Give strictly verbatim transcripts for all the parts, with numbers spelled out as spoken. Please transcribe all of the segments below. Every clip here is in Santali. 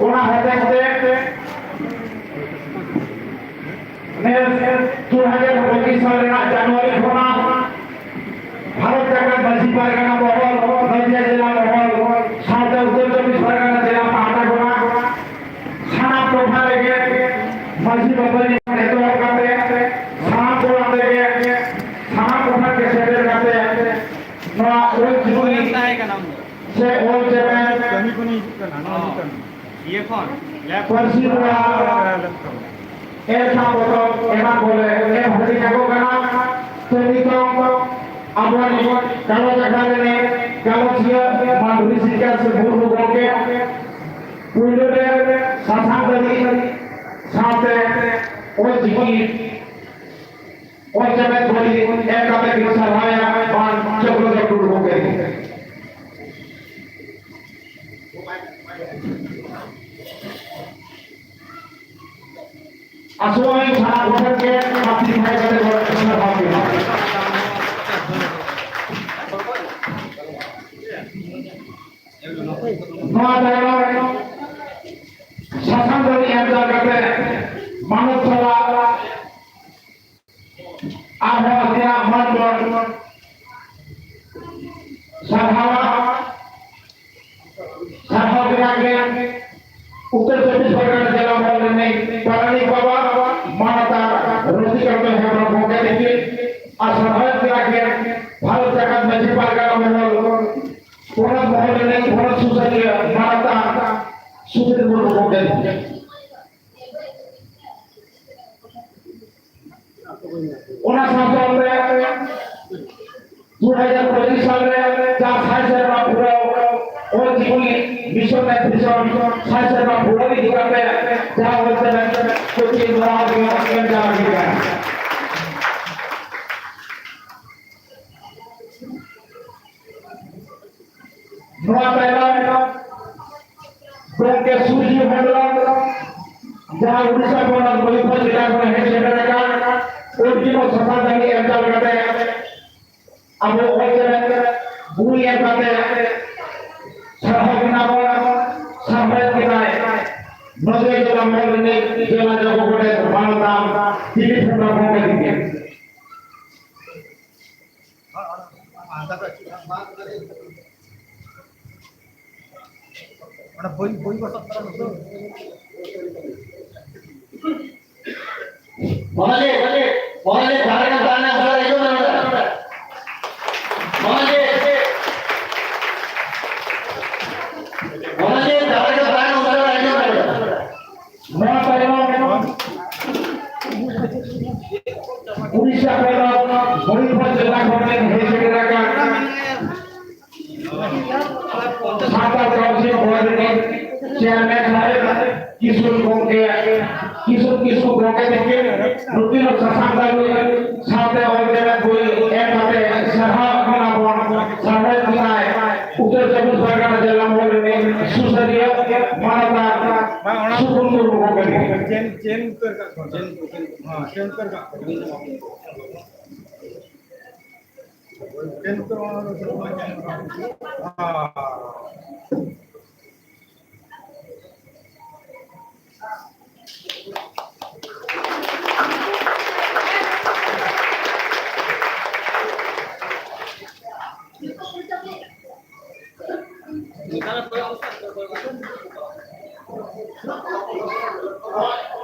ᱚᱱᱟ ᱦᱚᱛᱮᱡ ᱛᱮ ᱱᱮᱥ ᱫᱩ ᱦᱟᱡᱟᱨ ᱯᱚᱸᱪᱤᱥ ᱥᱟᱞ ᱨᱮᱱᱟᱜ ᱡᱟᱱᱩᱣᱟᱨᱤ ᱠᱷᱚᱱᱟᱜ ᱵᱷᱟᱨᱚᱛ ᱡᱟᱠᱟᱛ ᱢᱟᱹᱡᱷᱤ ᱯᱟᱨᱜᱟᱱᱟ ᱢᱚᱦᱚᱞ, ᱱᱚᱫᱤᱭᱟ ᱡᱮᱞᱟ ᱢᱚᱦᱚᱞ, ᱥᱟᱶᱛᱮ ᱩᱛᱛᱚᱨ ᱪᱚᱵᱵᱤᱥ ᱯᱟᱨᱜᱟᱱᱟ ᱡᱮᱞᱟ ᱯᱟᱦᱴᱟ ᱠᱷᱚᱱᱟᱜ ᱥᱟᱱᱟᱢ ᱴᱚᱴᱷᱟ ᱨᱮᱜᱮ ᱢᱟᱹᱡᱷᱤ ᱵᱟᱵᱟ ᱮᱛᱚᱦᱚᱵ ᱠᱟᱛᱮ ᱥᱟᱱᱟᱢ ᱠᱚ ᱟᱛᱮ ᱜᱮ ᱥᱟᱱᱟᱢ ᱴᱚᱴᱷᱟ ᱜᱮ ᱥᱮᱴᱮᱨ ᱠᱟᱛᱮ ᱱᱚᱣᱟ ᱚᱞ ᱪᱤᱠᱤ ᱥᱮ ᱚᱞ ᱪᱮᱢᱮᱫ ᱠᱟᱹᱢᱤ ᱠᱷᱚᱱᱤᱧ ᱦᱤᱡᱩᱜ ᱠᱟᱱᱟ, ᱱᱚᱣᱟ ᱦᱤᱡᱩᱜ ᱠᱟᱱᱟ᱾ ᱤᱭᱟᱹ ᱠᱷᱚᱱ, ᱞᱮᱵ ᱯᱟᱹᱨᱥᱤ ᱯᱚᱦᱟ ᱮᱞᱠᱷᱟ ᱯᱚᱛᱚᱵ ᱮᱢᱟᱱ ᱠᱚᱞᱮ ᱮᱢ ᱦᱟᱹᱴᱤᱧ ᱟᱠᱚ ᱠᱟᱱᱟ᱾ ᱛᱚ ᱱᱤᱛᱚᱝ ᱟᱵᱚᱣᱟᱜ ᱜᱟᱞᱚᱪ ᱟᱠᱷᱲᱟ ᱨᱮᱱᱤᱡ ᱜᱟᱞᱚᱪᱤᱭᱟᱹ ᱢᱟᱱ ᱨᱤᱥᱤᱠᱟ ᱥᱮ ᱢᱩᱨᱢᱩ ᱜᱚᱢᱠᱮ ᱯᱩᱭᱞᱩ ᱨᱮ ᱥᱟᱥᱟᱝ ᱫᱟᱲᱤ ᱥᱟᱶᱛᱮ ᱚᱞ ᱪᱤᱠᱤ ᱚᱞ ᱪᱮᱢᱮᱫ ᱵᱚᱞᱤ ᱮᱢ ᱠᱟᱛᱮ ᱠᱤᱱ ᱥᱟᱨᱦᱟᱣᱮᱱᱟ ᱢᱟᱱ ᱪᱚᱠᱨᱚᱫᱷᱚᱨ ᱴᱩᱰᱩ ᱜᱚᱢᱠᱮ᱾ ᱟᱥᱚᱜ ᱟᱹᱧ ᱥᱟᱱᱟᱢ ᱠᱚᱴᱷᱮᱱ ᱜᱮ ᱢᱟᱹᱥᱤ ᱛᱟᱦᱮᱸ ᱠᱟᱛᱮ ᱜᱚᱲᱚ ᱥᱟᱨᱦᱟᱣ ᱜᱮ᱾ ᱱᱚᱣᱟ ᱛᱟᱭᱱᱚᱢ ᱥᱟᱥᱟᱝ ᱫᱟᱲᱤ ᱮᱢ ᱠᱟᱛᱮ ᱢᱟᱱᱚᱛ ᱥᱟᱞᱟᱜ ᱟᱨᱦᱚᱸ ᱟᱹᱠᱤᱱᱟᱜ ᱢᱚᱱ ᱵᱚᱱ ᱥᱟᱨᱦᱟᱣᱟ᱾ ᱥᱟᱨᱦᱟᱣ ᱵᱮᱱᱟᱜ ᱜᱮ ᱩᱛᱛᱚᱨ ᱪᱚᱵᱵᱤᱥ ᱯᱚᱨᱜᱚᱱᱟ ᱡᱮᱞᱟ ᱢᱚᱦᱚᱞ ᱨᱤᱱᱤᱡ ᱯᱟᱨᱟᱱᱤᱠ ᱵᱟᱵᱟ ᱢᱟᱱᱚᱛᱟᱱ ᱨᱚᱛᱤᱠᱟᱱᱛ ᱦᱮᱢᱵᱨᱚᱢ ᱜᱚᱢᱠᱮ ᱛᱤᱠᱤᱱ ᱟᱨ ᱥᱟᱨᱦᱟᱣ ᱵᱮᱱᱟᱜ ᱜᱮ ᱵᱷᱟᱨᱚᱛ ᱡᱟᱠᱟᱛ ᱢᱟᱹᱡᱷᱤ ᱯᱟᱨᱜᱟᱱᱟ ᱢᱚᱦᱚᱞ ᱯᱚᱱᱚᱛ ᱢᱚᱦᱚᱞ ᱨᱤᱱᱤᱡ ᱯᱚᱱᱚᱛ ᱥᱩᱥᱟᱹᱨᱤᱭᱟᱹ ᱢᱟᱱᱚᱛᱟᱱ ᱥᱩᱫᱷᱤᱨ ᱢᱩᱨᱢᱩ ᱜᱚᱢᱠᱮ ᱛᱤᱠᱤᱱ᱾ ᱚᱱᱟ ᱥᱟᱶ ᱥᱟᱶᱛᱮ ᱫᱩ ᱦᱟᱡᱟᱨ ᱯᱚᱸᱪᱤᱥ ᱥᱟᱞ ᱨᱮ ᱡᱟᱦᱟᱸ ᱥᱟᱭ ᱥᱮᱨᱢᱟ ᱯᱩᱨᱟᱹᱣ ᱚᱞ ᱪᱤᱠᱤ ᱢᱤᱥᱚᱱ ᱮᱱᱰ ᱵᱷᱤᱥᱚᱱ ᱥᱟᱭ ᱥᱮᱨᱢᱟ ᱯᱩᱨᱟᱹᱣ ᱤᱫᱤ ᱠᱟᱛᱮ ᱡᱟᱦᱟᱸ ᱚᱞ ᱪᱮᱢᱮᱫ ᱠᱚᱪᱤ ᱱᱚᱣᱟ ᱜᱮ ᱮᱢ ᱪᱟᱞ ᱟᱠᱟᱱᱟ᱾ ᱱᱚᱣᱟ ᱛᱟᱭᱱᱚᱢ ᱜᱚᱢᱠᱮ ᱥᱩᱨᱡᱤ ᱦᱮᱢᱵᱨᱚᱢ, ᱡᱟᱦᱟᱸ ᱩᱰᱤᱥᱟ ᱯᱚᱱᱚᱛ ᱢᱚᱭᱩᱨᱵᱷᱚᱸᱡᱽ ᱡᱮᱞᱟ ᱠᱷᱚᱱ ᱦᱮᱡ ᱥᱮᱴᱮᱨ ᱟᱠᱟᱱ, ᱩᱱᱠᱤᱱ ᱦᱚᱸ ᱥᱟᱥᱟᱝ ᱫᱟᱲᱤ ᱮᱢ ᱪᱟᱞ ᱠᱟᱛᱮ ᱟᱵᱚ ᱚᱞ ᱪᱮᱢᱮᱫ ᱵᱩᱨᱩ ᱮᱢ ᱠᱟᱛᱮ ᱥᱟᱨᱦᱟᱣ ᱠᱤᱱᱟ ᱵᱚᱱ, ᱥᱟᱨᱦᱟᱣ ᱠᱤᱱᱟᱭ᱾ ᱱᱚᱰᱮ ᱡᱮᱞᱟ ᱢᱚᱦᱚᱞ ᱨᱤᱱᱤᱡ ᱡᱮᱞᱟ ᱡᱚᱜᱚ ᱜᱚᱰᱮᱛ ᱢᱟᱱᱚᱛᱟᱱ ᱥᱤᱨᱤ ᱯᱷᱮᱰᱟ ᱜᱚᱢᱠᱮ ᱛᱤᱠᱤᱱ᱾ ᱚᱱᱟ ᱵᱳᱭ, ᱵᱳᱭ ᱠᱚ ᱥᱟᱵ ᱛᱟᱨᱟ ᱱᱩᱠᱩ᱾ ᱢᱚᱦᱚᱞᱮ, ᱢᱚᱦᱚᱞᱮ, ᱡᱟᱦᱟᱸ ᱞᱮᱠᱟ ᱫᱟᱬᱟᱱ ᱦᱚᱲ ᱦᱤᱡᱩᱜ ᱢᱮ ᱱᱚᱰᱮ᱾ ᱢᱚᱦᱚᱞᱮ, ᱢᱚᱦᱚᱞᱮ, ᱡᱟᱦᱟᱸ ᱞᱮᱠᱟ ᱫᱟᱬᱟᱱ ᱦᱚᱲ ᱦᱤᱡᱩᱜ ᱢᱮ ᱱᱚᱰᱮ᱾ ᱱᱚᱣᱟ ᱛᱟᱭᱚᱢ ᱩᱲᱤᱥᱥᱟ ᱯᱚᱱᱚᱛ ᱢᱚᱭᱩᱨᱵᱷᱚᱸᱡᱽ ᱡᱮᱞᱟ ᱠᱷᱚᱱ ᱦᱮᱡ ᱥᱮᱴᱮᱨ ᱟᱠᱟᱱ ᱥᱟᱱᱛᱟᱲ ᱠᱟᱣᱩᱱᱥᱤᱞ ᱵᱳᱨᱰ ᱨᱤᱱᱤᱡ ᱪᱮᱭᱟᱨᱢᱮᱱ ᱥᱟᱦᱮᱵ ᱠᱤᱥᱩᱱ ᱜᱚᱢᱠᱮ, ᱠᱤᱥᱩᱱ ᱠᱤᱥᱠᱩ ᱜᱚᱢᱠᱮ ᱛᱤᱠᱤᱱ ᱱᱩᱠᱤᱱ ᱦᱚᱸ ᱥᱟᱥᱟᱝ ᱫᱟᱲᱤ ᱥᱟᱶᱛᱮ ᱚᱞ ᱪᱮᱢᱮᱫ ᱵᱳᱭ ᱮᱢ ᱠᱟᱛᱮ ᱥᱟᱨᱦᱟᱣ ᱠᱟᱱᱟ ᱵᱚᱱ᱾ ᱥᱟᱨᱦᱟᱣ ᱠᱟᱱᱟᱭ ᱩᱛᱛᱚᱨ ᱪᱚᱵᱵᱤᱥ ᱯᱟᱨᱜᱟᱱᱟ ᱡᱮᱞᱟ ᱢᱚᱦᱚᱞ ᱨᱤᱱᱤᱡ ᱥᱩᱥᱟᱹᱨᱤᱭᱟᱹ ᱢᱟᱱᱚᱛᱟᱱ ᱥᱩᱠᱩᱱ ᱢᱩᱨᱢᱩ ᱜᱚᱢᱠᱮ ᱛᱤᱠᱤᱱ᱾ ᱪᱮᱱ, ᱪᱮᱱ ᱩᱛᱟᱹᱨ ᱠᱟᱜ ᱠᱚᱣᱟ, ᱪᱮᱱ, ᱪᱮᱱ, ᱦᱮᱸ, ᱪᱮᱱ ᱩᱛᱟᱹᱨ ᱠᱟᱜ ᱠᱚᱣᱟ᱾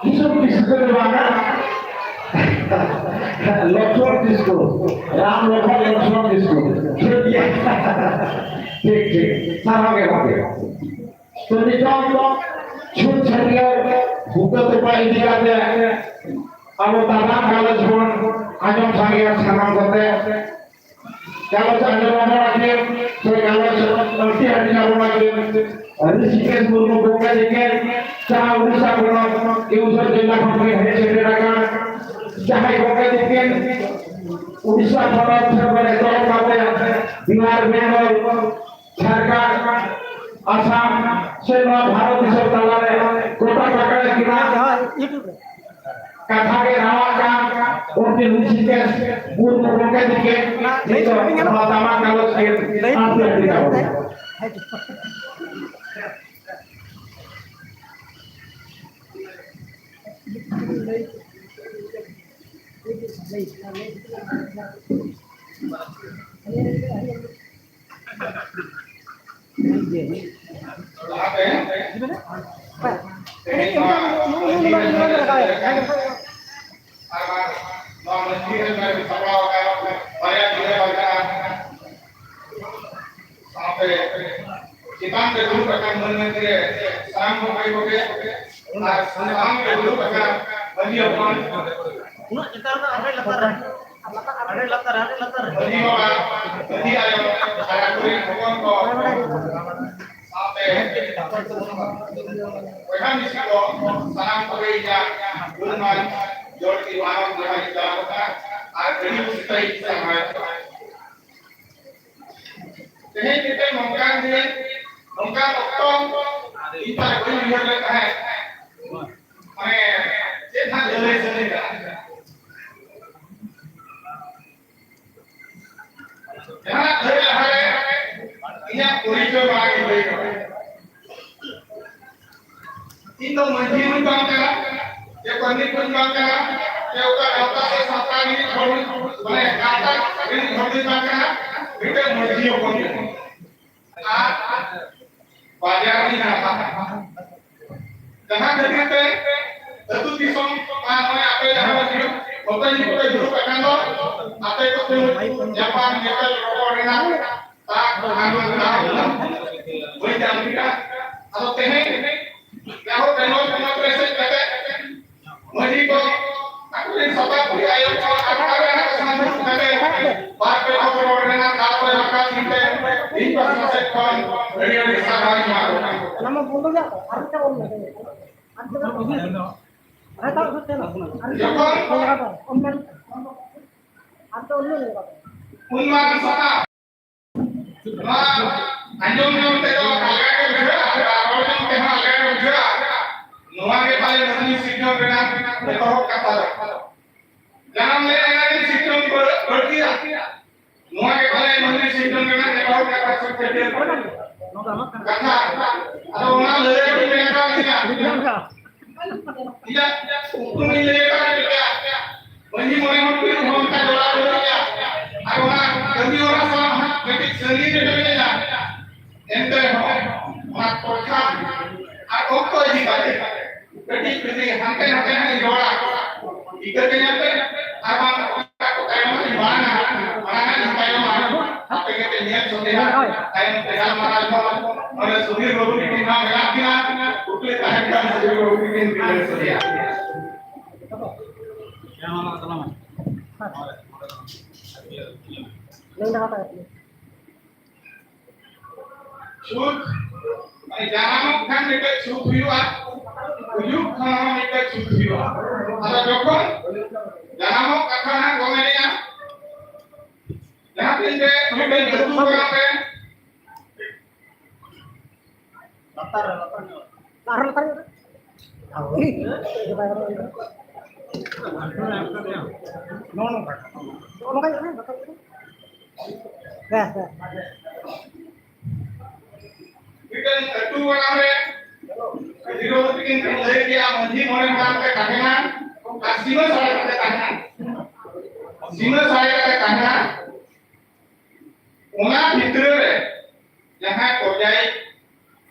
ᱠᱤᱥᱳᱨ ᱠᱤᱥᱠᱩ ᱫᱚ ᱵᱟᱝᱟ᱾ ᱞᱚᱠᱷᱢᱚᱬ ᱠᱤᱥᱠᱩ᱾ ᱨᱟᱢ ᱞᱚᱠᱷᱢᱚᱬ ᱞᱚᱠᱷᱢᱚᱬ ᱠᱤᱥᱠᱩ᱾ ᱴᱷᱤᱠ ᱜᱮᱭᱟ᱾ ᱴᱷᱤᱠ, ᱴᱷᱤᱠ᱾ ᱥᱟᱨᱦᱟᱣ ᱜᱮ ᱜᱚᱢᱠᱮ᱾ ᱛᱚ ᱱᱤᱛᱚᱝ ᱪᱷᱩᱛ ᱪᱷᱟᱹᱴᱭᱟᱹᱨ ᱵᱩᱠᱟᱹ ᱛᱚᱯᱟ ᱤᱫᱤ ᱠᱟᱛᱮ ᱟᱵᱚ ᱫᱟᱫᱟ ᱜᱟᱞᱚᱪ ᱵᱚᱱ ᱟᱸᱡᱚᱢ ᱥᱟᱸᱜᱮᱭᱟ ᱥᱟᱱᱟᱢ ᱠᱚᱛᱮ᱾ ᱜᱟᱞᱚᱪ ᱟᱸᱡᱚᱢ ᱟᱵᱚᱱ ᱟᱹᱠᱤᱱ, ᱥᱮ ᱜᱟᱞᱚᱪ ᱟᱹᱲᱛᱤ ᱦᱟᱹᱴᱤᱧ ᱟᱵᱚᱱ ᱟᱹᱠᱤᱱ᱾ ᱨᱤᱥᱤᱠᱮᱥ ᱢᱩᱨᱢᱩ ᱜᱚᱢᱠᱮ ᱛᱤᱠᱤᱱ ᱡᱟᱦᱟᱸ ᱩᱲᱤᱥᱥᱟ ᱯᱚᱱᱚᱛ ᱠᱮᱣᱚᱱᱡᱷᱚᱨ ᱡᱮᱞᱟ ᱠᱷᱚᱱ ᱠᱤᱱ ᱦᱮᱡ ᱥᱮᱴᱮᱨ ᱟᱠᱟᱱ, ᱡᱟᱦᱟᱸᱭ ᱜᱚᱢᱠᱮ ᱛᱤᱠᱤᱱ ᱩᱲᱤᱥᱥᱟ ᱯᱚᱱᱚᱛ ᱴᱷᱮᱱ ᱠᱷᱚᱱ ᱮᱛᱚᱦᱚᱵ ᱠᱟᱛᱮ ᱵᱤᱦᱟᱨ, ᱵᱮᱝᱜᱚᱞ, ᱡᱷᱟᱲᱠᱷᱚᱸᱰ, ᱟᱥᱟᱢ ᱥᱮ ᱱᱚᱣᱟ ᱵᱷᱟᱨᱚᱛ ᱫᱤᱥᱚᱢ ᱛᱟᱞᱟᱨᱮ ᱜᱚᱴᱟ ᱯᱟᱠᱟᱲ ᱠᱤᱱᱟ᱾ ᱠᱟᱛᱷᱟ ᱜᱮ ᱱᱟᱣᱟ ᱠᱟᱱ, ᱩᱱᱠᱤᱱ ᱨᱤᱥᱤᱠᱮᱥ ᱢᱩᱨᱢᱩ ᱜᱚᱢᱠᱮ ᱛᱤᱠᱤᱱ ᱱᱤᱛᱚᱜ ᱱᱚᱣᱟ ᱫᱟᱢᱟᱱ ᱜᱟᱞᱚᱪ ᱠᱤᱱ ᱟᱬᱛᱤ ᱟᱹᱰᱤ ᱛᱟᱵᱚᱱᱟ᱾ ᱟᱨ ᱱᱚᱣᱟ ᱢᱟᱹᱡᱷᱤ ᱨᱮᱱ ᱥᱟᱯᱲᱟᱣ ᱟᱠᱟᱫ ᱵᱟᱨᱭᱟ ᱜᱤᱨᱟᱹ ᱵᱟᱧᱪᱟᱜᱼᱟ᱾ ᱥᱟᱶᱛᱮ ᱪᱮᱛᱟᱱ ᱨᱮ ᱫᱩᱲᱩᱵ ᱟᱠᱟᱱ ᱢᱟᱹᱱ ᱢᱚᱱᱛᱨᱤ ᱥᱟᱱᱟᱢ ᱠᱚ ᱢᱟᱹᱭ ᱠᱚᱜᱮ ᱟᱨ ᱥᱟᱢᱟᱝ ᱨᱮ ᱫᱩᱲᱩᱵ ᱟᱠᱟᱱ ᱢᱟᱹᱡᱷᱤ ᱦᱚᱯᱚᱱ, ᱩᱱᱟᱹᱜ ᱪᱮᱛᱟᱱ ᱨᱮ ᱟᱨᱦᱚᱸ ᱞᱟᱛᱟᱨ ᱨᱮ, ᱟᱨᱦᱚᱸ ᱞᱟᱛᱟᱨ, ᱟᱨᱦᱚᱸ ᱞᱟᱛᱟᱨ᱾ ᱢᱟᱹᱡᱷᱤ ᱵᱟᱵᱟ, ᱢᱟᱹᱡᱷᱤ ᱟᱭᱳ ᱟᱨ ᱟᱠᱚᱨᱮᱱ ᱦᱚᱯᱚᱱ ᱠᱚ ᱥᱟᱶᱛᱮ ᱵᱚᱭᱦᱟ ᱢᱤᱥᱤ ᱠᱚ ᱥᱟᱱᱟᱢ ᱠᱚᱜᱮ ᱤᱧᱟᱹᱜ ᱜᱩᱱᱢᱟᱱ ᱡᱚᱦᱟᱨ ᱤᱧ ᱪᱟᱞ ᱟᱠᱟᱫᱟ ᱟᱨ ᱟᱹᱰᱤ ᱠᱩᱥᱤ ᱛᱮ ᱤᱧ ᱥᱟᱨᱦᱟᱣᱮᱫ ᱠᱚᱣᱟ᱾ ᱛᱮᱦᱮᱧ ᱢᱤᱫᱴᱮᱱ ᱱᱚᱝᱠᱟᱱ ᱫᱤᱱ, ᱱᱚᱝᱠᱟᱱ ᱚᱠᱛᱚ ᱤᱧ ᱛᱟᱦᱮᱸ ᱵᱟᱹᱧ ᱩᱭᱦᱟᱹᱨ ᱞᱮᱫ ᱛᱟᱦᱮᱸᱫ᱾ ᱢᱟᱱᱮ ᱪᱮᱫ ᱦᱟᱸᱜ ᱞᱟᱹᱞᱟᱹᱭ ᱥᱟᱹᱱᱟᱹᱧ ᱠᱟᱱᱟ᱾ ᱡᱟᱦᱟᱱᱟᱜ ᱞᱟᱹᱭ ᱞᱟᱦᱟᱨᱮ ᱤᱧᱟᱹᱜ ᱯᱚᱨᱤᱪᱚᱭ ᱢᱟᱲᱟᱝ ᱤᱧ ᱞᱟᱹᱭ ᱧᱚᱜᱟ᱾ ᱤᱧ ᱫᱚ ᱢᱟᱹᱡᱷᱤ ᱦᱚᱸᱧ ᱵᱟᱝ ᱠᱟᱱᱟ, ᱥᱮ ᱯᱟᱨᱟᱱᱤᱠ ᱦᱚᱸᱧ ᱵᱟᱝ ᱠᱟᱱᱟ, ᱥᱮ ᱚᱠᱟ ᱜᱟᱶᱛᱟ ᱥᱮ ᱥᱟᱶᱛᱟ ᱨᱤᱱᱤᱡ ᱦᱚᱲ, ᱢᱟᱱᱮ ᱜᱟᱶᱛᱟ ᱨᱤᱱᱤᱡ ᱦᱚᱲ ᱫᱚᱧ ᱵᱟᱝ ᱠᱟᱱᱟ, ᱢᱤᱫᱴᱮᱱ ᱢᱟᱹᱡᱷᱤ ᱦᱚᱯᱚᱱ ᱠᱟᱱᱟ᱾ ᱟᱨ ᱵᱟᱡᱟᱨ ᱨᱤᱱᱤᱡ ᱦᱟᱯᱟ᱾ ᱡᱟᱦᱟᱸ ᱠᱷᱟᱹᱛᱤᱨ ᱛᱮ ᱟᱹᱛᱩ ᱫᱤᱥᱚᱢ ᱟᱨ ᱱᱚᱜᱼᱚᱭ ᱟᱯᱮ ᱡᱟᱦᱟᱸ ᱵᱚᱠᱚᱧ ᱠᱚᱯᱮ ᱫᱩᱲᱩᱵ ᱟᱠᱟᱱ ᱫᱚ, ᱟᱯᱮ ᱠᱚ ᱧᱟᱯᱟᱢ ᱧᱮᱯᱮᱞ ᱨᱚᱯᱚᱲ ᱨᱮᱱᱟᱜ ᱫᱟᱜ ᱟᱨ ᱱᱚᱝᱠᱟ ᱵᱟᱹᱧ ᱧᱟᱢ ᱠᱮᱫᱟ᱾ ᱟᱫᱚ ᱛᱮᱦᱮᱧ ᱡᱟᱭᱦᱳᱠ ᱵᱮᱝᱜᱚᱞ ᱯᱚᱱᱚᱛ ᱨᱮ ᱦᱮᱡ ᱠᱟᱛᱮ ᱢᱟᱹᱡᱷᱤ ᱠᱚ ᱟᱠᱚᱨᱮᱱ ᱥᱟᱯᱲᱟᱣ ᱠᱩᱲᱤ ᱟᱭᱳ ᱠᱚ ᱟᱠᱷᱲᱟ ᱨᱮ ᱟᱠᱚ ᱥᱟᱶ ᱫᱩᱲᱩᱵ ᱠᱟᱛᱮ ᱵᱟᱨ ᱯᱮ ᱦᱚᱲ ᱨᱚᱲ ᱨᱮᱱᱟᱜ ᱫᱟᱣ ᱠᱚ ᱮᱢ ᱟᱠᱟᱫ ᱞᱤᱧ ᱛᱮ ᱤᱧ ᱯᱟᱥᱴᱟ ᱥᱮᱫ ᱠᱷᱚᱱ ᱟᱹᱰᱤ ᱟᱹᱰᱤ ᱥᱟᱨᱦᱟᱣ ᱤᱧ ᱮᱢᱟ ᱠᱚ ᱠᱟᱱᱟ᱾ ᱚᱱᱟ ᱢᱟ ᱵᱚᱱᱫᱚ ᱜᱮᱭᱟ ᱛᱚ, ᱟᱨ ᱢᱤᱫᱴᱟᱝ ᱚᱞ ᱢᱮ᱾ ᱟᱨ ᱢᱤᱫᱴᱟᱝ ᱚᱞ ᱢᱮ᱾ ᱡᱚᱠᱷᱚᱱ ᱚᱱᱟ ᱟᱨ ᱢᱤᱫᱴᱟᱝ ᱚᱞ ᱢᱮ᱾ ᱩᱱ ᱢᱟᱨᱟᱝ ᱥᱟᱛᱟᱢ ᱱᱚᱣᱟ ᱟᱸᱡᱚᱢ ᱡᱚᱝ ᱛᱮᱫᱚ ᱟᱞᱜᱟ ᱜᱮ ᱵᱩᱡᱷᱟᱹᱜᱼᱟ ᱟᱨ ᱨᱚᱲ ᱡᱚᱝ ᱛᱮᱦᱚᱸ ᱟᱞᱜᱟ ᱜᱮ ᱵᱩᱡᱷᱟᱹᱜᱼᱟ᱾ ᱱᱚᱣᱟ ᱜᱮ ᱯᱟᱞᱮ ᱢᱟᱹᱱᱢᱤ ᱥᱤᱨᱡᱚᱱ ᱨᱮᱱᱟᱜ ᱮᱛᱚᱦᱚᱵ ᱠᱟᱛᱷᱟ ᱫᱚ᱾ ᱡᱟᱱᱟᱢ ᱞᱮᱱ ᱮᱱᱟᱝ ᱜᱮ ᱥᱤᱨᱡᱚᱱ ᱵᱟᱹᱲ-, ᱵᱟᱹᱲᱛᱤᱜᱼᱟ᱾ ᱱᱚᱣᱟ ᱜᱮ ᱯᱟᱞᱮ ᱢᱟᱹᱱᱢᱤ ᱥᱤᱨᱡᱚᱱ ᱨᱮᱱᱟᱜ ᱮᱛᱚᱦᱚᱵ ᱠᱟᱛᱷᱟ ᱥᱮ ᱪᱷᱟᱹᱴᱭᱟᱹᱨ ᱠᱟᱛᱷᱟ᱾ ᱟᱫᱚ ᱚᱱᱟ ᱞᱟᱹᱭ ᱟᱹᱞᱤᱧ ᱢᱮᱱ ᱠᱟᱜ ᱞᱤᱧᱟ᱾ ᱤᱧᱟᱹᱜ ᱩᱯᱨᱩᱢ ᱤᱧ ᱞᱟᱹᱭ ᱟᱠᱟᱫ ᱞᱮᱠᱟ, ᱢᱟᱹᱡᱷᱤ ᱢᱚᱬᱮ ᱦᱚᱲ ᱠᱚ ᱦᱚᱸ ᱚᱱᱠᱟ ᱡᱚᱲᱟᱣ ᱵᱟᱹᱱᱩᱜ ᱤᱧᱟ᱾ ᱟᱨ ᱚᱱᱟ ᱠᱟᱹᱢᱤ ᱦᱚᱨᱟ ᱥᱟᱞᱟᱜ ᱦᱟᱸᱜ ᱠᱟᱹᱴᱤᱡ ᱥᱟᱺᱜᱤᱧ ᱨᱮ ᱢᱮᱱᱟᱹᱧᱟ᱾ ᱮᱱᱛᱮ ᱨᱮᱦᱚᱸ ᱚᱱᱟ ᱴᱚᱴᱷᱟ ᱟᱨ ᱚᱠᱛᱚ ᱤᱫᱤ ᱠᱟᱛᱮ ᱠᱟᱹᱴᱤᱡ ᱡᱩᱫᱤ ᱦᱟᱱᱛᱮ ᱱᱟᱛᱮ ᱦᱟᱸᱜ ᱤᱧ ᱨᱚᱲᱟ, ᱤᱠᱟᱹ ᱠᱟᱹᱧᱟᱯᱮ ᱟᱨ ᱵᱟᱝ ᱚᱱᱟ ᱠᱚ ᱛᱟᱭᱚᱢ ᱤᱧ ᱢᱟᱲᱟᱝᱟ, ᱢᱟᱲᱟᱝ ᱤᱧ ᱛᱟᱭᱚᱢᱟ, ᱟᱯᱮ ᱜᱮᱯᱮ ᱧᱮᱞ ᱥᱚᱫᱷᱮᱭᱟ᱾ ᱛᱟᱭᱚᱢ ᱛᱮ ᱜᱟᱞᱢᱟᱨᱟᱣ ᱡᱚᱦᱚᱜ ᱱᱚᱰᱮ ᱥᱩᱫᱷᱤᱨ ᱵᱟᱹᱵᱩ ᱛᱤᱠᱤᱱ ᱦᱚᱸ ᱢᱮᱱᱟᱜ ᱠᱤᱱᱟ, ᱠᱩᱠᱞᱤ ᱛᱟᱦᱮᱱ ᱠᱷᱟᱱ ᱥᱩᱫᱷᱤᱨ ᱵᱟᱹᱵᱩ ᱛᱤᱠᱤᱱ ᱠᱤᱱ ᱞᱟᱹᱭ ᱥᱚᱫᱷᱮᱭᱟ᱾ ᱪᱷᱩᱛ, ᱢᱟᱱᱮ ᱡᱟᱱᱟᱢᱚᱜ ᱠᱷᱟᱱ ᱢᱤᱫᱴᱮᱡ ᱪᱷᱩᱛ ᱦᱩᱭᱩᱜᱼᱟ, ᱜᱩᱡᱩᱜ ᱠᱷᱟᱱ ᱦᱚᱸ ᱢᱤᱫᱴᱮᱡ ᱪᱷᱩᱛ ᱦᱩᱭᱩᱜᱼᱟ᱾ ᱟᱫᱚ ᱡᱚᱠᱷᱚᱱ ᱡᱟᱱᱟᱢᱚᱜ ᱠᱟᱛᱷᱟ ᱦᱟᱸᱜ ᱠᱚ ᱢᱮᱱᱮᱜᱼᱟ, ᱡᱟᱦᱟᱸ ᱛᱤᱱ ᱨᱮ ᱢᱤᱫᱴᱮᱡ ᱟᱹᱛᱩ ᱠᱟᱱᱟ ᱯᱮ, ᱞᱟᱛᱟᱨ ᱨᱮ, ᱞᱟᱛᱟᱨ ᱧᱚᱜ᱾ ᱟᱨᱦᱚᱸ ᱞᱟᱛᱟᱨ ᱧᱚᱜ ᱨᱮ᱾ ᱱᱚᱜᱼᱚ ᱱᱚᱝᱠᱟ᱾ ᱱᱚᱜᱼᱚ ᱱᱚᱝᱠᱟ ᱧᱚᱜ ᱨᱮ, ᱞᱟᱛᱟᱨ ᱧᱚᱜ ᱨᱮ᱾ ᱦᱮᱸ, ᱦᱮᱸ᱾ ᱢᱤᱫᱴᱮᱱ ᱟᱹᱛᱩ ᱚᱲᱟᱜ ᱨᱮ ᱢᱟᱹᱡᱷᱤ ᱵᱟᱵᱟ ᱛᱟᱹᱠᱤᱱ ᱠᱤᱱ ᱞᱟᱹᱭ ᱠᱮᱜᱼᱟ, ᱢᱟᱹᱡᱷᱤ ᱢᱚᱬᱮ ᱦᱚᱲ ᱠᱟᱛᱮ ᱛᱟᱦᱮᱱᱟ ᱟᱨ ᱥᱤᱢᱟᱹ ᱥᱟᱲᱮ ᱠᱟᱛᱮ ᱛᱟᱦᱮᱱᱟ᱾ ᱥᱤᱢᱟᱹ ᱥᱟᱲᱮ ᱠᱟᱛᱮ ᱛᱟᱦᱮᱱᱟ᱾ ᱚᱱᱟ ᱵᱷᱤᱛᱨᱤ ᱨᱮ ᱡᱟᱦᱟᱸᱭ ᱯᱚᱨᱡᱟᱭ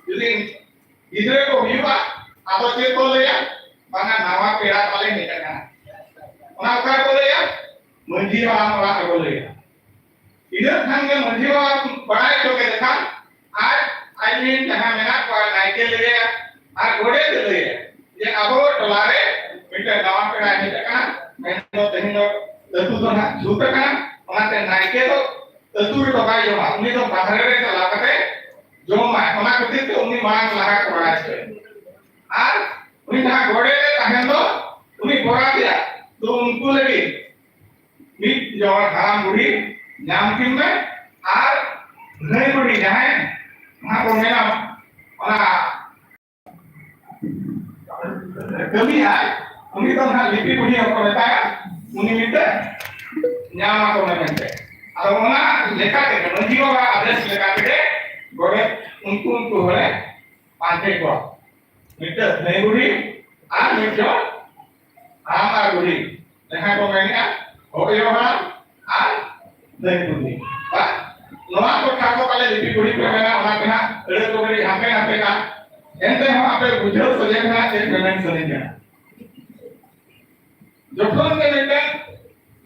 ᱡᱩᱫᱤ ᱜᱤᱫᱽᱨᱟᱹ ᱠᱚ ᱦᱩᱭᱩᱜᱼᱟ, ᱟᱫᱚ ᱪᱮᱫ ᱠᱚ ᱞᱟᱹᱭᱟ? ᱵᱟᱝᱟ, ᱱᱟᱣᱟ ᱯᱮᱲᱟ ᱛᱟᱞᱮ ᱦᱮᱡ ᱟᱠᱟᱱᱟ᱾ ᱚᱱᱟ ᱚᱠᱟ ᱨᱮᱠᱚ ᱞᱟᱹᱭᱟ? ᱢᱟᱹᱡᱷᱤ ᱦᱟᱲᱟᱢ ᱚᱲᱟᱜ ᱨᱮᱠᱚ ᱞᱟᱹᱭᱟ᱾ ᱤᱱᱟᱹ ᱠᱷᱟᱱ ᱜᱮ ᱢᱟᱹᱡᱷᱤ ᱵᱟᱵᱟ ᱵᱟᱲᱟᱭ ᱦᱚᱪᱚ ᱠᱮᱫ ᱠᱷᱟᱱ ᱟᱡ, ᱟᱡ ᱨᱮᱱ ᱡᱟᱦᱟᱸ ᱢᱮᱱᱟᱜ ᱠᱚᱣᱟ, ᱱᱟᱭᱠᱮ ᱞᱟᱹᱭᱟ ᱟᱨ ᱜᱚᱰᱮᱛ ᱮ ᱞᱟᱹᱭᱟ ᱡᱮ ᱟᱵᱚ ᱴᱚᱞᱟ ᱨᱮ ᱢᱤᱫᱴᱮᱱ ᱱᱟᱣᱟ ᱯᱮᱲᱟᱭ ᱦᱮᱡ ᱟᱠᱟᱱᱟ, ᱢᱮᱱᱫᱚ ᱛᱮᱦᱮᱧ ᱫᱚ ᱟᱹᱛᱩ ᱫᱚ ᱱᱟᱦᱟᱜ ᱪᱷᱩᱛ ᱟᱠᱟᱱᱟ, ᱚᱱᱟᱛᱮ ᱱᱟᱭᱠᱮ ᱫᱚ ᱟᱹᱛᱩ ᱨᱮᱫᱚ ᱵᱟᱭ ᱡᱚᱢᱟ, ᱩᱱᱤ ᱫᱚ ᱵᱟᱦᱨᱮ ᱨᱮ ᱪᱟᱞᱟᱣ ᱠᱟᱛᱮ ᱡᱚᱢᱟᱭ᱾ ᱚᱱᱟ ᱠᱷᱟᱹᱛᱤᱨ ᱛᱮ ᱩᱱᱤ ᱢᱟᱲᱟᱝ ᱞᱟᱦᱟ ᱠᱚ ᱵᱟᱲᱟᱭ ᱦᱚᱪᱚᱭᱟ᱾ ᱟᱨ ᱩᱱᱤ ᱡᱟᱦᱟᱸ ᱜᱚᱰᱮᱛ ᱮ ᱛᱟᱦᱮᱱ ᱫᱚ, ᱩᱱᱤ ᱵᱚᱨᱟᱫᱮᱭᱟ᱾ ᱛᱚ ᱩᱱᱠᱩ ᱞᱟᱹᱜᱤᱫ ᱢᱤᱫ ᱡᱚᱲ ᱦᱟᱲᱟᱢ ᱵᱩᱲᱦᱤ ᱧᱟᱢ ᱠᱤᱱ ᱢᱮ, ᱟᱨ ᱜᱟᱹᱭ ᱵᱩᱲᱦᱤ ᱡᱟᱦᱟᱸᱭ ᱚᱱᱟ ᱠᱚ ᱢᱮᱱᱟ, ᱚᱱᱟ ᱠᱟᱹᱢᱤᱭᱟᱭ, ᱩᱱᱤ ᱫᱚ ᱱᱟᱦᱟᱜ ᱞᱤᱯᱤ ᱵᱩᱰᱷᱤ ᱦᱚᱸᱠᱚ ᱢᱮᱛᱟᱭᱟ, ᱩᱱᱤ ᱢᱤᱫᱴᱮᱱ ᱧᱟᱢ ᱟᱠᱚ ᱢᱮ ᱢᱮᱱᱛᱮ᱾ ᱟᱫᱚ ᱚᱱᱟ ᱞᱮᱠᱟ ᱛᱮᱜᱮ ᱢᱟᱹᱡᱷᱤ ᱵᱟᱵᱟ ᱟᱫᱮᱥ ᱞᱮᱠᱟ ᱛᱮᱜᱮ ᱜᱚᱰᱮᱛ ᱩᱱᱠᱩ, ᱩᱱᱠᱩ ᱦᱚᱲᱮ ᱯᱟᱱᱛᱮ ᱠᱚᱣᱟ᱾ ᱢᱤᱫᱴᱮᱱ ᱫᱷᱟᱹᱭ ᱵᱩᱰᱷᱤ ᱟᱨ ᱢᱤᱫ ᱡᱚᱱ ᱦᱟᱲᱟᱢ ᱟᱨ ᱵᱩᱲᱦᱤ, ᱡᱟᱦᱟᱸ ᱠᱚ ᱢᱮᱱᱮᱜᱼᱟ ᱦᱚᱭᱚ ᱦᱟᱲᱟᱢ ᱟᱨ ᱫᱟᱹᱭ ᱵᱩᱲᱦᱤ᱾ ᱵᱟ, ᱱᱚᱣᱟ ᱠᱚ ᱴᱷᱟᱶ ᱠᱚ ᱯᱟᱞᱮ ᱞᱤᱯᱤ ᱵᱩᱲᱦᱤ ᱯᱮ ᱢᱮᱱᱟ, ᱚᱱᱟ ᱛᱮ ᱦᱟᱸᱜ ᱟᱹᱲᱟᱹ ᱠᱚ ᱠᱟᱹᱴᱤᱡ ᱦᱟᱱᱛᱮ ᱱᱟᱛᱮᱜᱼᱟ᱾ ᱮᱱᱛᱮ ᱨᱮᱦᱚᱸ ᱟᱯᱮ ᱵᱩᱡᱷᱟᱹᱣ ᱥᱚᱡᱷᱮ ᱯᱮ ᱦᱟᱸᱜ ᱪᱮᱫ ᱯᱮ ᱢᱮᱱ ᱥᱟᱹᱱᱟᱹᱧ ᱠᱟᱱᱟ᱾ ᱡᱚᱠᱷᱚᱱ ᱜᱮ ᱢᱤᱫᱴᱟᱝ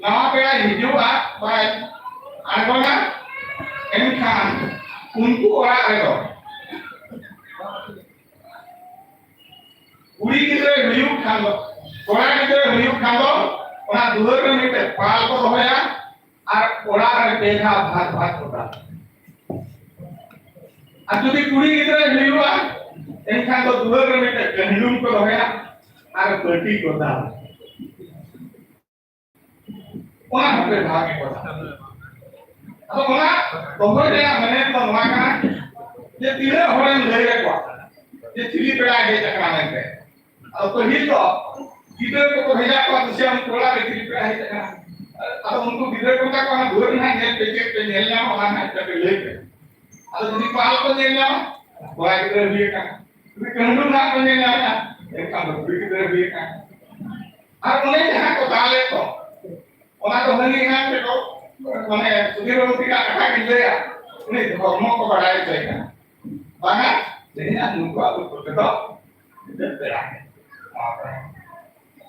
ᱱᱟᱣᱟ ᱯᱮᱲᱟᱭ ᱦᱤᱡᱩᱜᱼᱟ, ᱵᱟᱭ ᱟᱬᱜᱚᱱᱟ, ᱮᱱᱠᱷᱟᱱ ᱩᱱᱠᱩ ᱚᱲᱟᱜ ᱨᱮᱫᱚ ᱠᱩᱲᱤ ᱜᱤᱫᱽᱨᱟᱹᱭ ᱦᱩᱭᱩᱜ ᱠᱷᱟᱱ ᱫᱚ, ᱠᱚᱲᱟ ᱜᱤᱫᱽᱨᱟᱹᱭ ᱦᱩᱭᱩᱜ ᱠᱷᱟᱱ ᱫᱚ, ᱚᱱᱟ ᱫᱩᱣᱟᱹᱨ ᱨᱮ ᱢᱤᱫᱴᱮᱡ ᱯᱟᱞ ᱠᱚ ᱫᱚᱦᱚᱭᱟ ᱟᱨ ᱚᱲᱟᱜ ᱨᱮ ᱯᱮ ᱫᱷᱟᱣ ᱵᱷᱟᱜᱽ ᱵᱷᱟᱜᱽ ᱠᱚ ᱫᱟᱞᱟ᱾ ᱟᱨ ᱡᱩᱫᱤ ᱠᱩᱲᱤ ᱜᱤᱫᱽᱨᱟᱹᱭ ᱦᱩᱭᱩᱜᱼᱟ, ᱮᱱᱠᱷᱟᱱ ᱫᱚ ᱫᱩᱣᱟᱹᱨ ᱨᱮ ᱢᱤᱫᱴᱮᱡ ᱠᱟᱹᱦᱞᱩᱢ ᱠᱚ ᱫᱚᱦᱚᱭᱟ ᱟᱨ ᱯᱟᱹᱴᱤ ᱠᱚ ᱫᱟᱞᱟ᱾ ᱚᱱᱟ ᱦᱚᱸᱯᱮ ᱵᱷᱟᱜᱽ ᱜᱮᱠᱚ ᱫᱟᱞᱟ᱾ ᱟᱫᱚ ᱚᱱᱟ ᱫᱚᱦᱚᱭ ᱨᱮᱭᱟᱜ ᱢᱮᱱᱮᱛ ᱫᱚ ᱱᱚᱣᱟ ᱠᱟᱱᱟ ᱡᱮ ᱛᱤᱱᱟᱹᱜ ᱦᱚᱲᱮᱢ ᱞᱟᱹᱭ ᱟᱠᱚᱣᱟ ᱡᱮ ᱪᱤᱞᱤ ᱯᱮᱲᱟᱭ ᱦᱮᱡ ᱟᱠᱟᱱᱟ ᱢᱮᱱᱛᱮ᱾ ᱟᱫᱚ ᱯᱟᱹᱦᱤᱞ ᱫᱚ ᱜᱤᱫᱽᱨᱟᱹ ᱠᱚᱠᱚ ᱵᱷᱮᱡᱟ ᱠᱚᱣᱟ, ᱫᱤᱥᱚᱢ ᱴᱚᱞᱟ ᱨᱮ ᱪᱤᱞᱤ ᱯᱮᱲᱟ ᱦᱮᱡ ᱟᱠᱟᱱᱟ᱾ ᱟᱫᱚ ᱩᱱᱠᱩ ᱜᱤᱫᱽᱨᱟᱹ ᱠᱚ ᱢᱮᱛᱟ ᱠᱚᱣᱟ, "ᱚᱱᱟ ᱫᱩᱣᱟᱹᱨ ᱨᱮ ᱱᱟᱦᱟᱜ ᱧᱮᱞ ᱯᱮ, ᱪᱮᱫ ᱯᱮ ᱧᱮᱞ ᱧᱟᱢᱟ, ᱚᱱᱟ ᱱᱟᱦᱟᱜ ᱛᱟᱯᱮ ᱞᱟᱹᱭ ᱯᱮ᱾" ᱟᱫᱚ ᱡᱩᱫᱤ ᱯᱟᱞ ᱠᱚ ᱧᱮᱞ ᱧᱟᱢᱟ, ᱠᱚᱲᱟ ᱜᱤᱫᱽᱨᱟᱹ ᱦᱩᱭ ᱟᱠᱟᱱᱟ᱾ ᱡᱩᱫᱤ ᱠᱟᱹᱦᱰᱩ ᱱᱟᱦᱟᱜ ᱠᱚ ᱧᱮᱞ ᱧᱟᱢᱟ, ᱮᱱᱠᱷᱟᱱ ᱫᱚ ᱠᱩᱲᱤ ᱜᱤᱫᱽᱨᱟᱹ ᱦᱩᱭ ᱟᱠᱟᱱᱟ᱾ ᱟᱨ ᱚᱱᱮ ᱡᱟᱦᱟᱸ ᱠᱚ ᱫᱟᱞᱮᱫ ᱠᱚ, ᱚᱱᱟ ᱫᱚ ᱦᱟᱹᱱᱤ ᱮᱱᱟᱝ ᱛᱮᱠᱚ, ᱢᱟᱱᱮ, ᱥᱩᱫᱷᱤᱨ ᱵᱟᱹᱵᱩ ᱛᱤᱠᱟᱜ ᱠᱟᱛᱷᱟ ᱜᱤᱧ ᱞᱟᱹᱭᱟ, ᱩᱱᱤ ᱫᱷᱚᱨᱢᱚ ᱠᱚ ᱵᱟᱲᱟᱭ ᱦᱚᱪᱚᱭ ᱠᱟᱱᱟ᱾ ᱵᱟᱝᱟ, ᱛᱮᱦᱮᱧᱟᱜ ᱱᱩᱠᱩᱣᱟᱜ ᱫᱚ ᱛᱚᱵᱮ ᱫᱚ ᱯᱮᱲᱟ᱾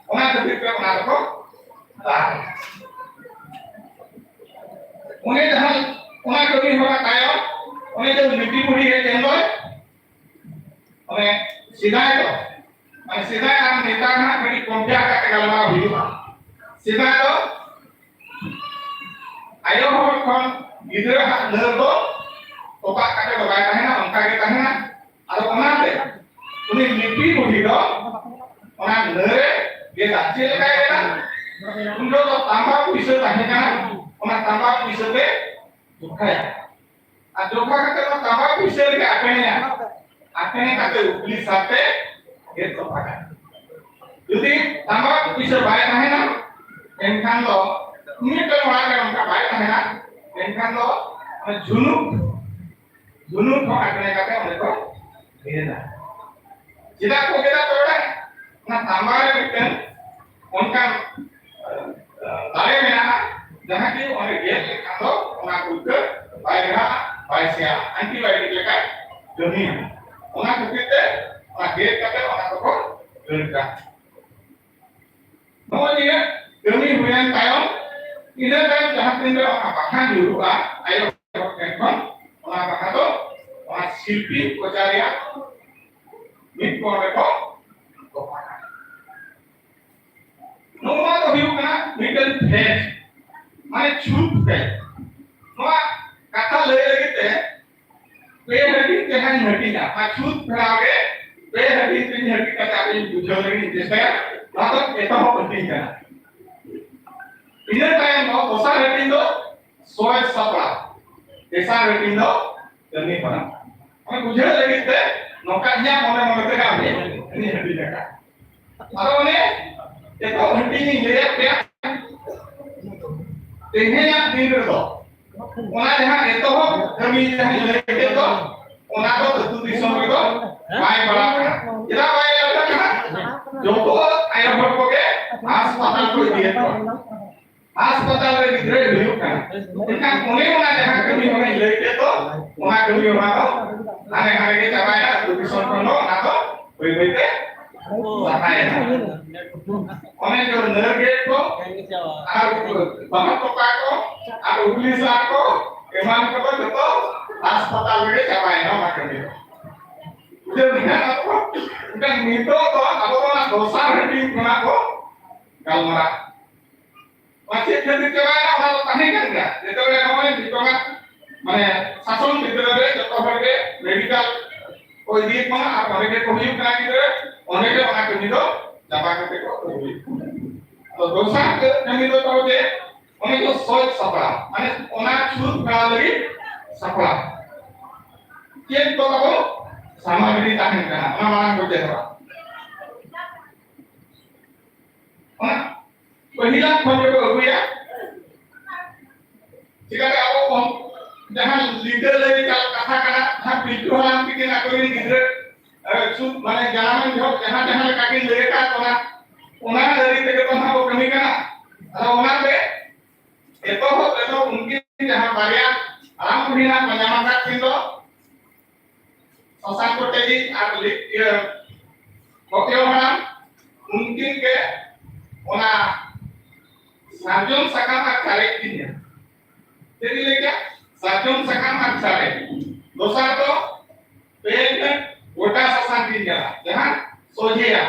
ᱚᱱᱟ ᱠᱷᱟᱹᱛᱤᱨ ᱛᱮ ᱚᱱᱟ ᱫᱚᱠᱚ ᱫᱟᱞ᱾ ᱚᱱᱮ ᱡᱟᱦᱟᱸ, ᱚᱱᱟ ᱠᱟᱹᱢᱤ ᱦᱚᱨᱟ ᱛᱟᱭᱚᱢ, ᱚᱱᱮ ᱡᱮ ᱞᱤᱯᱤ ᱵᱩᱲᱦᱤ ᱦᱮᱡ ᱮᱱ ᱫᱚᱭ, ᱢᱟᱱᱮ ᱥᱮᱫᱟᱭ ᱫᱚ, ᱢᱟᱱᱮ ᱥᱮᱫᱟᱭ ᱟᱨ ᱱᱮᱛᱟᱨ ᱦᱟᱸᱜ ᱠᱟᱹᱴᱤᱡ compare ᱠᱟᱛᱮ ᱜᱟᱞᱢᱟᱨᱟᱣ ᱦᱩᱭᱩᱜᱼᱟ᱾ ᱥᱮᱫᱟᱭ ᱫᱚ ᱟᱭᱳ ᱦᱚᱲ ᱠᱷᱚᱱ ᱜᱤᱫᱽᱨᱟᱹ ᱦᱟᱸᱜ ᱱᱟᱹᱨ ᱫᱚ ᱛᱚᱯᱟᱜ ᱠᱟᱛᱮ ᱫᱚ ᱵᱟᱭ ᱛᱟᱦᱮᱱᱟ, ᱚᱱᱠᱟ ᱜᱮ ᱛᱟᱦᱮᱱᱟ᱾ ᱟᱫᱚ ᱚᱱᱟᱛᱮ ᱩᱱᱤ ᱞᱤᱯᱤ ᱵᱩᱲᱦᱤ ᱫᱚ ᱚᱱᱟ ᱱᱟᱹᱨᱮ ᱜᱮᱫᱟ᱾ ᱪᱮᱫ ᱞᱮᱠᱟᱭ ᱜᱮᱫᱟ? ᱩᱱ ᱡᱚᱦᱚᱜ ᱫᱚ ᱛᱟᱢᱵᱟ ᱯᱩᱭᱥᱟᱹ ᱛᱟᱦᱮᱸ ᱠᱟᱱᱟ, ᱚᱱᱟ ᱛᱟᱢᱵᱟ ᱯᱩᱭᱥᱟᱹ ᱛᱮ ᱡᱚᱠᱷᱟᱭᱟ᱾ ᱟᱨ ᱡᱚᱠᱷᱟ ᱠᱟᱛᱮ ᱚᱱᱟ ᱛᱟᱢᱵᱟ ᱯᱩᱭᱥᱟᱹ ᱨᱮᱜᱮ ᱟᱠᱷᱮᱬᱮᱭᱟ᱾ ᱟᱠᱷᱮᱬ ᱠᱟᱛᱮ ᱩᱯᱞᱤ ᱥᱟᱨᱛᱮ ᱜᱮᱫ ᱛᱚᱯᱟᱜᱟ᱾ ᱡᱩᱫᱤ ᱛᱟᱢᱵᱟ ᱯᱩᱭᱥᱟᱹ ᱵᱟᱭ ᱛᱟᱦᱮᱱᱟ, ᱮᱱᱠᱷᱟᱱ ᱫᱚ ᱢᱤᱫᱴᱟᱝ ᱚᱲᱟᱜ ᱨᱮ ᱚᱱᱠᱟ ᱵᱟᱭ ᱛᱟᱦᱮᱱᱟ, ᱮᱱᱠᱷᱟᱱ ᱫᱚ ᱚᱱᱟ ᱡᱷᱩᱱᱩᱠ, ᱡᱷᱩᱱᱩᱠ ᱦᱚᱸ ᱟᱠᱷᱮᱬ ᱠᱟᱛᱮ ᱚᱸᱰᱮ ᱠᱚ ᱜᱮᱫᱟ᱾ ᱪᱮᱫᱟᱜ ᱠᱚ ᱜᱮᱫᱟ ᱛᱚᱵᱮ? ᱛᱟᱢᱵᱟ ᱨᱮ ᱢᱤᱫᱴᱟᱝ ᱚᱱᱠᱟᱱ ᱫᱟᱲᱮ ᱢᱮᱱᱟᱜᱼᱟ, ᱡᱟᱦᱟᱸ ᱠᱤ ᱚᱸᱰᱮ ᱜᱮᱫ ᱞᱮᱠᱷᱟᱱ ᱫᱚ ᱚᱱᱟ ᱩᱞᱴᱟᱹ ᱵᱟᱭ ᱜᱷᱟᱜᱼᱟ, ᱵᱟᱭ ᱥᱮᱭᱟᱜᱼᱟ, ᱮᱱᱴᱤᱵᱟᱭᱳᱴᱤᱠ ᱞᱮᱠᱟᱭ ᱠᱟᱹᱢᱤᱭᱟ᱾ ᱚᱱᱟ ᱠᱷᱟᱹᱛᱤᱨ ᱛᱮ ᱚᱱᱟ ᱜᱮᱫ ᱠᱟᱛᱮ ᱚᱱᱟ ᱫᱚᱠᱚ ᱫᱟᱹᱲ ᱠᱟᱜᱼᱟ᱾ ᱱᱚᱜᱼᱚᱭ ᱱᱤᱭᱟᱹ ᱠᱟᱹᱢᱤ ᱦᱩᱭᱮᱱ ᱛᱟᱭᱚᱢ, ᱤᱱᱟᱹ ᱛᱟᱭᱚᱢ ᱡᱟᱦᱟᱸ ᱛᱤᱱ ᱨᱮ ᱚᱱᱟ ᱵᱟᱦᱟ ᱧᱩᱨᱩᱜᱼᱟ ᱟᱭᱳ ᱦᱚᱲ ᱴᱷᱮᱱ ᱠᱷᱚᱱ, ᱚᱱᱟ ᱵᱟᱦᱟ ᱫᱚ ᱚᱱᱟ ᱥᱤᱞᱯᱤᱧ ᱠᱚᱪᱟ ᱨᱮᱭᱟᱜ ᱢᱤᱫ ᱠᱚᱬ ᱨᱮᱠᱚ ᱫᱚᱦᱚ ᱠᱟᱜᱼᱟ᱾ ᱱᱚᱣᱟ ᱫᱚ ᱦᱩᱭᱩᱜ ᱠᱟᱱᱟ ᱢᱤᱫᱴᱮᱱ ᱯᱷᱮᱰ, ᱢᱟᱱᱮ ᱪᱷᱩᱛ ᱯᱷᱮᱰ᱾ ᱱᱚᱣᱟ ᱠᱟᱛᱷᱟ ᱞᱟᱹᱭ ᱞᱟᱹᱜᱤᱫ ᱛᱮ ᱯᱮ ᱦᱟᱹᱴᱤᱧ ᱛᱮᱦᱟᱸᱜ ᱤᱧ ᱦᱟᱹᱴᱤᱧᱟ᱾ ᱚᱱᱟ ᱪᱷᱩᱛ ᱯᱷᱮᱰᱟᱣ ᱜᱮ ᱯᱮ ᱦᱟᱹᱴᱤᱧ ᱛᱮᱧ ᱦᱟᱹᱴᱤᱧ ᱠᱟᱛᱮ ᱟᱯᱮᱧ ᱵᱩᱡᱷᱟᱹᱣ ᱞᱟᱹᱜᱤᱫ ᱤᱧ ᱪᱮᱥᱴᱟᱭᱟ᱾ ᱱᱚᱣᱟ ᱫᱚ ᱮᱛᱚᱦᱚᱵ ᱦᱟᱹᱴᱤᱧ ᱠᱟᱱᱟ᱾ ᱤᱱᱟᱹ ᱛᱟᱭᱚᱢ ᱫᱚ ᱫᱚᱥᱟᱨ ᱦᱟᱹᱴᱤᱧ ᱫᱚ ᱥᱚᱡᱽ ᱥᱟᱯᱲᱟᱣ, ᱛᱮᱥᱟᱨ ᱦᱟᱹᱴᱤᱧ ᱫᱚ ᱠᱟᱹᱢᱤ ᱦᱚᱨᱟ᱾ ᱚᱱᱟ ᱵᱩᱡᱷᱟᱹᱣ ᱞᱟᱹᱜᱤᱫ ᱛᱮ ᱱᱚᱝᱠᱟ ᱤᱧᱟᱹᱜ ᱢᱚᱱᱮ ᱢᱚᱱᱮ ᱛᱮ ᱜᱟᱱ ᱤᱧ ᱦᱟᱹᱴᱤᱧ ᱟᱠᱟᱫ᱾ ᱟᱫᱚ ᱚᱱᱮ ᱮᱛᱚᱦᱚᱵ ᱦᱟᱹᱴᱤᱧ ᱤᱧ ᱞᱟᱹᱭᱟᱫ ᱯᱮᱭᱟ᱾ ᱛᱮᱦᱮᱧᱟᱜ ᱫᱤᱱ ᱨᱮᱫᱚ ᱚᱱᱟ ᱡᱟᱦᱟᱸ ᱮᱛᱚᱦᱚᱵ ᱠᱟᱹᱢᱤ ᱡᱟᱦᱟᱸᱧ ᱞᱟᱹᱭ ᱠᱮᱫ ᱫᱚ, ᱚᱱᱟ ᱫᱚ ᱟᱹᱛᱩ ᱫᱤᱥᱚᱢ ᱨᱮᱫᱚ ᱵᱟᱭ ᱯᱟᱲᱟᱜ ᱠᱟᱱᱟ᱾ ᱪᱮᱫᱟᱜ ᱵᱟᱭ ᱯᱟᱲᱟᱜ ᱠᱟᱱᱟ? ᱡᱚᱛᱚ ᱟᱭᱳ ᱦᱚᱲ ᱠᱚᱜᱮ ᱦᱟᱥᱯᱟᱛᱟᱞ ᱠᱚ ᱤᱫᱤᱭᱮᱫ ᱠᱚᱣᱟ᱾ ᱦᱟᱥᱯᱟᱛᱟᱞ ᱨᱮ ᱜᱤᱫᱽᱨᱟᱹᱭ ᱦᱩᱭᱩᱜ ᱠᱟᱱᱟ᱾ ᱢᱮᱱᱠᱷᱟᱱ ᱚᱱᱮ ᱚᱱᱟ ᱡᱟᱦᱟᱸ ᱠᱟᱹᱢᱤ ᱦᱚᱨᱟᱧ ᱞᱟᱹᱭ ᱠᱮᱫ ᱫᱚ, ᱚᱱᱟ ᱠᱟᱹᱢᱤ ᱦᱚᱨᱟ ᱫᱚ ᱦᱟᱸᱰᱮ ᱦᱟᱸᱰᱮ ᱜᱮ ᱪᱟᱵᱟᱭᱮᱱᱟ᱾ ᱟᱹᱛᱩ ᱫᱤᱥᱚᱢ ᱠᱷᱚᱱ ᱫᱚ ᱚᱱᱟ ᱫᱚ ᱵᱟᱹᱭ ᱵᱟᱹᱭ ᱛᱮ ᱥᱟᱯᱷᱟᱭᱮᱱᱟ᱾ ᱚᱱᱮ ᱡᱮ ᱱᱟᱹᱨ ᱜᱮᱫ ᱠᱚ ᱟᱨ ᱵᱟᱦᱟ ᱛᱚᱯᱟ ᱠᱚ ᱟᱨ ᱩᱜᱽᱞᱤ ᱥᱟᱨ ᱠᱚ ᱮᱢᱟᱱ ᱠᱚᱫᱚ ᱡᱚᱛᱚ ᱦᱟᱥᱯᱟᱛᱟᱞ ᱨᱮᱜᱮ ᱪᱟᱵᱟᱭᱮᱱᱟ ᱚᱱᱟ ᱠᱟᱹᱢᱤ ᱫᱚ᱾ ᱵᱩᱡᱷᱟᱹᱣ ᱢᱮᱱᱠᱷᱟᱱ ᱟᱵᱚ ᱫᱚ ᱢᱤᱫᱴᱟᱝ ᱱᱤᱛᱚᱜ ᱫᱚ ᱟᱵᱚ ᱫᱚ ᱚᱱᱟ ᱫᱚᱥᱟᱨ ᱦᱟᱹᱴᱤᱧ ᱠᱷᱚᱱᱟᱜ ᱵᱚ ᱜᱟᱞᱢᱟᱨᱟᱜ᱾ ᱚᱱᱟ ᱪᱮᱫ ᱠᱷᱟᱹᱛᱤᱨ ᱪᱟᱵᱟᱭᱮᱱᱟ, ᱚᱱᱟ ᱫᱚ ᱛᱟᱦᱮᱸ ᱠᱟᱱ ᱜᱮᱭᱟ᱾ ᱡᱮᱛᱮ ᱱᱚᱜᱼᱚᱭ ᱱᱤᱛᱚᱜᱟᱜ ᱢᱟᱱᱮ ᱥᱟᱥᱚᱱ ᱵᱷᱤᱛᱨᱤ ᱨᱮ ᱡᱚᱛᱚ ᱦᱚᱲ ᱜᱮ ᱢᱮᱰᱤᱠᱟᱞ ᱠᱚ ᱤᱫᱤᱭᱮᱫ ᱵᱚᱱᱟ ᱟᱨ ᱚᱸᱰᱮ ᱜᱮ ᱠᱚ ᱦᱩᱭᱩᱜ ᱠᱟᱱᱟ ᱜᱤᱫᱽᱨᱟᱹ, ᱚᱸᱰᱮ ᱜᱮ ᱚᱱᱟ ᱠᱟᱹᱢᱤ ᱫᱚ ᱪᱟᱵᱟ ᱠᱟᱛᱮ ᱠᱚ ᱟᱹᱜᱩᱭᱮᱫ ᱠᱚᱣᱟ᱾ ᱟᱫᱚ ᱫᱚᱥᱟᱨ ᱠᱟᱹᱢᱤ ᱫᱚ ᱛᱟᱵᱚ ᱪᱮᱫ? ᱚᱱᱮ ᱠᱚ ᱥᱚᱡᱽ ᱥᱟᱯᱲᱟᱣ, ᱢᱟᱱᱮ ᱚᱱᱟ ᱪᱷᱩᱛ ᱵᱮᱱᱟᱣ ᱞᱟᱹᱜᱤᱫ ᱥᱟᱯᱲᱟᱣ᱾ ᱪᱮᱫ ᱠᱚ ᱛᱟᱵᱚ ᱥᱟᱢᱟᱜᱨᱤ ᱛᱟᱦᱮᱱ ᱠᱟᱱᱟ, ᱚᱱᱟ ᱢᱟᱲᱟᱝ ᱵᱚ ᱪᱮᱫᱚᱜᱼᱟ᱾ ᱚᱱᱟ ᱯᱟᱹᱦᱤᱞᱟᱜ ᱠᱷᱚᱱ ᱜᱮᱵᱚ ᱟᱹᱜᱩᱭᱟ᱾ ᱪᱤᱠᱟᱹᱛᱮ ᱟᱵᱚ ᱵᱚᱱ ᱡᱟᱦᱟᱸ ᱞᱤᱫᱟᱹ ᱞᱟᱹᱭ ᱠᱟᱛᱷᱟ ᱠᱟᱱᱟ, ᱡᱟᱦᱟᱸ ᱯᱤᱞᱪᱩ ᱦᱟᱲᱟᱢ ᱛᱤᱠᱤᱱ ᱟᱠᱚᱨᱮᱱ ᱜᱤᱫᱽᱨᱟᱹ ᱮ, ᱥᱩᱫ ᱢᱟᱱᱮ ᱡᱟᱱᱟᱢᱮᱱ ᱡᱚᱦᱚᱜ ᱡᱟᱦᱟᱸ ᱡᱟᱦᱟᱸ ᱞᱮᱠᱟ ᱠᱤᱱ ᱞᱟᱹᱭ ᱟᱠᱟᱫ ᱵᱚᱱᱟ, ᱚᱱᱟ ᱟᱹᱨᱤ ᱛᱮᱜᱮ ᱛᱚ ᱱᱟᱦᱟᱜ ᱵᱚ ᱠᱟᱹᱢᱤ ᱠᱟᱱᱟ᱾ ᱟᱫᱚ ᱚᱱᱟᱛᱮ ᱮᱛᱚᱦᱚᱵ ᱨᱮᱫᱚ ᱩᱱᱠᱤᱱ ᱡᱟᱦᱟᱸ ᱵᱟᱨᱭᱟ ᱦᱟᱲᱟᱢ ᱵᱩᱲᱦᱤ ᱱᱟᱦᱟᱜ ᱠᱚ ᱧᱟᱢ ᱟᱠᱟᱫ ᱠᱤᱱ ᱫᱚ, ᱥᱚᱥᱟᱝᱠᱚ ᱴᱮᱜᱤᱡ ᱟᱨ ᱞᱤ-, ᱤᱭᱟᱹ, ᱠᱚᱠᱮᱣ ᱦᱟᱲᱟᱢ, ᱩᱱᱠᱤᱱ ᱜᱮ ᱚᱱᱟ ᱥᱟᱨᱡᱚᱢ ᱥᱟᱠᱟᱢ ᱟᱨ ᱪᱟᱨᱮᱡ ᱠᱤᱱ ᱧᱟᱢᱟ᱾ ᱪᱮᱫ ᱤᱧ ᱞᱟᱹᱭ ᱠᱮᱫᱟ? ᱥᱟᱨᱡᱚᱢ ᱥᱟᱠᱟᱢ ᱟᱨ ᱪᱟᱨᱮᱡ᱾ ᱫᱚᱥᱟᱨ ᱫᱚ ᱯᱮ ᱜᱷᱟᱹᱴ ᱜᱚᱴᱟ ᱥᱟᱥᱟᱝ ᱠᱤᱱ ᱧᱟᱢᱟ, ᱡᱟᱦᱟᱸ ᱥᱚᱡᱷᱮᱭᱟ᱾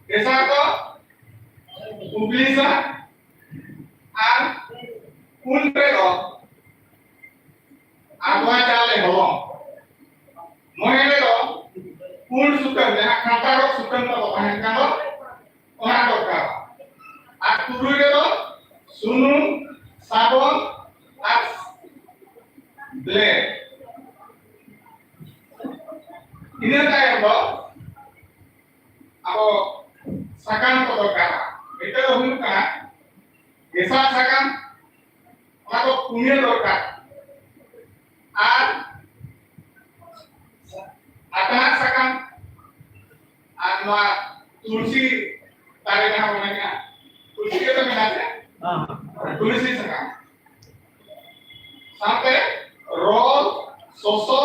ᱛᱮᱥᱟᱨ ᱫᱚ ᱩᱵᱞᱤᱥᱟ ᱟᱨ ᱯᱩᱱ ᱨᱮᱫᱚ ᱟᱫᱽᱣᱟ ᱪᱟᱣᱞᱮ ᱦᱚᱞᱚᱝ᱾ ᱢᱚᱬᱮ ᱨᱮᱫᱚ ᱯᱩᱸᱰ ᱥᱩᱛᱟᱹᱢ, ᱡᱟᱦᱟᱸ ᱠᱷᱟᱱᱴᱟᱲᱚᱜ ᱥᱩᱛᱟᱹᱢ ᱛᱟᱵᱚ ᱛᱟᱦᱮᱱ ᱠᱟᱱ ᱫᱚ, ᱚᱱᱟ ᱫᱚᱨᱠᱟᱨ᱾ ᱟᱨ ᱛᱩᱨᱩᱭ ᱨᱮᱫᱚ ᱥᱩᱱᱩᱢ, ᱥᱟᱵᱚᱱ ᱟᱨ ᱵᱞᱮᱰ᱾ ᱤᱱᱟᱹ ᱛᱟᱭᱚᱢ ᱫᱚ ᱟᱵᱚ ᱥᱟᱠᱟᱢ ᱠᱚ ᱫᱚᱨᱠᱟᱨᱟ᱾ ᱢᱤᱫᱴᱟᱝ ᱫᱚ ᱦᱩᱭᱩᱜ ᱠᱟᱱᱟ ᱦᱮᱸᱥᱟᱜ ᱥᱟᱠᱟᱢ, ᱚᱱᱟ ᱫᱚ ᱯᱩᱱᱭᱟᱹ ᱫᱚᱨᱠᱟᱨ᱾ ᱟᱨ ᱟᱛᱱᱟᱜ ᱥᱟᱠᱟᱢ, ᱟᱨ ᱱᱚᱣᱟ ᱛᱩᱞᱥᱤ ᱫᱟᱨᱮ ᱡᱟᱦᱟᱸ ᱵᱚᱱ ᱢᱮᱱᱮᱫᱼᱟ, ᱛᱩᱞᱥᱤ ᱜᱮᱛᱚ ᱢᱮᱱᱟᱜᱼᱟ ᱥᱮ? ᱦᱮᱸ᱾ ᱛᱩᱞᱥᱤ ᱥᱟᱠᱟᱢ ᱥᱟᱶᱛᱮ ᱨᱚᱞ, ᱥᱚᱥᱚ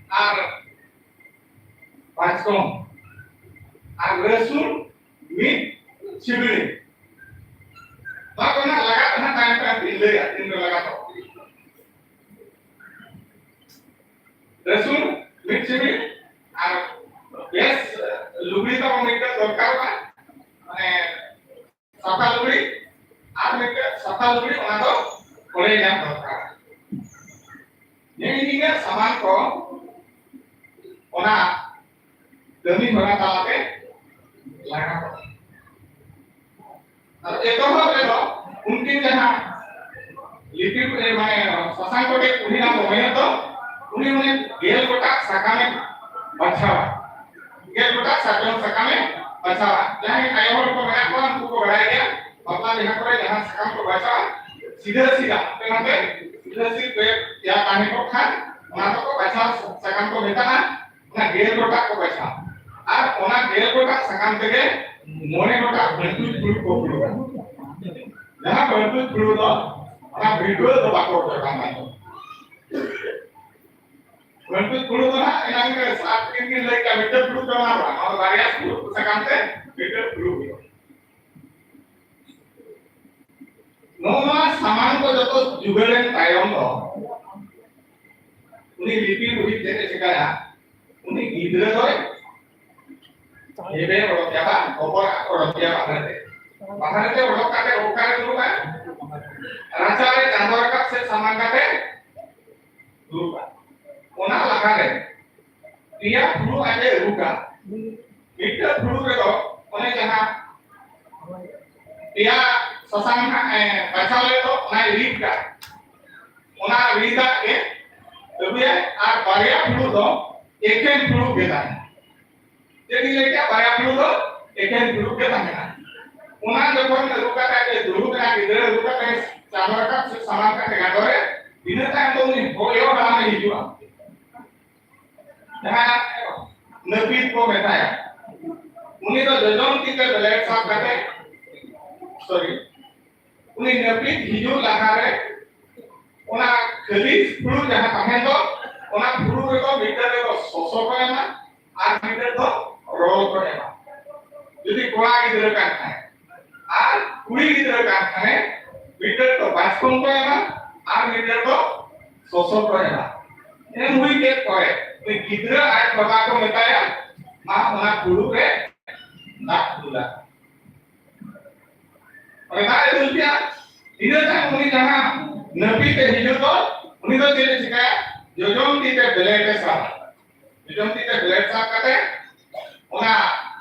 ᱟᱨ ᱵᱟᱪᱠᱚᱢ ᱟᱨ ᱨᱟᱹᱥᱩᱱ ᱢᱤᱫ ᱪᱷᱤᱵᱤᱲᱤ᱾ ᱱᱚᱣᱟ ᱠᱚᱨᱮᱱᱟᱜ ᱞᱟᱜᱟᱛ ᱫᱚ ᱦᱟᱸᱜ ᱛᱟᱭᱚᱢ ᱛᱟᱭᱚᱢ ᱛᱤᱧ ᱞᱟᱹᱭᱟ, ᱛᱤᱱ ᱨᱮ ᱞᱟᱜᱟᱛᱚᱜ᱾ ᱨᱟᱹᱥᱩᱱ ᱢᱤᱫ ᱪᱷᱤᱵᱤᱲᱤ ᱟᱨ ᱵᱮᱥ ᱞᱩᱜᱽᱲᱤ ᱛᱟᱵᱚᱱ ᱢᱤᱫᱴᱟᱝ ᱫᱚᱨᱠᱟᱨᱚᱜᱼᱟ, ᱢᱟᱱᱮ ᱥᱟᱯᱷᱟ ᱞᱩᱜᱽᱲᱤ, ᱟᱨ ᱢᱤᱫᱴᱟᱝ ᱥᱟᱯᱷᱟ ᱞᱩᱜᱽᱲᱤ, ᱚᱱᱟ ᱫᱚ ᱚᱲᱮᱡ ᱧᱟᱢ ᱫᱚᱨᱠᱟᱨ᱾ ᱱᱤᱭᱟᱹ ᱱᱤᱭᱟᱹ ᱥᱟᱢᱟᱱ ᱠᱚ ᱚᱱᱟ ᱠᱟᱹᱢᱤ ᱦᱚᱨᱟ ᱛᱟᱞᱟᱛᱮ ᱞᱟᱜᱟᱣ᱾ ᱟᱫᱚ ᱮᱛᱚᱦᱚᱵ ᱨᱮᱫᱚ ᱩᱱᱠᱤᱱ ᱡᱟᱦᱟᱸ ᱞᱤᱯᱤ, ᱮ, ᱢᱟᱱᱮ ᱥᱟᱥᱟᱝ ᱠᱚᱴᱮᱡ ᱠᱩᱲᱤ ᱱᱟᱢ ᱢᱚᱦᱮᱛ ᱫᱚ ᱩᱱᱤ ᱩᱱᱤ ᱜᱮᱞ ᱜᱚᱴᱟᱝ ᱥᱟᱠᱟᱢᱮ ᱵᱟᱪᱷᱟᱣᱟ᱾ ᱜᱮᱞ ᱜᱚᱴᱟᱝ ᱥᱟᱨᱡᱚᱢ ᱥᱟᱠᱟᱢᱮ ᱵᱟᱪᱷᱟᱣᱟ᱾ ᱡᱟᱦᱟᱸᱭ ᱟᱭᱳ ᱦᱚᱲ ᱠᱚ ᱢᱮᱱᱟᱜ ᱠᱚᱣᱟ, ᱩᱱᱠᱩ ᱠᱚ ᱵᱟᱲᱟᱭ ᱜᱮᱭᱟ, ᱵᱟᱯᱞᱟ ᱵᱤᱦᱟ ᱠᱚᱨᱮ ᱡᱟᱦᱟᱸ ᱥᱟᱠᱟᱢ ᱠᱚ ᱵᱟᱪᱷᱟᱣᱟ, ᱥᱤᱫᱷᱟᱹ ᱥᱤᱫᱷᱟ ᱦᱟᱱᱛᱮ ᱱᱟᱛᱮ, ᱥᱤᱫᱷᱟᱹ ᱥᱤᱫᱷ ᱯᱮ ᱯᱮᱭᱟ ᱛᱟᱦᱮᱸ ᱠᱚᱜ ᱠᱷᱟᱱ, ᱚᱱᱟ ᱫᱚᱠᱚ ᱵᱟᱪᱷᱟᱣ ᱥᱟᱠᱟᱢ ᱠᱚ ᱢᱮᱛᱟᱜᱼᱟ᱾ ᱚᱱᱟ ᱜᱮᱞ ᱜᱚᱴᱟᱝ ᱠᱚ ᱵᱟᱪᱷᱟᱣᱟ᱾ ᱟᱨ ᱚᱱᱟ ᱜᱮᱞ ᱜᱚᱴᱟᱝ ᱥᱟᱠᱟᱢ ᱛᱮᱜᱮ ᱢᱚᱬᱮ ᱜᱚᱴᱟᱝ ᱵᱷᱟᱹᱱᱴᱩᱡ ᱯᱷᱩᱲᱩᱜ ᱠᱚ ᱯᱷᱩᱲᱩᱜᱼᱟ᱾ ᱡᱟᱦᱟᱸ ᱵᱷᱟᱹᱱᱴᱩᱡ ᱯᱷᱩᱲᱩᱜ ᱫᱚ ᱚᱱᱟ ᱵᱷᱤᱰᱣᱟᱹ ᱫᱚ ᱵᱟᱠᱚ ᱚᱪᱚᱜᱟ ᱚᱱᱟ ᱫᱚ᱾ ᱵᱷᱟᱹᱱᱴᱩᱡ ᱯᱷᱩᱲᱩᱜ ᱫᱚ ᱦᱟᱸᱜ ᱮᱱᱟᱝ ᱨᱮ ᱥᱟᱛ ᱴᱤ ᱞᱤᱧ ᱞᱟᱹᱭ ᱠᱮᱫᱟ, ᱢᱤᱫᱴᱟᱝ ᱯᱷᱩᱲᱩᱜ ᱫᱚ ᱚᱱᱟ ᱵᱟᱝ, ᱚᱱᱟ ᱵᱟᱨᱭᱟ ᱯᱷᱩᱲᱩᱜ ᱥᱟᱠᱟᱢ ᱛᱮ ᱢᱤᱫᱴᱟᱝ ᱯᱷᱩᱲᱩᱜ ᱦᱩᱭᱩᱜᱼᱟ᱾ ᱱᱚᱣᱟ ᱥᱟᱢᱟᱱ ᱠᱚ ᱡᱚᱛᱚ ᱡᱩᱜᱟᱹᱲ ᱮᱱ ᱛᱟᱭᱚᱢ ᱫᱚ ᱩᱱᱤ ᱞᱤᱯᱤ ᱵᱩᱰᱷᱤ ᱪᱮᱫ ᱮ ᱪᱤᱠᱟᱹᱭᱟ? ᱩᱱᱤ ᱜᱤᱫᱽᱨᱟᱹ ᱫᱚᱭ ᱦᱮᱵᱮ ᱚᱰᱚᱠᱮᱭᱟ, ᱵᱟᱝ? ᱚᱠᱚᱭ ᱚᱰᱚᱠᱮᱭᱟ ᱵᱟᱦᱨᱮ ᱛᱮ? ᱵᱟᱦᱨᱮ ᱛᱮ ᱚᱰᱚᱠ ᱠᱟᱛᱮ ᱚᱠᱟᱨᱮ ᱫᱩᱲᱩᱵᱼᱟᱭ? ᱨᱟᱪᱟ ᱨᱮ ᱪᱟᱸᱫᱚ ᱨᱟᱠᱟᱵ ᱥᱮᱫ ᱥᱟᱢᱟᱝ ᱠᱟᱛᱮ ᱫᱩᱲᱩᱵᱼᱟᱭ᱾ ᱚᱱᱟ ᱞᱟᱦᱟᱨᱮ ᱯᱮᱭᱟ ᱯᱷᱩᱲᱩᱜ ᱟᱡ ᱮ ᱟᱹᱨᱩᱵᱟ᱾ ᱢᱤᱫᱴᱟᱹᱝ ᱯᱷᱩᱲᱩᱜ ᱨᱮᱫᱚ ᱚᱱᱮ ᱡᱟᱦᱟᱸ ᱯᱮᱭᱟ ᱥᱟᱥᱟᱝ ᱦᱟᱸᱜ, ᱮ, ᱵᱟᱪᱷᱟᱣ ᱞᱮᱫ ᱫᱚ ᱚᱱᱟᱭ ᱨᱤᱫ ᱠᱟᱜ᱾ ᱚᱱᱟ ᱨᱤᱫᱟᱜ ᱜᱮ ᱟᱹᱜᱩᱭᱟᱭ᱾ ᱟᱨ ᱵᱟᱨᱭᱟ ᱯᱷᱩᱲᱩᱜ ᱫᱚ ᱮᱠᱮᱱ ᱯᱷᱩᱲᱩᱜ ᱜᱮ ᱛᱟᱦᱮᱱᱟ᱾ ᱪᱮᱫ ᱤᱧ ᱞᱟᱹᱭ ᱠᱮᱜᱼᱟ? ᱵᱟᱨᱭᱟ ᱯᱷᱩᱲᱩᱜ ᱫᱚ ᱮᱠᱮᱱ ᱯᱷᱩᱲᱩᱜ ᱜᱮ ᱛᱟᱦᱮᱱᱟ᱾ ᱚᱱᱟ ᱡᱚᱠᱷᱚᱱ ᱟᱹᱜᱩ ᱠᱟᱛᱮ ᱟᱡ ᱮ ᱫᱩᱲᱩᱵ ᱮᱱᱟ, ᱜᱤᱫᱽᱨᱟᱹ ᱟᱹᱜᱩ ᱠᱟᱛᱮ ᱪᱟᱸᱫᱚ ᱨᱟᱠᱟᱵ ᱥᱮᱫ ᱥᱟᱢᱟᱝ ᱠᱟᱛᱮ ᱜᱟᱸᱰᱚ ᱨᱮ, ᱤᱱᱟᱹ ᱛᱟᱭᱚᱢ ᱫᱚ ᱩᱱᱤ ᱦᱚᱭᱚ ᱦᱟᱲᱟᱢᱮ ᱦᱤᱡᱩᱜᱼᱟ᱾ ᱡᱟᱦᱟᱸ ᱱᱟᱹᱯᱤᱛ ᱠᱚ ᱢᱮᱛᱟᱭᱟ, ᱩᱱᱤ ᱫᱚ ᱡᱚᱡᱚᱢ ᱛᱤ ᱛᱮ ᱵᱞᱮᱰ ᱥᱟᱵ ᱠᱟᱛᱮ, ᱥᱚᱨᱤ, ᱩᱱᱤ ᱱᱟᱹᱯᱤᱛ ᱦᱤᱡᱩᱜ ᱞᱟᱦᱟᱨᱮ ᱚᱱᱟ ᱠᱷᱟᱹᱞᱤ ᱯᱷᱩᱲᱩᱜ ᱡᱟᱦᱟᱸ ᱛᱟᱦᱮᱱ ᱫᱚ, ᱚᱱᱟ ᱯᱷᱩᱲᱩᱜ ᱨᱮᱫᱚ ᱢᱤᱫᱴᱟᱝ ᱨᱮᱫᱚ ᱥᱚᱥᱚ ᱠᱚ ᱮᱢᱟ ᱟᱨ ᱢᱤᱫᱴᱟᱝ ᱫᱚ ᱨᱚᱞ ᱠᱚ ᱮᱢᱟ, ᱡᱩᱫᱤ ᱠᱚᱲᱟ ᱜᱤᱫᱽᱨᱟᱹ ᱠᱟᱱ ᱠᱷᱟᱱ᱾ ᱟᱨ ᱠᱩᱲᱤ ᱜᱤᱫᱽᱨᱟᱹ ᱠᱟᱱ ᱠᱷᱟᱱᱮ ᱢᱤᱫᱴᱟᱝ ᱫᱚ ᱵᱟᱪᱠᱚᱢ ᱠᱚ ᱮᱢᱟ ᱟᱨ ᱢᱤᱫᱴᱟᱝ ᱫᱚ ᱥᱚᱥᱚ ᱠᱚ ᱮᱢᱟ᱾ ᱮᱢ ᱦᱩᱭ ᱠᱮᱫ ᱯᱚᱨᱮ ᱩᱱᱤ ᱜᱤᱫᱽᱨᱟᱹ ᱟᱡ ᱵᱟᱵᱟ ᱠᱚ ᱢᱮᱛᱟᱭᱟ, "ᱢᱟ, ᱚᱱᱟ ᱯᱷᱩᱲᱩᱜ ᱨᱮ ᱫᱟᱜ ᱫᱩᱞᱟ᱾" ᱚᱸᱰᱮ ᱫᱟᱜ ᱮ ᱫᱩᱞ ᱠᱮᱫᱟ᱾ ᱤᱱᱟᱹ ᱛᱟᱭᱚᱢ ᱩᱱᱤ ᱡᱟᱦᱟᱸ ᱱᱟᱹᱯᱤᱛ ᱮ ᱦᱤᱡᱩᱜ ᱫᱚ, ᱩᱱᱤ ᱫᱚ ᱪᱮᱫ ᱮ ᱪᱤᱠᱟᱹᱭᱟ? ᱡᱚᱡᱚᱢ ᱛᱤ ᱛᱮ ᱵᱞᱮᱰ ᱮ ᱥᱟᱵᱟ᱾ ᱡᱚᱡᱚᱢ ᱛᱤ ᱛᱮ ᱵᱞᱮᱰ ᱥᱟᱵ ᱠᱟᱛᱮ ᱚᱱᱟ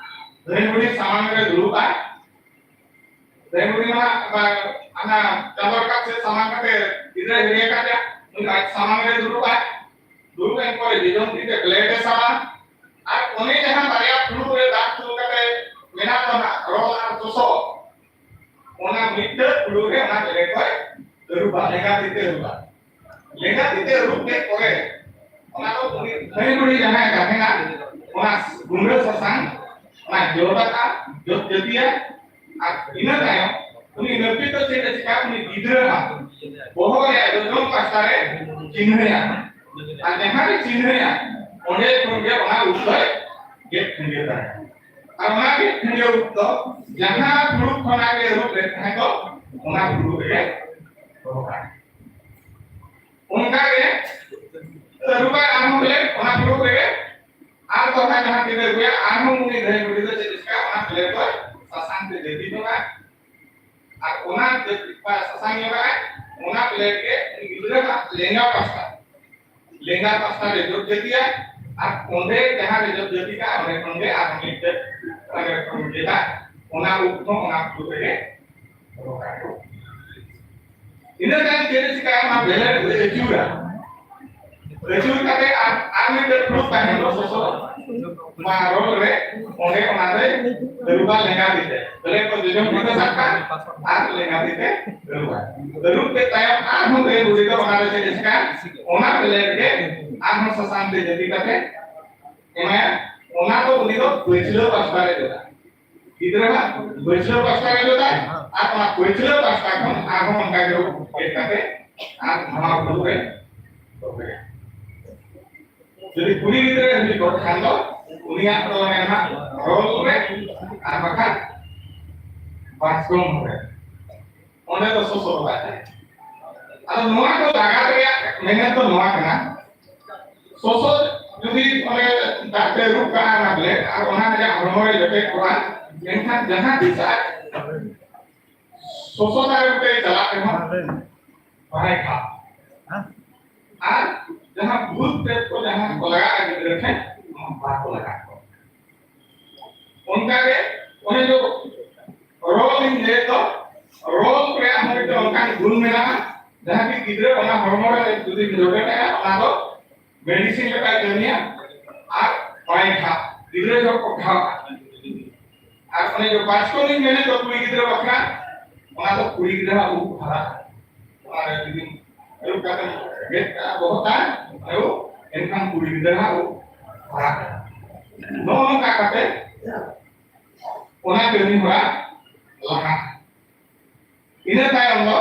ᱫᱷᱟᱹᱭ ᱵᱩᱲᱦᱤ ᱥᱟᱢᱟᱝ ᱨᱮ ᱫᱩᱲᱩᱵ ᱟᱭ᱾ ᱫᱷᱟᱹᱭ ᱵᱩᱲᱦᱤ ᱢᱟ ᱦᱟᱱᱟ ᱪᱟᱸᱫᱚ ᱨᱟᱠᱟᱵ ᱥᱮᱫ ᱥᱟᱢᱟᱝ ᱠᱟᱛᱮ ᱜᱤᱫᱽᱨᱟᱹ ᱦᱤᱨᱤ ᱟᱠᱟᱫᱮᱭᱟ, ᱩᱱᱤ ᱟᱡ ᱥᱟᱢᱟᱝ ᱨᱮ ᱫᱩᱲᱩᱵ ᱟᱭ᱾ ᱫᱩᱲᱩᱵ ᱮᱱ ᱯᱚᱨᱮ ᱡᱚᱡᱚᱢ ᱛᱤ ᱛᱮ ᱵᱞᱮᱰ ᱮ ᱥᱟᱵᱟ᱾ ᱟᱨ ᱚᱱᱮ ᱡᱟᱦᱟᱸ ᱵᱟᱨᱭᱟ ᱯᱷᱩᱲᱩᱜ ᱨᱮ ᱫᱟᱜ ᱫᱩᱞ ᱠᱟᱛᱮ ᱢᱮᱱᱟᱜ ᱫᱚ ᱦᱟᱸᱜ ᱨᱚᱞ ᱟᱨ ᱥᱚᱥᱚ, ᱚᱱᱟ ᱢᱤᱫᱴᱟᱹᱝ ᱯᱷᱩᱲᱩᱜ ᱨᱮ ᱚᱱᱟ ᱵᱞᱮᱰ ᱫᱚᱭ ᱟᱹᱨᱩᱵᱟ, ᱞᱮᱸᱜᱟ ᱛᱤ ᱛᱮ ᱟᱹᱨᱩᱵᱟ᱾ ᱞᱮᱸᱜᱟ ᱛᱤ ᱛᱮ ᱟᱹᱨᱩᱵ ᱠᱮᱫ ᱯᱚᱨᱮ ᱚᱱᱟ ᱫᱚ ᱩᱱᱤ ᱫᱷᱟᱹᱭ ᱵᱩᱲᱦᱤ ᱡᱟᱦᱟᱸᱭ ᱛᱟᱦᱮᱱᱟ, ᱚᱱᱟ ᱜᱩᱸᱰᱟᱹ ᱥᱟᱥᱟᱝ, ᱚᱱᱟ ᱡᱚᱫᱟᱜᱼᱟ, ᱡᱚᱫ ᱡᱟᱹᱛᱤᱭᱟ, ᱟᱨ ᱤᱱᱟᱹ ᱛᱟᱭᱚᱢ ᱩᱱᱤ ᱱᱟᱹᱯᱤᱛ ᱫᱚ ᱪᱮᱫ ᱮ ᱪᱤᱠᱟᱹᱭᱟ? ᱩᱱᱤ ᱜᱤᱫᱽᱨᱟᱹ ᱦᱟᱸᱜ ᱵᱚᱦᱚᱜ ᱨᱮᱭᱟᱜ ᱡᱚᱡᱚᱢ ᱯᱟᱥᱴᱟ ᱨᱮ ᱪᱤᱱᱦᱟᱹᱭᱟ, ᱟᱨ ᱡᱟᱦᱟᱸ ᱨᱮ ᱪᱤᱱᱦᱟᱹᱭᱟ, ᱚᱸᱰᱮ ᱠᱷᱚᱱ ᱜᱮ ᱚᱱᱟ ᱩᱵ ᱫᱚᱭ ᱜᱮᱫ ᱠᱷᱟᱹᱱᱰᱤᱭᱟᱹ ᱫᱟᱲᱮᱭᱟᱜᱼᱟ᱾ ᱟᱨ ᱚᱱᱟ ᱜᱮᱫ ᱠᱷᱟᱹᱱᱰᱤᱭᱟᱹ ᱩᱵ ᱫᱚ ᱡᱟᱦᱟᱸ ᱯᱷᱩᱲᱩᱜ ᱠᱷᱚᱱᱟᱜ ᱜᱮ ᱟᱹᱨᱩᱵ ᱞᱮᱱ ᱛᱟᱦᱮᱸ ᱫᱚ, ᱚᱱᱟ ᱯᱷᱩᱲᱩᱜ ᱨᱮᱜᱮ ᱫᱚᱦᱚ ᱠᱟᱜᱼᱟ᱾ ᱚᱱᱠᱟ ᱜᱮ ᱟᱹᱨᱩᱵᱟᱭ ᱟᱨᱦᱚᱸ ᱵᱚᱞᱮ ᱚᱱᱟ ᱯᱷᱩᱲᱩᱜ ᱨᱮᱜᱮ, ᱟᱨ ᱫᱚᱦᱲᱟ ᱡᱟᱦᱟᱸ ᱛᱤᱱᱟᱹᱜ ᱟᱹᱜᱩᱭᱟ, ᱟᱨᱦᱚᱸ ᱩᱱᱤ ᱫᱷᱟᱹᱭ ᱵᱩᱰᱷᱤ ᱫᱚ ᱪᱮᱫ ᱮ ᱪᱤᱠᱟᱹᱭᱟ? ᱚᱱᱟ ᱯᱞᱮᱴ ᱫᱚ ᱥᱟᱥᱟᱝ ᱛᱮ ᱡᱟᱹᱛᱤ ᱧᱚᱜᱟ᱾ ᱟᱨ ᱚᱱᱟ ᱡᱟᱹᱛᱤ ᱥᱟᱥᱟᱝ ᱧᱚᱜᱟᱭ, ᱚᱱᱟ ᱯᱞᱮᱴ ᱜᱮ ᱩᱱᱤ ᱜᱤᱫᱽᱨᱟᱹ ᱟᱜ ᱞᱮᱸᱜᱟ ᱯᱟᱥᱴᱟ, ᱞᱮᱸᱜᱟ ᱯᱟᱥᱴᱟ ᱨᱮ ᱡᱚᱫ ᱡᱟᱹᱛᱤᱭᱟ᱾ ᱟᱨ ᱚᱸᱰᱮ ᱡᱟᱦᱟᱸ ᱨᱮ ᱡᱚᱫ ᱡᱟᱹᱛᱤ ᱠᱟᱜᱼᱟ, ᱚᱸᱰᱮ ᱠᱷᱚᱱ ᱜᱮ ᱟᱨ ᱢᱤᱫᱴᱮᱱ ᱚᱸᱰᱮ ᱠᱷᱚᱱ ᱜᱮᱫᱟ, ᱚᱱᱟ ᱩᱵ ᱦᱚᱸ ᱚᱱᱟ ᱯᱷᱩᱲᱩᱜ ᱨᱮᱜᱮ ᱫᱚᱦᱚ ᱠᱟᱜᱼᱟ᱾ ᱤᱱᱟᱹ ᱛᱟᱭᱚᱢ ᱪᱮᱫ ᱮ ᱪᱤᱠᱟᱹᱭᱟ? ᱚᱱᱟ ᱵᱮᱞᱮᱴ ᱮ ᱟᱹᱪᱩᱨᱟ᱾ ᱟᱹᱪᱩᱨ ᱠᱟᱛᱮ ᱟᱨ, ᱟᱨ ᱢᱤᱫᱴᱮᱱ ᱯᱷᱩᱲᱩᱜ ᱛᱟᱦᱮᱱ ᱫᱚ ᱥᱚᱥᱚ, ᱚᱱᱟ ᱨᱚᱞ ᱨᱮ, ᱚᱸᱰᱮ ᱚᱱᱟ ᱨᱮ ᱟᱹᱨᱩᱵᱟ ᱞᱮᱸᱜᱟ ᱛᱤ ᱛᱮ᱾ ᱵᱚᱞᱮ ᱠᱚ ᱡᱚᱡᱚᱢ ᱛᱤ ᱛᱮ ᱥᱟᱵ ᱠᱟᱜ ᱟᱨ ᱞᱮᱸᱜᱟ ᱛᱤ ᱛᱮ ᱟᱹᱨᱩᱵᱟ᱾ ᱟᱹᱨᱩᱵ ᱠᱮᱫ ᱛᱟᱭᱚᱢ ᱟᱨᱦᱚᱸ ᱫᱷᱟᱹᱭ ᱵᱩᱰᱷᱤ ᱫᱚ ᱚᱱᱟ ᱨᱮ ᱪᱮᱫ ᱮ ᱪᱤᱠᱟᱹᱭᱟ? ᱚᱱᱟ ᱵᱮᱞᱮᱴ ᱜᱮ ᱟᱨᱦᱚᱸ ᱥᱟᱥᱟᱝ ᱛᱮ ᱡᱟᱹᱛᱤ ᱠᱟᱛᱮ ᱮᱢᱟᱭᱟ᱾ ᱚᱱᱟ ᱫᱚ ᱩᱱᱤ ᱫᱚ ᱯᱟᱹᱪᱷᱞᱟᱹ ᱯᱟᱥᱴᱟ ᱨᱮ ᱡᱚᱫᱟ᱾ ᱜᱤᱫᱽᱨᱟᱹ ᱦᱟᱸᱜ ᱯᱟᱹᱪᱷᱞᱟᱹ ᱯᱟᱥᱴᱟ ᱨᱮ ᱡᱚᱫᱟᱭ, ᱟᱨ ᱚᱱᱟ ᱯᱟᱹᱪᱷᱞᱟᱹ ᱯᱟᱥᱴᱟ ᱠᱷᱚᱱ ᱟᱨᱦᱚᱸ ᱚᱱᱠᱟ ᱜᱮ ᱜᱮᱫ ᱠᱟᱛᱮ ᱟᱨ ᱱᱟᱣᱟ ᱯᱷᱩᱲᱩᱜ ᱨᱮ ᱫᱚᱦᱚᱭᱟ᱾ ᱡᱩᱫᱤ ᱠᱩᱲᱤ ᱜᱤᱫᱽᱨᱟᱹ ᱦᱩᱭ ᱠᱚᱜ ᱠᱷᱟᱱ ᱫᱚ ᱩᱱᱤᱭᱟᱜ ᱫᱚ ᱚᱱᱮ ᱱᱟᱦᱟᱜ ᱨᱚᱞ ᱨᱮ ᱟᱨ ᱵᱟᱠᱷᱟᱱ ᱵᱟᱪᱠᱚᱢ ᱨᱮ, ᱚᱸᱰᱮ ᱫᱚ ᱥᱚᱥᱚ ᱫᱚ ᱵᱟᱭ ᱛᱟᱦᱮᱸ᱾ ᱟᱫᱚ ᱱᱚᱣᱟ ᱠᱚ ᱞᱟᱜᱟᱛ ᱨᱮᱭᱟᱜ ᱢᱮᱦᱱᱚᱛ ᱫᱚ ᱱᱚᱣᱟ ᱠᱟᱱᱟ, ᱥᱚᱥᱚ ᱡᱩᱫᱤ ᱚᱸᱰᱮ ᱫᱟᱜ ᱛᱮ ᱟᱹᱨᱩᱵ ᱠᱟᱜᱼᱟ ᱚᱱᱟ ᱵᱞᱮᱰ ᱟᱨ ᱚᱱᱟ ᱟᱡᱟᱜ ᱦᱚᱲᱢᱚ ᱨᱮ ᱡᱚᱴᱮᱫ ᱠᱚᱜᱼᱟ, ᱮᱱᱠᱷᱟᱱ ᱡᱟᱦᱟᱸ ᱛᱤᱥ ᱟᱡ ᱥᱚᱥᱚ ᱫᱟᱨᱮ ᱵᱩᱴᱟᱹᱭ ᱪᱟᱞᱟᱜ ᱨᱮᱦᱚᱸ ᱵᱟᱭ ᱜᱷᱟᱜ᱾ ᱟᱨ ᱡᱟᱦᱟᱸ ᱵᱷᱩᱛ ᱯᱨᱮᱛ ᱠᱚ ᱡᱟᱦᱟᱸ ᱠᱚ ᱞᱟᱜᱟᱜᱼᱟ ᱜᱤᱫᱽᱨᱟᱹ ᱴᱷᱮᱱ, ᱚᱱᱟ ᱵᱟᱠᱚ ᱞᱟᱜᱟᱜ ᱠᱚᱣᱟ᱾ ᱚᱱᱠᱟ ᱜᱮ ᱚᱱᱮ ᱡᱮ ᱨᱚᱞ ᱤᱧ ᱞᱟᱹᱭᱮᱫ ᱫᱚ, ᱨᱚᱞ ᱨᱮᱭᱟᱜ ᱦᱚᱸ ᱢᱤᱫᱴᱮᱱ ᱚᱱᱠᱟᱱ ᱜᱩᱱ ᱢᱮᱱᱟᱜᱼᱟ, ᱡᱟᱦᱟᱸ ᱠᱤ ᱜᱤᱫᱽᱨᱟᱹ ᱚᱱᱟ ᱦᱚᱲᱢᱚ ᱨᱮ ᱡᱩᱫᱤ ᱡᱚᱴᱮᱫ ᱟᱭᱟ, ᱚᱱᱟ ᱫᱚ ᱢᱮᱰᱤᱥᱤᱱ ᱞᱮᱠᱟᱭ ᱠᱟᱹᱢᱤᱭᱟ ᱟᱨ ᱵᱟᱭ ᱜᱷᱟᱜ, ᱜᱤᱫᱽᱨᱟᱹ ᱡᱚᱦᱚᱜ ᱠᱚ ᱜᱷᱟᱣᱟ᱾ ᱟᱨ ᱚᱱᱮ ᱡᱮ ᱵᱟᱪᱠᱚᱢ ᱤᱧ ᱢᱮᱱᱮᱫ ᱫᱚ ᱠᱩᱲᱤ ᱜᱤᱫᱽᱨᱟᱹ ᱵᱟᱠᱷᱨᱟ, ᱚᱱᱟ ᱫᱚ ᱠᱩᱲᱤ ᱜᱤᱫᱽᱨᱟᱹᱣᱟᱜ ᱩᱵ ᱦᱟᱨᱟᱜᱼᱟ᱾ ᱚᱱᱟ ᱨᱮ ᱡᱩᱫᱤ ᱟᱹᱨᱩᱵ ᱠᱟᱛᱮᱢ ᱜᱮᱫ ᱠᱟᱜᱼᱟ ᱵᱚᱦᱚᱜ ᱛᱟᱭ, ᱚᱱᱟ ᱩᱵ ᱮᱱᱠᱷᱟᱱ ᱠᱩᱲᱤ ᱜᱤᱫᱽᱨᱟᱹ ᱦᱟᱸᱜ ᱠᱚ ᱯᱟᱲᱦᱟᱜ ᱠᱟᱱᱟ᱾ ᱱᱚᱜᱼᱚ ᱱᱚᱝᱠᱟ ᱠᱟᱛᱮ ᱚᱱᱟ ᱠᱟᱹᱢᱤ ᱦᱚᱨᱟ ᱞᱟᱦᱟ᱾ ᱤᱱᱟᱹ ᱛᱟᱭᱚᱢ ᱫᱚ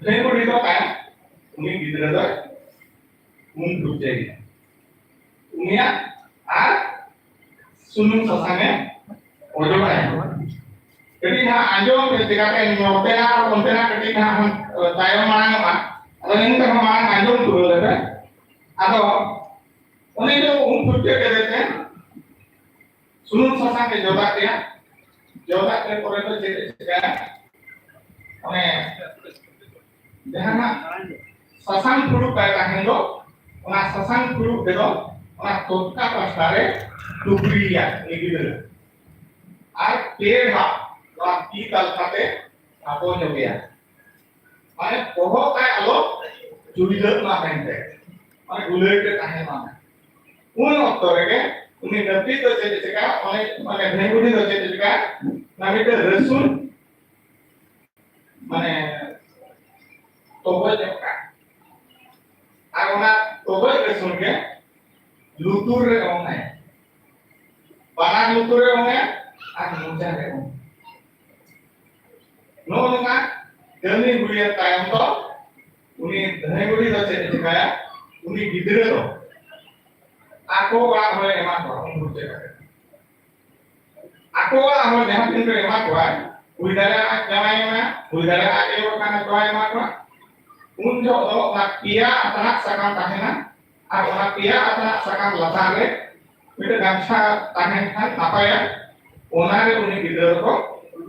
ᱫᱷᱟᱹᱭ ᱵᱩᱰᱷᱤ ᱫᱚ ᱛᱟᱭᱚᱢ ᱩᱱᱤ ᱜᱤᱫᱽᱨᱟᱹ ᱫᱚᱭ ᱩᱢ ᱯᱷᱩᱨᱪᱟᱹᱭᱮᱭᱟ᱾ ᱩᱱᱤᱭᱟᱜ ᱟᱨ ᱥᱩᱱᱩᱢ ᱥᱟᱥᱟᱝ ᱮ ᱚᱡᱚᱜ ᱟᱭᱟ᱾ ᱠᱟᱹᱴᱤᱡ ᱱᱟᱦᱟᱜ ᱟᱸᱡᱚᱢ ᱯᱮ, ᱪᱮᱠᱟᱛᱮ ᱱᱚᱛᱮᱱᱟᱜ ᱟᱨ ᱚᱱᱛᱮᱱᱟᱜ ᱠᱟᱹᱴᱤᱡ ᱱᱟᱦᱟᱜ ᱦᱚᱸ ᱛᱟᱭᱚᱢ ᱢᱟᱲᱟᱝ ᱚᱜᱼᱟ᱾ ᱟᱫᱚ ᱮᱱᱛᱮ ᱨᱮᱦᱚᱸ ᱢᱟᱲᱟᱝ ᱟᱸᱡᱚᱢ ᱯᱩᱨᱟᱹᱣ ᱞᱮᱯᱮ᱾ ᱟᱫᱚ ᱩᱱᱤ ᱫᱚ ᱩᱢ ᱯᱷᱩᱨᱪᱟᱹ ᱠᱮᱫᱮ ᱛᱮ ᱥᱩᱱᱩᱢ ᱥᱟᱥᱟᱝ ᱮ ᱡᱚᱫᱟᱜ ᱮᱭᱟ᱾ ᱡᱚᱫᱟᱜ ᱛᱮ ᱯᱚᱨᱮ ᱫᱚ ᱪᱮᱫ ᱮ ᱪᱤᱠᱟᱹᱭᱟ? ᱚᱱᱮ ᱡᱟᱦᱟᱸ ᱱᱟᱜ ᱥᱟᱥᱟᱝ ᱯᱷᱩᱲᱩᱜ ᱛᱟᱭ ᱛᱟᱦᱮᱱ ᱫᱚ, ᱚᱱᱟ ᱥᱟᱥᱟᱝ ᱯᱷᱩᱲᱩᱜ ᱛᱮᱫᱚ ᱚᱱᱟ ᱛᱚᱛᱠᱟ ᱯᱟᱥᱴᱟ ᱨᱮ ᱴᱩᱠᱨᱤᱭᱟ ᱩᱱᱤ ᱜᱤᱫᱽᱨᱟᱹ᱾ ᱟᱨ ᱯᱮ ᱫᱷᱟᱣ ᱱᱚᱣᱟ ᱛᱤ ᱛᱟᱞᱠᱷᱟ ᱛᱮ ᱛᱷᱟᱯᱚ ᱧᱚᱜᱮᱭᱟ᱾ ᱢᱟᱱᱮ ᱵᱚᱦᱚᱜ ᱛᱟᱭ ᱟᱞᱚ ᱪᱩᱭᱞᱟᱹᱜ ᱢᱟ ᱢᱮᱱᱛᱮ, ᱢᱟᱱᱮ ᱜᱩᱞᱟᱹᱭ ᱛᱮ ᱛᱟᱦᱮᱱ ᱢᱟ᱾ ᱩᱱ ᱚᱠᱛᱚ ᱨᱮᱜᱮ ᱩᱱᱤ ᱱᱟᱹᱯᱤᱛ ᱫᱚ ᱪᱮᱫ ᱮ ᱪᱤᱠᱟ, ᱚᱱᱮ ᱢᱟᱱᱮ ᱵᱷᱮᱝᱜᱩᱞᱤ ᱫᱚ ᱪᱮᱫ ᱮ ᱪᱤᱠᱟ, ᱚᱱᱟ ᱢᱤᱫᱴᱮᱱ ᱨᱟᱹᱥᱩᱱ ᱢᱟᱱᱮ ᱛᱚᱜᱚᱡ ᱧᱚᱜ ᱠᱟᱜ᱾ ᱟᱨ ᱚᱱᱟ ᱛᱚᱜᱚᱡ ᱨᱟᱹᱥᱩᱱ ᱜᱮ ᱞᱩᱛᱩᱨ ᱨᱮ ᱚᱝ ᱟᱭ᱾ ᱵᱟᱱᱟᱨ ᱞᱩᱛᱩᱨ ᱨᱮ ᱚᱝ ᱟᱭ ᱟᱨ ᱢᱚᱪᱟ ᱨᱮ ᱚᱝ ᱟᱭ᱾ ᱱᱚᱜᱼᱚ ᱱᱚᱝᱠᱟ ᱠᱟᱹᱢᱤ ᱦᱩᱭᱮᱱ ᱛᱟᱭᱚᱢ ᱫᱚ ᱩᱱᱤ ᱫᱷᱟᱹᱭ ᱵᱩᱰᱷᱤ ᱫᱚ ᱪᱮᱫ ᱮ ᱪᱤᱠᱟᱹᱭᱟ? ᱩᱱᱤ ᱜᱤᱫᱽᱨᱟᱹ ᱫᱚ ᱟᱠᱚ ᱚᱲᱟᱜ ᱦᱚᱲᱮ ᱮᱢᱟ ᱠᱚᱣᱟ ᱩᱢ ᱯᱷᱩᱨᱪᱟᱹ ᱠᱟᱛᱮ᱾ ᱟᱠᱚᱣᱟᱜ ᱦᱚᱸ ᱡᱟᱦᱟᱸ ᱛᱤᱱ ᱨᱮ ᱮᱢᱟ ᱠᱚᱣᱟᱭ, ᱦᱩᱭ ᱫᱟᱲᱮᱭᱟᱜᱼᱟ ᱡᱟᱶᱟᱭ ᱮᱱᱟ, ᱦᱩᱭ ᱫᱟᱲᱮᱭᱟᱜᱼᱟ ᱟᱡ ᱟᱭᱳ ᱠᱟᱱᱟ ᱡᱟᱶᱟᱭ ᱮᱢᱟ ᱠᱚᱣᱟ᱾ ᱩᱱ ᱡᱚᱦᱚᱜ ᱫᱚ ᱚᱱᱟ ᱯᱮᱭᱟ ᱟᱛᱟᱱᱟᱜ ᱥᱟᱠᱟᱢ ᱛᱟᱦᱮᱱᱟ, ᱟᱨ ᱚᱱᱟ ᱯᱮᱭᱟ ᱟᱛᱟᱱᱟᱜ ᱥᱟᱠᱟᱢ ᱞᱟᱛᱟᱨ ᱨᱮ ᱢᱤᱫᱴᱮᱱ ᱜᱟᱢᱪᱷᱟ ᱛᱟᱦᱮᱱ ᱠᱷᱟᱱ ᱱᱟᱯᱟᱭᱟ, ᱚᱱᱟ ᱨᱮ ᱩᱱᱤ ᱜᱤᱫᱽᱨᱟᱹ ᱫᱚᱠᱚ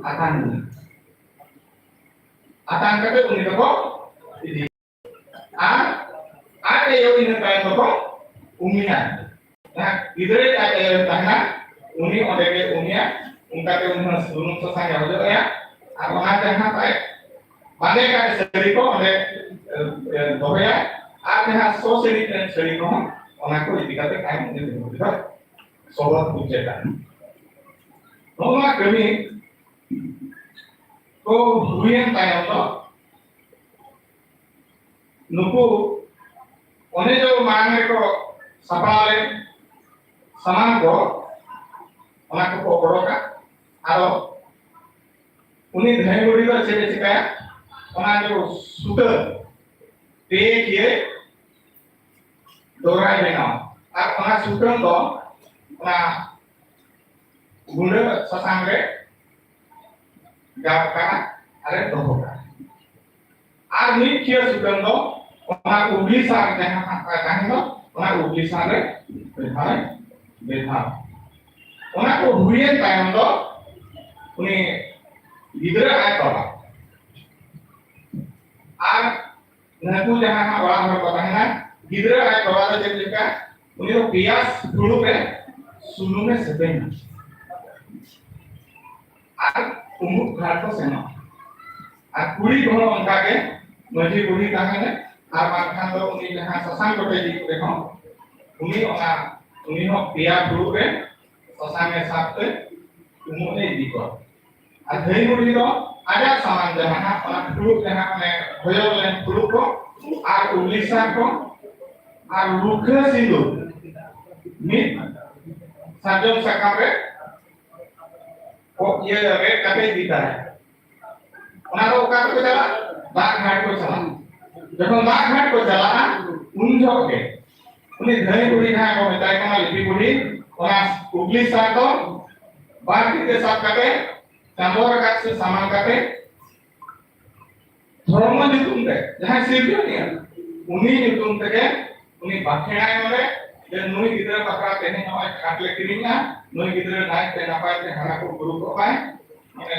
ᱟᱛᱟᱝ ᱮᱭᱟ᱾ ᱟᱛᱟᱝ ᱠᱟᱛᱮ ᱩᱱᱤ ᱫᱚᱠᱚ ᱤᱫᱤ ᱟᱨ ᱟᱡ ᱟᱭᱳ ᱤᱱᱟᱹ ᱛᱟᱭᱚᱢ ᱫᱚᱠᱚ ᱩᱢᱮᱭᱟ᱾ ᱡᱟᱦᱟᱸ ᱜᱤᱫᱽᱨᱟᱹ ᱟᱡ ᱟᱭᱳ ᱛᱟᱦᱮᱱᱟ, ᱩᱱᱤ ᱚᱸᱰᱮ ᱜᱮ ᱩᱢᱮᱭᱟ᱾ ᱚᱱᱠᱟᱛᱮ ᱩᱱᱤ ᱦᱚᱸ ᱥᱩᱱᱩᱢ ᱥᱟᱥᱟᱝ ᱮ ᱚᱡᱚᱜ ᱟᱭᱟ᱾ ᱟᱨ ᱚᱱᱟ ᱡᱟᱦᱟᱸ ᱛᱟᱭ ᱵᱟᱸᱫᱮ ᱠᱟᱜ ᱥᱟᱹᱲᱤ ᱠᱚ ᱚᱸᱰᱮ, ᱮ, ᱮ, ᱫᱚᱦᱚᱭᱟ᱾ ᱟᱨ ᱡᱟᱦᱟᱸ ᱥᱚ ᱥᱤᱬᱤᱡ ᱨᱮᱱ ᱥᱟᱹᱲᱤ ᱠᱚᱦᱚᱸ ᱚᱱᱟ ᱠᱚ ᱤᱫᱤ ᱠᱟᱛᱮ ᱛᱟᱭᱚᱢ ᱩᱱᱤ ᱫᱚ ᱥᱚᱵᱚᱫ ᱯᱩᱡᱟᱹ ᱠᱟᱜᱼᱟ᱾ ᱱᱚᱜᱼᱚ ᱱᱚᱣᱟ ᱠᱟᱹᱢᱤ ᱠᱚ ᱦᱩᱭᱮᱱ ᱛᱟᱭᱚᱢ ᱫᱚ ᱱᱩᱠᱩ ᱚᱱᱮ ᱡᱮ ᱢᱟᱲᱟᱝ ᱨᱮᱠᱚ ᱥᱟᱯᱲᱟᱣ ᱞᱮᱱ ᱥᱟᱢᱟᱱ ᱠᱚ, ᱚᱱᱟ ᱠᱚᱠᱚ ᱚᱰᱚᱠᱟ᱾ ᱟᱫᱚ ᱩᱱᱤ ᱫᱷᱟᱹᱭ ᱵᱩᱲᱦᱤ ᱫᱚ ᱪᱮᱫ ᱮ ᱪᱤᱠᱟᱹᱭᱟ? ᱚᱱᱟ ᱡᱮ ᱥᱩᱛᱟᱹᱢ ᱯᱮ ᱠᱤᱭᱟᱹ ᱰᱚᱜᱽᱨᱟᱭ ᱵᱮᱱᱟᱣᱟ᱾ ᱟᱨ ᱚᱱᱟ ᱥᱩᱛᱟᱹᱢ ᱫᱚ ᱚᱱᱟ ᱜᱩᱸᱰᱟᱹ ᱥᱟᱥᱟᱝ ᱨᱮ ᱜᱟᱵ ᱠᱟᱜᱼᱟ ᱟᱨᱮ ᱫᱚᱦᱚ ᱠᱟᱜᱼᱟ᱾ ᱟᱨ ᱢᱤᱫ ᱠᱤᱭᱟᱹ ᱥᱩᱛᱟᱹᱢ ᱫᱚ ᱚᱱᱟ ᱩᱜᱽᱞᱤ ᱥᱟᱨ ᱡᱟᱦᱟᱸ ᱦᱟᱸᱜ ᱛᱟᱦᱮᱱ ᱫᱚ, ᱚᱱᱟ ᱩᱜᱽᱞᱤ ᱥᱟᱨ ᱨᱮ ᱵᱮᱫᱷᱟᱣ ᱵᱮᱫᱷᱟᱣ᱾ ᱚᱱᱟ ᱠᱚ ᱦᱩᱭᱮᱱ ᱛᱟᱭᱚᱢ ᱫᱚ ᱩᱱᱤ ᱜᱤᱫᱽᱨᱟᱹ ᱟᱡ ᱵᱟᱵᱟ ᱟᱨ ᱱᱩᱠᱩ ᱡᱟᱦᱟᱸ ᱦᱟᱸᱜ ᱚᱲᱟᱜ ᱦᱚᱲ ᱠᱚ ᱛᱟᱦᱮᱱᱟ, ᱜᱤᱫᱽᱨᱟᱹ ᱟᱡ ᱵᱟᱵᱟ ᱫᱚ ᱪᱮᱫ ᱞᱮᱠᱟ? ᱩᱱᱤ ᱫᱚ ᱯᱮᱭᱟ ᱯᱷᱩᱲᱩᱜ ᱨᱮ ᱥᱩᱱᱩᱢ ᱮ ᱥᱮᱯᱮᱧᱟ ᱟᱨ ᱩᱢᱩᱜ ᱜᱷᱟᱴ ᱠᱚ ᱥᱮᱱᱚᱜᱼᱟ᱾ ᱟᱨ ᱠᱩᱲᱤ ᱠᱚᱦᱚᱸ ᱚᱱᱠᱟ ᱜᱮ ᱢᱟᱹᱡᱷᱤ ᱵᱩᱲᱦᱤ ᱛᱟᱦᱮᱱᱟ, ᱟᱨ ᱵᱟᱝᱠᱷᱟᱱ ᱫᱚ ᱩᱱᱤ ᱡᱟᱦᱟᱸ ᱥᱟᱥᱟᱝ ᱠᱚᱴᱮᱡᱤᱡ ᱨᱮᱦᱚᱸ ᱩᱱᱤ ᱚᱱᱟ, ᱩᱱᱤ ᱦᱚᱸ ᱯᱮᱭᱟ ᱯᱷᱩᱲᱩᱜ ᱨᱮ ᱥᱟᱥᱟᱝ ᱮ ᱥᱟᱵ ᱛᱮ ᱩᱢᱩᱜ ᱮ ᱤᱫᱤ ᱠᱚᱣᱟ᱾ ᱟᱨ ᱫᱷᱟᱹᱭ ᱵᱩᱲᱦᱤ ᱫᱚ ᱟᱡᱟᱜ ᱥᱟᱢᱟᱱ ᱡᱟᱦᱟᱸ ᱦᱟᱸᱜ, ᱚᱱᱟ ᱯᱷᱩᱲᱩᱜ ᱡᱟᱦᱟᱸ ᱚᱱᱮ ᱦᱚᱭᱚ ᱞᱮᱱ ᱯᱷᱩᱲᱩᱜ ᱠᱚ ᱟᱨ ᱩᱜᱽᱞᱤ ᱥᱟᱨ ᱠᱚ ᱟᱨ ᱨᱩᱠᱷᱟᱹ ᱥᱤᱸᱫᱩᱨ ᱢᱤᱫ ᱥᱟᱨᱡᱚᱢ ᱥᱟᱠᱟᱢ ᱨᱮ ᱠᱚ ᱤᱭᱟᱹ ᱨᱮᱫ ᱠᱟᱛᱮ ᱤᱫᱤ ᱛᱟᱨᱟᱭᱟ᱾ ᱚᱱᱟ ᱫᱚ ᱚᱠᱟ ᱨᱮᱠᱚ ᱪᱟᱞᱟᱜᱼᱟ? ᱫᱟᱜ ᱜᱷᱟᱴ ᱠᱚ ᱪᱟᱞᱟᱜᱼᱟ᱾ ᱡᱚᱠᱷᱚᱱ ᱫᱟᱜ ᱜᱷᱟᱴ ᱠᱚ ᱪᱟᱞᱟᱜᱼᱟ, ᱩᱱ ᱡᱚᱦᱚᱜ ᱜᱮ ᱩᱱᱤ ᱫᱷᱟᱹᱭ ᱵᱩᱲᱦᱤ ᱡᱟᱦᱟᱸᱭ ᱠᱚ ᱢᱮᱛᱟᱭ ᱠᱟᱱᱟ ᱞᱤᱯᱤ ᱵᱩᱲᱦᱤ, ᱚᱱᱟ ᱩᱜᱽᱞᱤ ᱥᱟᱨ ᱫᱚ ᱵᱟᱨ ᱛᱤ ᱛᱮ ᱥᱟᱵ ᱠᱟᱛᱮ ᱪᱟᱸᱫᱚ ᱨᱟᱠᱟᱵ ᱥᱮᱫ ᱥᱟᱢᱟᱝ ᱠᱟᱛᱮ ᱫᱷᱚᱨᱢᱚ ᱧᱩᱛᱩᱢ ᱛᱮ ᱡᱟᱦᱟᱸᱭ ᱥᱤᱨᱡᱚᱱᱤᱭᱟᱹ, ᱩᱱᱤ ᱧᱩᱛᱩᱢ ᱛᱮᱜᱮ ᱩᱱᱤ ᱵᱟᱠᱷᱮᱲᱟᱭ ᱱᱚᱰᱮ ᱡᱮ ᱱᱩᱭ ᱜᱤᱫᱽᱨᱟᱹ ᱵᱟᱠᱷᱨᱟ ᱛᱮᱦᱮᱧ ᱱᱚᱜᱼᱚᱭ ᱠᱷᱟᱴ ᱞᱮ ᱠᱤᱨᱤᱧᱟ, ᱱᱩᱭ ᱜᱤᱫᱽᱨᱟᱹ ᱱᱟᱭᱛᱮ ᱱᱟᱯᱟᱭ ᱛᱮ ᱦᱟᱨᱟ ᱠᱚ ᱵᱩᱨᱩ ᱠᱚᱜ ᱢᱟᱭ᱾ ᱢᱟᱱᱮ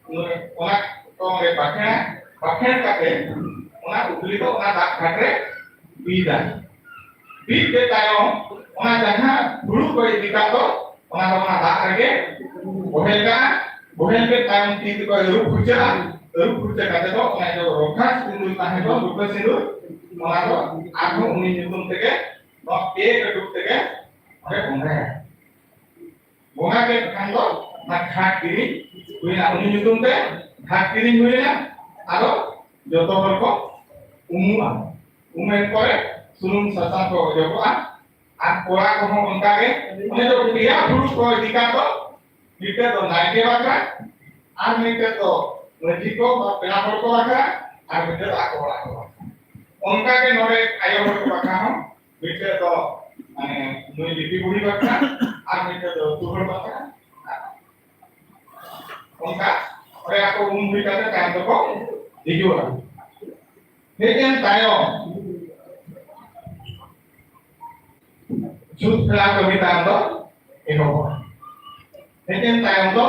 ᱱᱩᱭ ᱚᱱᱟ ᱠᱚ ᱚᱸᱰᱮ ᱵᱟᱠᱷᱮᱲᱟ, ᱵᱟᱠᱷᱮᱲ ᱠᱟᱛᱮ ᱚᱱᱟ ᱩᱜᱽᱞᱤ ᱫᱚ ᱚᱱᱟ ᱫᱟᱜ ᱜᱷᱟᱴ ᱨᱮ ᱵᱤᱫᱟ᱾ ᱵᱤᱫ ᱠᱮᱫ ᱛᱟᱭᱚᱢ ᱚᱱᱟ ᱡᱟᱦᱟᱸ ᱦᱩᱲᱩ ᱠᱚ ᱤᱫᱤ ᱠᱟᱜ ᱫᱚ, ᱚᱱᱟ ᱫᱚ ᱚᱱᱟ ᱫᱟᱜ ᱨᱮᱜᱮ ᱵᱚᱦᱮᱞ ᱠᱟᱜᱼᱟ᱾ ᱵᱚᱦᱮᱞ ᱠᱮᱫ ᱛᱟᱭᱚᱢ ᱛᱤ ᱛᱮᱠᱚ ᱟᱹᱨᱩᱵ ᱯᱷᱩᱨᱪᱟᱹᱜᱼᱟ᱾ ᱟᱹᱨᱩᱵ ᱯᱷᱩᱨᱪᱟᱹ ᱠᱟᱛᱮ ᱫᱚ ᱚᱱᱟ ᱫᱚ ᱨᱚᱠᱷᱟ ᱥᱤᱸᱫᱩᱨ ᱛᱟᱦᱮᱸ ᱫᱚ, ᱨᱩᱯᱟᱹ ᱥᱤᱸᱫᱩᱨ, ᱚᱱᱟ ᱫᱚ ᱟᱨᱦᱚᱸ ᱩᱱᱤ ᱧᱩᱛᱩᱢ ᱛᱮᱜᱮ ᱱᱚᱣᱟ ᱯᱮ ᱠᱟᱹᱴᱩᱵ ᱛᱮᱜᱮ ᱚᱸᱰᱮ ᱵᱚᱸᱜᱟᱭᱟ᱾ ᱵᱚᱸᱜᱟ ᱠᱮᱫ ᱠᱷᱟᱱ ᱫᱚ ᱚᱱᱟ ᱜᱷᱟᱴ ᱠᱤᱨᱤᱧ ᱦᱩᱭᱱᱟ, ᱩᱱᱤ ᱧᱩᱛᱩᱢ ᱛᱮ ᱜᱷᱟᱴ ᱠᱤᱨᱤᱧ ᱦᱩᱭᱱᱟ᱾ ᱟᱫᱚ ᱡᱚᱛᱚ ᱦᱚᱲ ᱠᱚ ᱩᱢᱩᱜᱼᱟ᱾ ᱩᱢᱮᱱ ᱯᱚᱨᱮ ᱥᱩᱱᱩᱢ ᱥᱟᱥᱟᱝ ᱠᱚ ᱚᱡᱚᱜᱚᱜᱼᱟ᱾ ᱟᱨ ᱠᱚᱲᱟ ᱠᱚᱦᱚᱸ ᱚᱱᱠᱟ ᱜᱮ, ᱚᱱᱮ ᱫᱚ ᱯᱮᱭᱟ ᱯᱷᱩᱲᱩᱜ ᱠᱚ ᱤᱫᱤ ᱠᱟᱜ ᱫᱚ, ᱢᱤᱫᱴᱮᱡ ᱫᱚ ᱱᱟᱭᱠᱮ ᱵᱟᱠᱷᱨᱟ, ᱟᱨ ᱢᱤᱫᱴᱮᱡ ᱫᱚ ᱢᱟᱹᱡᱷᱤ ᱠᱚ ᱵᱟ ᱯᱮᱲᱟ ᱦᱚᱲ ᱠᱚ ᱵᱟᱠᱷᱨᱟ, ᱟᱨ ᱢᱤᱫᱴᱮᱡ ᱫᱚ ᱟᱠᱚ ᱚᱲᱟᱜ ᱠᱚ ᱵᱟᱠᱷᱨᱟ᱾ ᱚᱱᱠᱟ ᱜᱮ ᱱᱚᱰᱮ ᱟᱭᱳ ᱦᱚᱲ ᱠᱚ ᱵᱟᱠᱷᱨᱟ ᱦᱚᱸ ᱢᱤᱫᱴᱮᱡ ᱫᱚ, ᱢᱟᱱᱮ, ᱱᱩᱭ ᱞᱤᱯᱤ ᱵᱩᱲᱦᱤ ᱵᱟᱠᱷᱨᱟ, ᱟᱨ ᱢᱤᱫᱴᱮᱡ ᱫᱚ ᱟᱹᱛᱩ ᱦᱚᱲ ᱵᱟᱠᱷᱨᱟ᱾ ᱚᱱᱠᱟ ᱚᱸᱰᱮ ᱟᱠᱚ ᱩᱢ ᱦᱩᱭ ᱠᱟᱛᱮ ᱛᱟᱭᱚᱢ ᱫᱚᱠᱚ ᱦᱤᱡᱩᱜᱼᱟ᱾ ᱦᱮᱡ ᱮᱱ ᱛᱟᱭᱚᱢ ᱪᱷᱩᱛ ᱯᱷᱮᱲᱟᱣ ᱠᱟᱹᱢᱤ ᱛᱟᱭᱚᱢ ᱫᱚ ᱮᱦᱚᱵᱚᱜᱼᱟ᱾ ᱦᱮᱡ ᱮᱱ ᱛᱟᱭᱚᱢ ᱫᱚ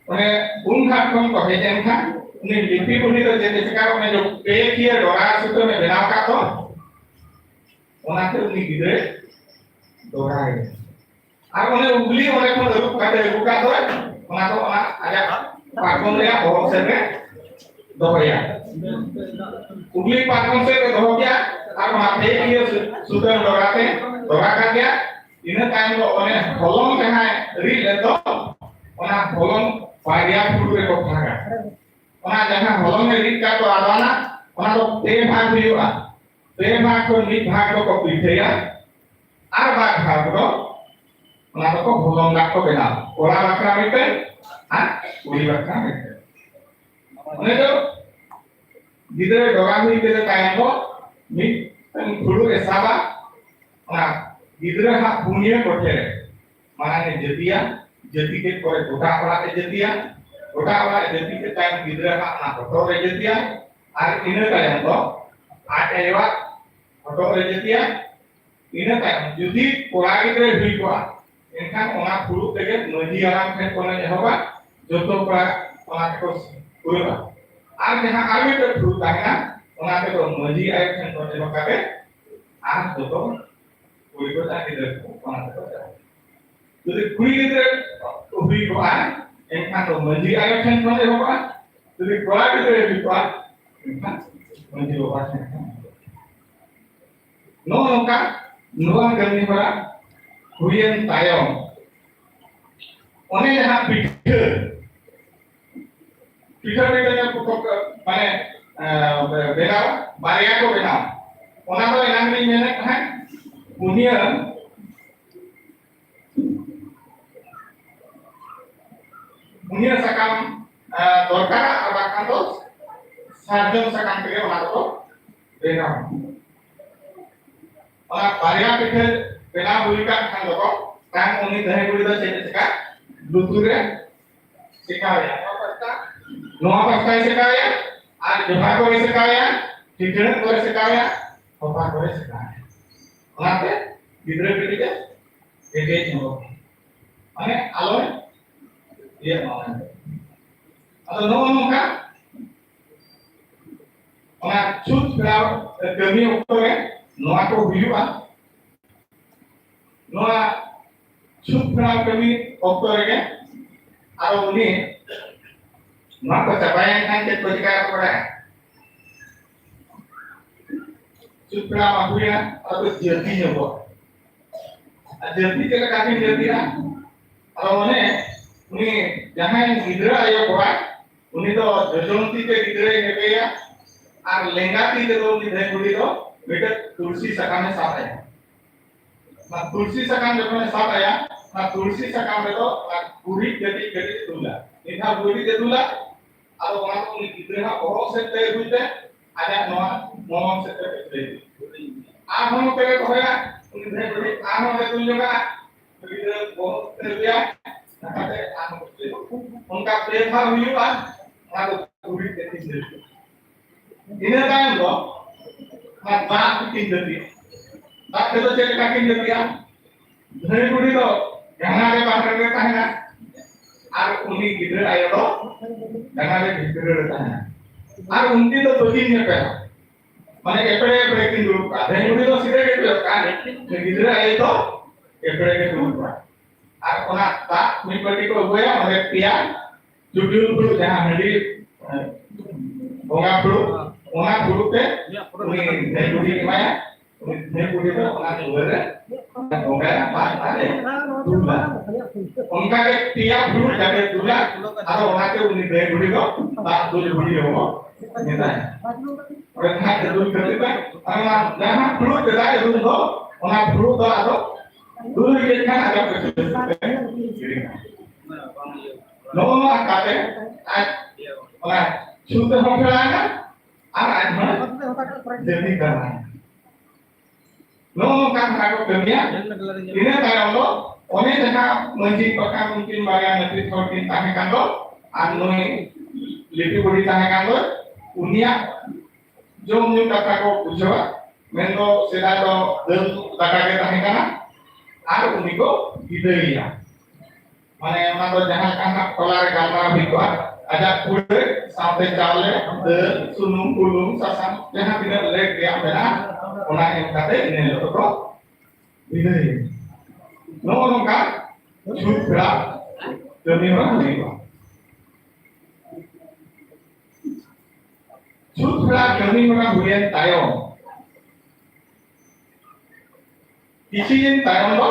ᱚᱱᱮ ᱩᱢ ᱜᱷᱟᱴ ᱠᱷᱚᱱ ᱠᱚ ᱦᱮᱡ ᱮᱱ ᱠᱷᱟᱱ ᱩᱱᱤ ᱞᱤᱯᱤ ᱵᱩᱲᱦᱤ ᱫᱚ ᱪᱮᱫ ᱮ ᱪᱤᱠᱟᱹ, ᱚᱱᱮ ᱡᱮ ᱯᱮ ᱠᱤᱭᱟᱹ ᱰᱚᱨᱟ ᱥᱩᱛᱟᱹᱢ ᱮ ᱵᱮᱱᱟᱣ ᱠᱟᱜ ᱫᱚ, ᱚᱱᱟᱛᱮ ᱩᱱᱤ ᱜᱤᱫᱽᱨᱟᱹ ᱫᱚᱦᱲᱟᱭᱮ᱾ ᱟᱨ ᱚᱱᱮ ᱩᱜᱽᱞᱤ ᱚᱸᱰᱮ ᱠᱷᱚᱱ ᱟᱹᱨᱩᱵ ᱠᱟᱛᱮ ᱟᱹᱜᱩ ᱠᱟᱜ ᱫᱚ, ᱚᱱᱟ ᱫᱚ ᱚᱱᱟ ᱟᱡᱟᱜ ᱯᱟᱨᱠᱚᱢ ᱨᱮᱭᱟᱜ ᱵᱚᱦᱚᱜ ᱥᱮᱫ ᱨᱮ ᱫᱚᱦᱚᱭᱟ᱾ ᱩᱜᱽᱞᱤ ᱯᱟᱨᱠᱚᱢ ᱥᱮᱫ ᱨᱮ ᱫᱚᱦᱚ ᱠᱮᱜᱼᱟ, ᱟᱨ ᱚᱱᱟ ᱯᱮ ᱠᱤᱭᱟᱹ ᱥᱩ-, ᱥᱩᱛᱟᱹᱢ ᱰᱚᱨᱟ ᱛᱮ ᱰᱚᱨᱟ ᱠᱟᱜ ᱜᱮᱭᱟ᱾ ᱤᱱᱟᱹ ᱛᱟᱭᱚᱢ ᱫᱚ ᱚᱱᱮ ᱦᱚᱞᱚᱝ ᱡᱟᱦᱟᱸᱭ ᱨᱤᱫ ᱞᱮᱫ ᱫᱚ, ᱚᱱᱟ ᱦᱚᱞᱚᱝ ᱵᱟᱨᱭᱟ ᱯᱷᱩᱲᱩᱜ ᱨᱮᱠᱚ ᱵᱷᱟᱜᱟ᱾ ᱚᱱᱟ ᱡᱟᱦᱟᱸ ᱦᱚᱞᱚᱝ ᱮ ᱨᱤᱫ ᱠᱟᱜ ᱫᱚ ᱟᱫᱣᱟᱱᱟᱜ, ᱚᱱᱟ ᱫᱚ ᱯᱮ ᱵᱷᱟᱜᱽ ᱦᱩᱭᱩᱜᱼᱟ᱾ ᱯᱮ ᱵᱷᱟᱜᱽ ᱠᱷᱚᱱ ᱢᱤᱫ ᱵᱷᱟᱜᱽ ᱫᱚᱠᱚ ᱯᱤᱴᱷᱟᱹᱭᱟ, ᱟᱨ ᱵᱟᱨ ᱵᱷᱟᱜᱽ ᱫᱚ ᱚᱱᱟ ᱫᱚᱠᱚ ᱦᱚᱞᱚᱝ ᱫᱟᱜ ᱠᱚ ᱵᱮᱱᱟᱣᱟ᱾ ᱠᱚᱲᱟ ᱵᱟᱠᱷᱨᱟ ᱢᱤᱫᱴᱮᱱ ᱟᱨ ᱠᱩᱲᱤ ᱵᱟᱠᱷᱨᱟ ᱢᱤᱫᱴᱮᱱ᱾ ᱚᱱᱮ ᱫᱚ ᱜᱤᱫᱽᱨᱟᱹ ᱰᱚᱨᱟ ᱦᱩᱭ ᱠᱟᱛᱮ ᱛᱟᱭᱚᱢ ᱫᱚ ᱢᱤᱫᱴᱮᱱ ᱯᱷᱩᱲᱩᱜ ᱮ ᱥᱟᱵᱟ, ᱚᱱᱟ ᱜᱤᱫᱽᱨᱟᱹ ᱦᱟᱸᱜ ᱯᱩᱱᱭᱟᱹ ᱠᱚᱴᱷᱮ ᱨᱮ ᱢᱟᱲᱟᱝ ᱮ ᱡᱟᱹᱛᱤᱭᱟ, ᱡᱟᱹᱛᱤ ᱠᱮᱫ ᱯᱚᱨᱮ ᱜᱚᱴᱟ ᱚᱲᱟᱜ ᱮ ᱡᱟᱹᱛᱤᱭᱟ, ᱜᱚᱴᱟ ᱚᱲᱟᱜ ᱮ ᱡᱟᱹᱛᱤ ᱠᱮᱫ ᱛᱟᱭᱚᱢ ᱜᱤᱫᱽᱨᱟᱹ ᱦᱟᱸᱜ ᱚᱱᱟ ᱦᱚᱴᱚᱜ ᱨᱮ ᱡᱟᱹᱛᱤᱭᱟ, ᱟᱨ ᱤᱱᱟᱹ ᱛᱟᱭᱚᱢ ᱫᱚ ᱟᱡ ᱟᱭᱳᱣᱟᱜ ᱦᱚᱴᱚᱜ ᱨᱮ ᱡᱟᱹᱛᱤᱭᱟ᱾ ᱤᱱᱟᱹ ᱛᱟᱭᱚᱢ ᱡᱩᱫᱤ ᱠᱚᱲᱟ ᱜᱤᱫᱽᱨᱟᱹᱭ ᱦᱩᱭ ᱠᱚᱜᱼᱟ, ᱮᱱᱠᱷᱟᱱ ᱚᱱᱟ ᱯᱷᱩᱲᱩᱜ ᱛᱮᱜᱮ ᱢᱟᱹᱡᱷᱤ ᱦᱟᱲᱟᱢ ᱴᱷᱮᱱ ᱠᱷᱚᱱᱮ ᱮᱦᱚᱵᱟ, ᱡᱚᱛᱚ ᱠᱚᱲᱟ ᱚᱱᱟ ᱛᱮᱠᱚ ᱯᱩᱨᱟᱹᱣᱟ᱾ ᱟᱨ ᱡᱟᱦᱟᱸ ᱟᱨ ᱢᱤᱫᱴᱮᱱ ᱯᱷᱩᱲᱩᱜ ᱛᱟᱦᱮᱱᱟ, ᱚᱱᱟ ᱛᱮᱫᱚ ᱢᱟᱹᱡᱷᱤ ᱟᱭᱳ ᱴᱷᱮᱱ ᱠᱷᱚᱱ ᱮᱦᱚᱵ ᱠᱟᱛᱮ ᱟᱨ ᱡᱚᱛᱚ ᱠᱩᱲᱤ ᱠᱚᱲᱟ ᱜᱤᱫᱽᱨᱟᱹ ᱠᱚ ᱚᱱᱟ ᱛᱮᱠᱚ ᱪᱟᱞᱟᱜᱼᱟ᱾ ᱡᱩᱫᱤ ᱠᱩᱲᱤ ᱜᱤᱫᱽᱨᱟᱹ ᱦᱩᱭ ᱠᱚᱜᱼᱟ, ᱮᱱᱠᱷᱟᱱ ᱫᱚ ᱢᱟᱹᱡᱷᱤ ᱟᱭᱳ ᱴᱷᱮᱱ ᱠᱷᱚᱱ ᱮᱦᱚᱵᱚᱜᱼᱟ᱾ ᱡᱩᱫᱤ ᱠᱚᱲᱟ ᱜᱤᱫᱽᱨᱟᱹ ᱦᱩᱭ ᱠᱚᱜᱼᱟ, ᱮᱱᱠᱷᱟᱱ ᱢᱟᱹᱡᱷᱤ ᱵᱟᱵᱟ ᱴᱷᱮᱱ ᱠᱷᱚᱱ ᱮᱦᱚᱵᱚᱜᱼᱟ᱾ ᱱᱚᱜᱼᱚ ᱱᱚᱝᱠᱟ ᱱᱚᱣᱟ ᱠᱟᱹᱢᱤ ᱦᱚᱨᱟ ᱦᱩᱭᱮᱱ ᱛᱟᱭᱚᱢ, ᱚᱱᱮ ᱡᱟᱦᱟᱸ ᱯᱤᱴᱷᱟᱹ, ᱯᱤᱴᱷᱟᱹ ᱯᱤᱴᱷᱟᱹ ᱧᱮᱞ ᱠᱚ, ᱢᱟᱱᱮ, ᱵᱮᱱᱟᱣᱟ, ᱵᱟᱨᱭᱟ ᱠᱚ ᱵᱮᱱᱟᱣᱟ᱾ ᱚᱱᱟ ᱫᱚ ᱮᱱᱟᱝ ᱞᱤᱧ ᱢᱮᱱᱮᱫ ᱛᱟᱦᱮᱸᱫ, ᱯᱩᱱᱭᱟᱹ ᱯᱩᱱᱭᱟᱹ ᱥᱟᱠᱟᱢ ᱫᱚᱨᱠᱟᱨᱟ, ᱟᱨ ᱵᱟᱝᱠᱷᱟᱱ ᱫᱚ ᱥᱟᱨᱡᱚᱢ ᱥᱟᱠᱟᱢ ᱛᱮᱜᱮ ᱚᱱᱟ ᱫᱚᱠᱚ ᱵᱮᱱᱟᱣᱟ᱾ ᱚᱱᱟ ᱵᱟᱨᱭᱟ ᱯᱤᱴᱷᱟᱹ ᱵᱮᱱᱟᱣ ᱦᱩᱭ ᱠᱟᱱ ᱠᱷᱟᱱ ᱫᱚᱠᱚ, ᱛᱟᱭᱚᱢ ᱩᱱᱤ ᱫᱷᱟᱹᱭ ᱠᱩᱲᱤ ᱫᱚ ᱪᱮᱫ ᱮ ᱪᱮᱠᱟ? ᱞᱩᱛᱩᱨ ᱨᱮ ᱥᱮᱠᱟᱣᱮᱭᱟ, ᱱᱚᱣᱟ ᱯᱟᱥᱴᱟ, ᱱᱚᱣᱟ ᱯᱟᱥᱴᱟᱭ ᱥᱮᱠᱟᱣᱮᱭᱟ, ᱟᱨ ᱡᱚᱵᱷᱟ ᱠᱚᱨᱮ ᱥᱮᱠᱟᱣᱮᱭᱟ, ᱴᱷᱤᱴᱲᱟᱹᱜ ᱠᱚᱨᱮ ᱥᱮᱠᱟᱣᱮᱭᱟ, ᱦᱚᱯᱟ ᱠᱚᱨᱮ ᱥᱮᱠᱟᱣᱮᱭᱟ᱾ ᱚᱱᱟᱛᱮ ᱜᱤᱫᱽᱨᱟᱹ ᱠᱟᱹᱴᱤᱡ ᱮ ᱠᱮᱴᱮᱡ ᱧᱚᱜᱚᱜ, ᱢᱟᱱᱮ ᱟᱞᱚᱭ ᱤᱭᱟᱹᱜ ᱢᱟ ᱢᱮᱱᱛᱮ᱾ ᱟᱫᱚ ᱱᱚᱜᱼᱚ ᱱᱚᱝᱠᱟ ᱚᱱᱟ ᱪᱷᱩᱛ ᱯᱷᱮᱨᱟᱣ ᱠᱟᱹᱢᱤ ᱚᱠᱛᱚ ᱨᱮ ᱱᱚᱣᱟ ᱠᱚ ᱦᱩᱭᱩᱜᱼᱟ᱾ ᱱᱚᱣᱟ ᱪᱷᱩᱛ ᱯᱷᱮᱨᱟᱣ ᱠᱟᱹᱢᱤ ᱚᱠᱛᱚ ᱨᱮᱜᱮ ᱟᱫᱚ ᱩᱱᱤ ᱱᱚᱣᱟ ᱠᱚ ᱪᱟᱵᱟᱭᱮᱱ ᱠᱷᱟᱱ ᱪᱮᱫ ᱠᱚ ᱪᱤᱠᱟᱹᱭᱟ ᱠᱚ ᱵᱟᱲᱟᱭᱟ? ᱪᱷᱩᱛ ᱯᱷᱮᱨᱟᱣ ᱢᱟ ᱦᱩᱭᱮᱱᱟ, ᱟᱫᱚ ᱠᱚ ᱡᱟᱹᱛᱤ ᱧᱚᱜᱚᱜᱼᱟ᱾ ᱟᱨ ᱡᱟᱹᱛᱤ ᱪᱮᱫ ᱞᱮᱠᱟ ᱠᱤᱱ ᱡᱟᱹᱛᱤᱜᱼᱟ? ᱟᱫᱚ ᱚᱱᱮ ᱩᱱᱤ ᱡᱟᱦᱟᱸᱭ ᱜᱤᱫᱽᱨᱟᱹ ᱟᱭᱳ ᱠᱚᱲᱟ, ᱩᱱᱤ ᱫᱚ ᱡᱚᱡᱚᱢ ᱛᱤ ᱛᱮ ᱜᱤᱫᱽᱨᱟᱹᱭ ᱦᱮᱯᱮᱭᱟ, ᱟᱨ ᱞᱮᱸᱜᱟ ᱛᱤ ᱛᱮᱫᱚ ᱩᱱᱤ ᱫᱷᱟᱹᱭ ᱵᱩᱰᱷᱤ ᱫᱚ ᱢᱤᱫᱴᱮᱱ ᱛᱩᱞᱥᱤ ᱥᱟᱠᱟᱢᱮ ᱥᱟᱵ ᱟᱭᱟ᱾ ᱚᱱᱟ ᱛᱩᱞᱥᱤ ᱥᱟᱠᱟᱢ ᱡᱚᱠᱷᱚᱱᱮ ᱥᱟᱵ ᱟᱭᱟ, ᱚᱱᱟ ᱛᱩᱞᱥᱤ ᱥᱟᱠᱟᱢ ᱨᱮᱫᱚ ᱚᱱᱟ ᱜᱩᱨᱤᱡ ᱠᱟᱹᱴᱤᱡ ᱠᱟᱹᱴᱤᱡ ᱮ ᱫᱩᱞᱟ᱾ ᱢᱤᱫ ᱫᱷᱟᱣ ᱜᱩᱨᱤᱡ ᱮ ᱫᱩᱞᱟ, ᱟᱫᱚ ᱚᱱᱟ ᱫᱚ ᱩᱱᱤ ᱜᱤᱫᱽᱨᱟᱹ ᱦᱟᱸᱜ ᱵᱚᱦᱚᱜ ᱥᱮᱫ ᱛᱮ ᱦᱩᱭ ᱛᱮ ᱟᱡᱟᱜ ᱱᱚᱣᱟ ᱢᱚᱞᱚᱝ ᱥᱮᱫ ᱛᱮ ᱯᱟᱹᱪᱷᱞᱟᱹᱭ ᱤᱫᱤᱭᱟ᱾ ᱟᱨᱦᱚᱸ ᱱᱚᱛᱮ ᱨᱮ ᱫᱚᱦᱚᱭᱟ, ᱩᱱᱤ ᱫᱷᱟᱹᱭ ᱵᱩᱰᱷᱤ ᱟᱨᱦᱚᱸ ᱚᱸᱰᱮ ᱫᱩᱞ ᱡᱚᱝᱟ, ᱜᱤᱫᱽᱨᱟᱹ ᱵᱚᱦᱚᱜ ᱥᱮᱫ ᱛᱮ ᱦᱩᱭᱟ, ᱚᱱᱠᱟᱛᱮ ᱟᱨᱦᱚᱸ ᱯᱟᱹᱪᱷᱞᱟᱹᱭ᱾ ᱚᱱᱠᱟ ᱯᱮ ᱫᱷᱟᱣ ᱦᱩᱭᱩᱜᱼᱟ, ᱚᱱᱟ ᱫᱚ ᱜᱩᱨᱤᱡ ᱛᱮ ᱛᱤᱧ ᱫᱟᱹᱲ᱾ ᱤᱱᱟᱹ ᱛᱟᱭᱚᱢ ᱫᱚ ᱚᱱᱟ ᱫᱟᱜ ᱛᱮᱠᱤᱱ ᱫᱟᱹᱵᱤᱭᱟ᱾ ᱫᱟᱜ ᱛᱮᱫᱚ ᱪᱮᱫ ᱞᱮᱠᱟ ᱠᱤᱱ ᱫᱟᱹᱵᱤᱭᱟ? ᱫᱷᱟᱹᱭ ᱵᱩᱰᱷᱤ ᱫᱚ ᱡᱟᱸᱜᱟ ᱨᱮ ᱵᱟᱦᱨᱮ ᱨᱮ ᱛᱟᱦᱮᱱᱟ, ᱟᱨ ᱩᱱᱤ ᱜᱤᱫᱽᱨᱟᱹ ᱟᱭᱳ ᱫᱚ ᱡᱟᱸᱜᱟ ᱨᱮ ᱵᱷᱤᱛᱨᱤ ᱨᱮ ᱛᱟᱦᱮᱱᱟ᱾ ᱟᱨ ᱩᱱᱠᱤᱱ ᱫᱚ ᱵᱟᱹᱠᱤᱱ ᱧᱮᱯᱮᱞᱟ, ᱢᱟᱱᱮ ᱮᱯᱲᱮ ᱮᱯᱲᱮ ᱠᱤᱱ ᱫᱩᱲᱩᱵ ᱠᱚᱜᱼᱟ᱾ ᱫᱷᱟᱹᱭ ᱵᱩᱰᱷᱤ ᱫᱚ ᱥᱤᱫᱷᱟᱹ ᱜᱮ ᱫᱩᱲᱩᱵ ᱠᱚᱜᱼᱟ, ᱩᱱᱤ ᱜᱤᱫᱽᱨᱟᱹ ᱟᱭᱳ ᱫᱚ ᱮᱯᱲᱮ ᱜᱮ ᱫᱩᱲᱩᱵ ᱠᱚᱜᱼᱟ᱾ ᱟᱨ ᱚᱱᱟ ᱫᱟᱜ ᱢᱤᱫ ᱵᱟᱹᱴᱤ ᱠᱚ ᱟᱹᱜᱩᱭᱟ, ᱚᱸᱰᱮ ᱯᱮᱭᱟ ᱪᱩᱰᱤᱭᱟᱹ ᱯᱷᱩᱲᱩᱜ, ᱡᱟᱦᱟᱸ ᱦᱟᱺᱰᱤ, ᱮ, ᱵᱚᱸᱜᱟ ᱯᱷᱩᱲᱩᱜ, ᱚᱱᱟ ᱯᱷᱩᱲᱩᱜ ᱛᱮ ᱩᱱᱤ ᱫᱷᱟᱹᱭ ᱵᱩᱰᱷᱤ ᱮᱢᱟᱭᱟ᱾ ᱩᱱᱤ ᱫᱷᱟᱹᱭ ᱵᱩᱰᱷᱤ ᱫᱚ ᱚᱱᱟ ᱪᱩᱵᱟᱹ ᱨᱮ ᱵᱚᱸᱜᱟᱭᱟ, ᱫᱟᱜ ᱫᱟᱜ ᱮ ᱫᱩᱞᱟ᱾ ᱚᱱᱠᱟ ᱜᱮ ᱯᱮᱭᱟ ᱯᱷᱩᱲᱩᱜ ᱡᱟᱦᱟᱸᱭ ᱫᱩᱞᱟ, ᱟᱫᱚ ᱚᱱᱟᱛᱮ ᱩᱱᱤ ᱫᱷᱟᱹᱭ ᱵᱩᱰᱷᱤ ᱫᱚ ᱫᱟᱜ ᱫᱩᱞ ᱵᱩᱰᱷᱤ ᱦᱚᱸ ᱢᱮᱛᱟᱭᱟ᱾ ᱚᱸᱰᱮ ᱠᱷᱟᱡ ᱫᱚ ᱫᱩᱞ ᱠᱷᱟᱹᱛᱤᱨ ᱛᱮ, ᱟᱨ ᱚᱱᱟ ᱡᱟᱦᱟᱸ ᱯᱷᱩᱲᱩᱜ ᱛᱮᱫᱟᱭ ᱨᱩᱢ ᱫᱚ, ᱚᱱᱟ ᱯᱷᱩᱲᱩᱜ ᱫᱚ ᱟᱫᱚ ᱫᱩᱞ ᱠᱮᱫ ᱠᱷᱟᱱ ᱟᱡᱟᱜ ᱯᱟᱹᱪᱷᱞᱟᱹ ᱛᱮ ᱜᱤᱰᱤ ᱠᱟᱜᱼᱟ᱾ ᱱᱚᱜᱼᱚ ᱱᱚᱣᱟ ᱠᱟᱛᱮ ᱟᱡ ᱚᱱᱟ ᱪᱷᱩᱛ ᱦᱚᱸ ᱯᱷᱮᱲᱟᱣ ᱮᱱᱟ ᱟᱨ ᱟᱡ ᱦᱚᱸ ᱡᱟᱹᱯᱤᱫ ᱫᱟᱲᱮᱭᱟᱜᱼᱟ᱾ ᱱᱚᱜᱼᱚ ᱱᱚᱝᱠᱟ ᱫᱷᱟᱨᱟ ᱠᱚ ᱠᱟᱹᱢᱤᱭᱟ᱾ ᱤᱱᱟᱹ ᱛᱟᱭᱚᱢ ᱫᱚ ᱚᱱᱮ ᱡᱟᱦᱟᱸ ᱢᱟᱹᱡᱷᱤ ᱯᱟᱠᱟ ᱩᱱᱠᱤᱱ ᱵᱟᱨᱭᱟ ᱱᱟᱹᱯᱤᱛ ᱦᱚᱲ ᱠᱤᱱ ᱛᱟᱦᱮᱸ ᱠᱟᱱ ᱫᱚ, ᱟᱨ ᱱᱩᱭ ᱞᱤᱯᱤ ᱵᱩᱰᱷᱤ ᱛᱟᱦᱮᱸ ᱠᱟᱱ ᱫᱚ, ᱩᱱᱤᱭᱟᱜ ᱡᱚᱢ ᱧᱩ ᱠᱟᱛᱷᱟ ᱠᱚ ᱵᱩᱡᱷᱟᱹᱣᱟ᱾ ᱢᱮᱱᱫᱚ ᱥᱮᱫᱟᱭ ᱫᱚ ᱫᱟᱹᱞ ᱫᱟᱠᱟ ᱜᱮ ᱛᱟᱦᱮᱸ ᱠᱟᱱᱟ, ᱟᱨ ᱩᱱᱤ ᱠᱚ ᱵᱤᱫᱟᱹᱭᱮᱭᱟ᱾ ᱢᱟᱱᱮ ᱚᱱᱟ ᱫᱚ ᱡᱟᱦᱟᱸ ᱞᱮᱠᱟ ᱦᱟᱸᱜ ᱴᱚᱞᱟ ᱨᱮ ᱜᱟᱞᱢᱟᱨᱟᱣ ᱦᱩᱭ ᱠᱚᱜᱼᱟ, ᱟᱡᱟᱜ ᱠᱩᱲᱟᱹ ᱥᱟᱶᱛᱮ ᱪᱟᱣᱞᱮ, ᱫᱟᱹᱞ, ᱥᱩᱱᱩᱢ, ᱵᱩᱞᱩᱝ, ᱥᱟᱥᱟᱝ, ᱡᱟᱦᱟᱸ ᱛᱤᱱᱟᱹᱜ ᱞᱮᱠ ᱨᱮᱭᱟᱜ ᱢᱮᱱᱟᱜᱼᱟ, ᱚᱱᱟ ᱮᱢ ᱠᱟᱛᱮ ᱤᱱᱟᱹ ᱦᱤᱞᱳᱜ ᱫᱚᱠᱚ ᱵᱤᱫᱟᱹᱭ᱾ ᱱᱚᱜᱼᱚ ᱱᱚᱝᱠᱟ ᱪᱷᱩᱛ ᱯᱷᱮᱲᱟᱣ ᱠᱟᱹᱢᱤ ᱦᱚᱨᱟ ᱦᱩᱭᱩᱜᱼᱟ᱾ ᱪᱷᱩᱛ ᱯᱷᱮᱲᱟᱣ ᱠᱟᱹᱢᱤ ᱦᱚᱨᱟ ᱦᱩᱭᱮᱱ ᱛᱟᱭᱚᱢ, ᱠᱤᱪᱷᱩ ᱫᱤᱱ ᱛᱟᱭᱚᱢ ᱫᱚ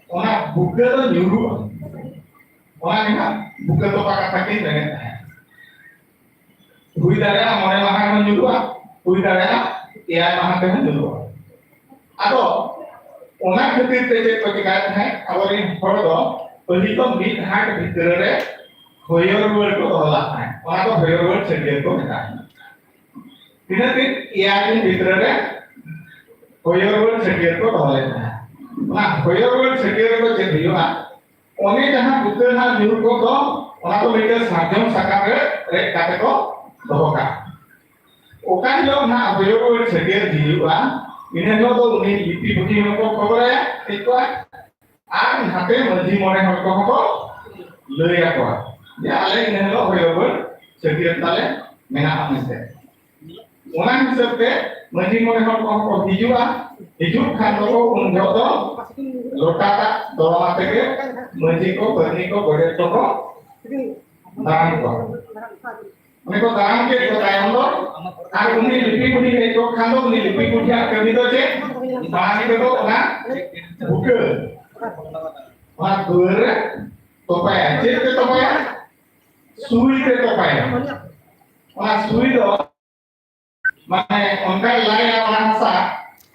ᱚᱱᱟ ᱵᱩᱠᱟᱹ ᱫᱚ ᱧᱩᱨᱩᱜᱼᱟ᱾ ᱚᱱᱟ ᱜᱮ ᱦᱟᱸᱜ ᱵᱩᱠᱟᱹ ᱛᱚᱯᱟ ᱠᱟᱛᱷᱟ ᱠᱤᱱ ᱢᱮᱱᱮᱫ ᱛᱟᱦᱮᱸᱫ᱾ ᱦᱩᱭ ᱫᱟᱲᱮᱭᱟᱜᱼᱟ ᱢᱚᱬᱮ ᱢᱟᱦᱟ ᱦᱚᱸ ᱧᱩᱨᱩᱜᱼᱟ, ᱦᱩᱭ ᱫᱟᱲᱮᱭᱟᱜᱼᱟ ᱮᱭᱟᱭ ᱢᱟᱦᱟ ᱛᱮᱦᱚᱸ ᱧᱩᱨᱩᱜᱼᱟ᱾ ᱟᱫᱚ ᱚᱱᱟ ᱠᱷᱟᱹᱛᱤᱨ ᱛᱮ ᱪᱮᱫ ᱠᱚ ᱪᱤᱠᱟᱭᱮᱫ ᱛᱟᱦᱮᱸᱫ, ᱟᱵᱚᱨᱮᱱ ᱦᱚᱲ ᱫᱚ ᱯᱟᱹᱦᱤᱞ ᱫᱚ ᱢᱤᱫ ᱦᱟᱴ ᱵᱷᱤᱛᱨᱤ ᱨᱮ ᱦᱚᱭᱚ ᱨᱩᱣᱟᱹᱲ ᱠᱚ ᱫᱚᱦᱚ ᱞᱮᱫ ᱛᱟᱦᱮᱸᱫ᱾ ᱚᱱᱟ ᱫᱚ ᱦᱚᱭᱚ ᱨᱩᱣᱟᱹᱲ ᱪᱷᱟᱹᱴᱭᱟᱹᱨ ᱠᱚ ᱢᱮᱛᱟᱜᱼᱟ᱾ ᱛᱤᱱᱟᱹᱜ ᱫᱤᱱ? ᱮᱭᱟᱭ ᱫᱤᱱ ᱵᱷᱤᱛᱨᱤ ᱨᱮ ᱦᱚᱭᱚ ᱨᱩᱣᱟᱹᱲ ᱪᱷᱟᱹᱴᱭᱟᱹᱨ ᱠᱚ ᱫᱚᱦᱚ ᱞᱮᱫ ᱛᱟᱦᱮᱸᱫ᱾ ᱚᱱᱟ ᱦᱚᱭᱚ ᱨᱩᱣᱟᱹᱲ ᱪᱷᱟᱹᱴᱭᱟᱹᱨ ᱨᱮᱫᱚ ᱪᱮᱫ ᱦᱩᱭᱩᱜᱼᱟ? ᱚᱱᱮ ᱡᱟᱦᱟᱸ ᱵᱩᱠᱟᱹ ᱱᱟᱦᱟᱜ ᱧᱩᱨ ᱠᱚᱜ ᱫᱚ, ᱚᱱᱟ ᱫᱚ ᱢᱤᱫᱴᱮᱱ ᱥᱟᱨᱡᱚᱢ ᱥᱟᱠᱟᱢ ᱨᱮ ᱨᱮᱫ ᱠᱟᱛᱮ ᱠᱚ ᱫᱚᱦᱚ ᱠᱟᱜᱼᱟ᱾ ᱚᱠᱟ ᱦᱤᱞᱳᱜ ᱱᱟᱦᱟᱜ ᱦᱚᱭᱚ ᱨᱩᱣᱟᱹᱲ ᱪᱷᱟᱹᱴᱭᱟᱹᱨ ᱦᱩᱭᱩᱜᱼᱟ, ᱤᱱᱟᱹ ᱦᱤᱞᱳᱜ ᱫᱚ ᱩᱱᱤ ᱞᱤᱯᱤ ᱵᱩᱰᱷᱤ ᱦᱚᱸᱠᱚ ᱠᱷᱚᱵᱚᱨᱟᱭᱟ, ᱴᱷᱤᱠ ᱠᱚᱣᱟ᱾ ᱟᱨ ᱱᱟᱛᱮ ᱢᱟᱹᱡᱷᱤ ᱢᱚᱬᱮ ᱦᱚᱲ ᱠᱚᱦᱚᱸ ᱠᱚ ᱞᱟᱹᱭ ᱟᱠᱚᱣᱟ ᱡᱮ ᱟᱞᱮ ᱤᱱᱟᱹ ᱦᱤᱞᱳᱜ ᱦᱚᱭᱚ ᱨᱩᱣᱟᱹᱲ ᱪᱷᱟᱹᱴᱭᱟᱹᱨ ᱛᱟᱞᱮ ᱢᱮᱱᱟᱜᱼᱟ ᱢᱮᱱᱛᱮ᱾ ᱚᱱᱟ ᱦᱤᱥᱟᱹᱵ ᱛᱮ ᱢᱟᱹᱡᱷᱤ ᱢᱚᱬᱮ ᱦᱚᱲ ᱠᱚᱦᱚᱸ ᱠᱚ ᱦᱤᱡᱩᱜᱼᱟ᱾ ᱦᱤᱡᱩᱜ ᱠᱷᱟᱱ ᱫᱚᱠᱚ ᱩᱱ ᱡᱚᱦᱚᱜ ᱫᱚ ᱞᱚᱴᱟ ᱫᱟᱜ ᱫᱚᱲᱚᱢᱟ ᱛᱮᱜᱮ ᱢᱟᱹᱡᱷᱤ ᱠᱚ, ᱯᱟᱹᱨᱱᱤ ᱠᱚ, ᱜᱚᱰᱮᱛ ᱠᱚᱠᱚ ᱫᱟᱨᱟᱢ ᱠᱚᱣᱟ᱾ ᱩᱱᱤ ᱠᱚ ᱫᱟᱨᱟᱢ ᱠᱮᱫ ᱠᱚ ᱛᱟᱭᱚᱢ ᱫᱚ, ᱟᱨ ᱩᱱᱤ ᱞᱤᱯᱤ ᱵᱩᱰᱷᱤ ᱦᱮᱡ ᱠᱚᱜ ᱠᱷᱟᱱ ᱫᱚ, ᱩᱱᱤ ᱞᱤᱯᱤ ᱵᱩᱰᱷᱤᱭᱟᱜ ᱠᱟᱹᱢᱤ ᱫᱚ ᱪᱮᱫ? ᱢᱟᱲᱟᱝ ᱛᱮᱫᱚ ᱚᱱᱟ ᱵᱩᱠᱟᱹ, ᱚᱱᱟ ᱫᱩᱣᱟᱹᱨ ᱨᱮ ᱛᱚᱯᱟᱭᱟ᱾ ᱪᱮᱫ ᱛᱮ ᱛᱚᱯᱟᱭᱟ? ᱥᱩᱭ ᱛᱮ ᱛᱚᱯᱟᱭᱟ᱾ ᱚᱱᱟ ᱥᱩᱭ ᱫᱚ ᱢᱟᱱᱮ ᱚᱱᱠᱟᱭ ᱞᱟᱭᱟ ᱚᱱᱟ ᱦᱟᱥᱟ,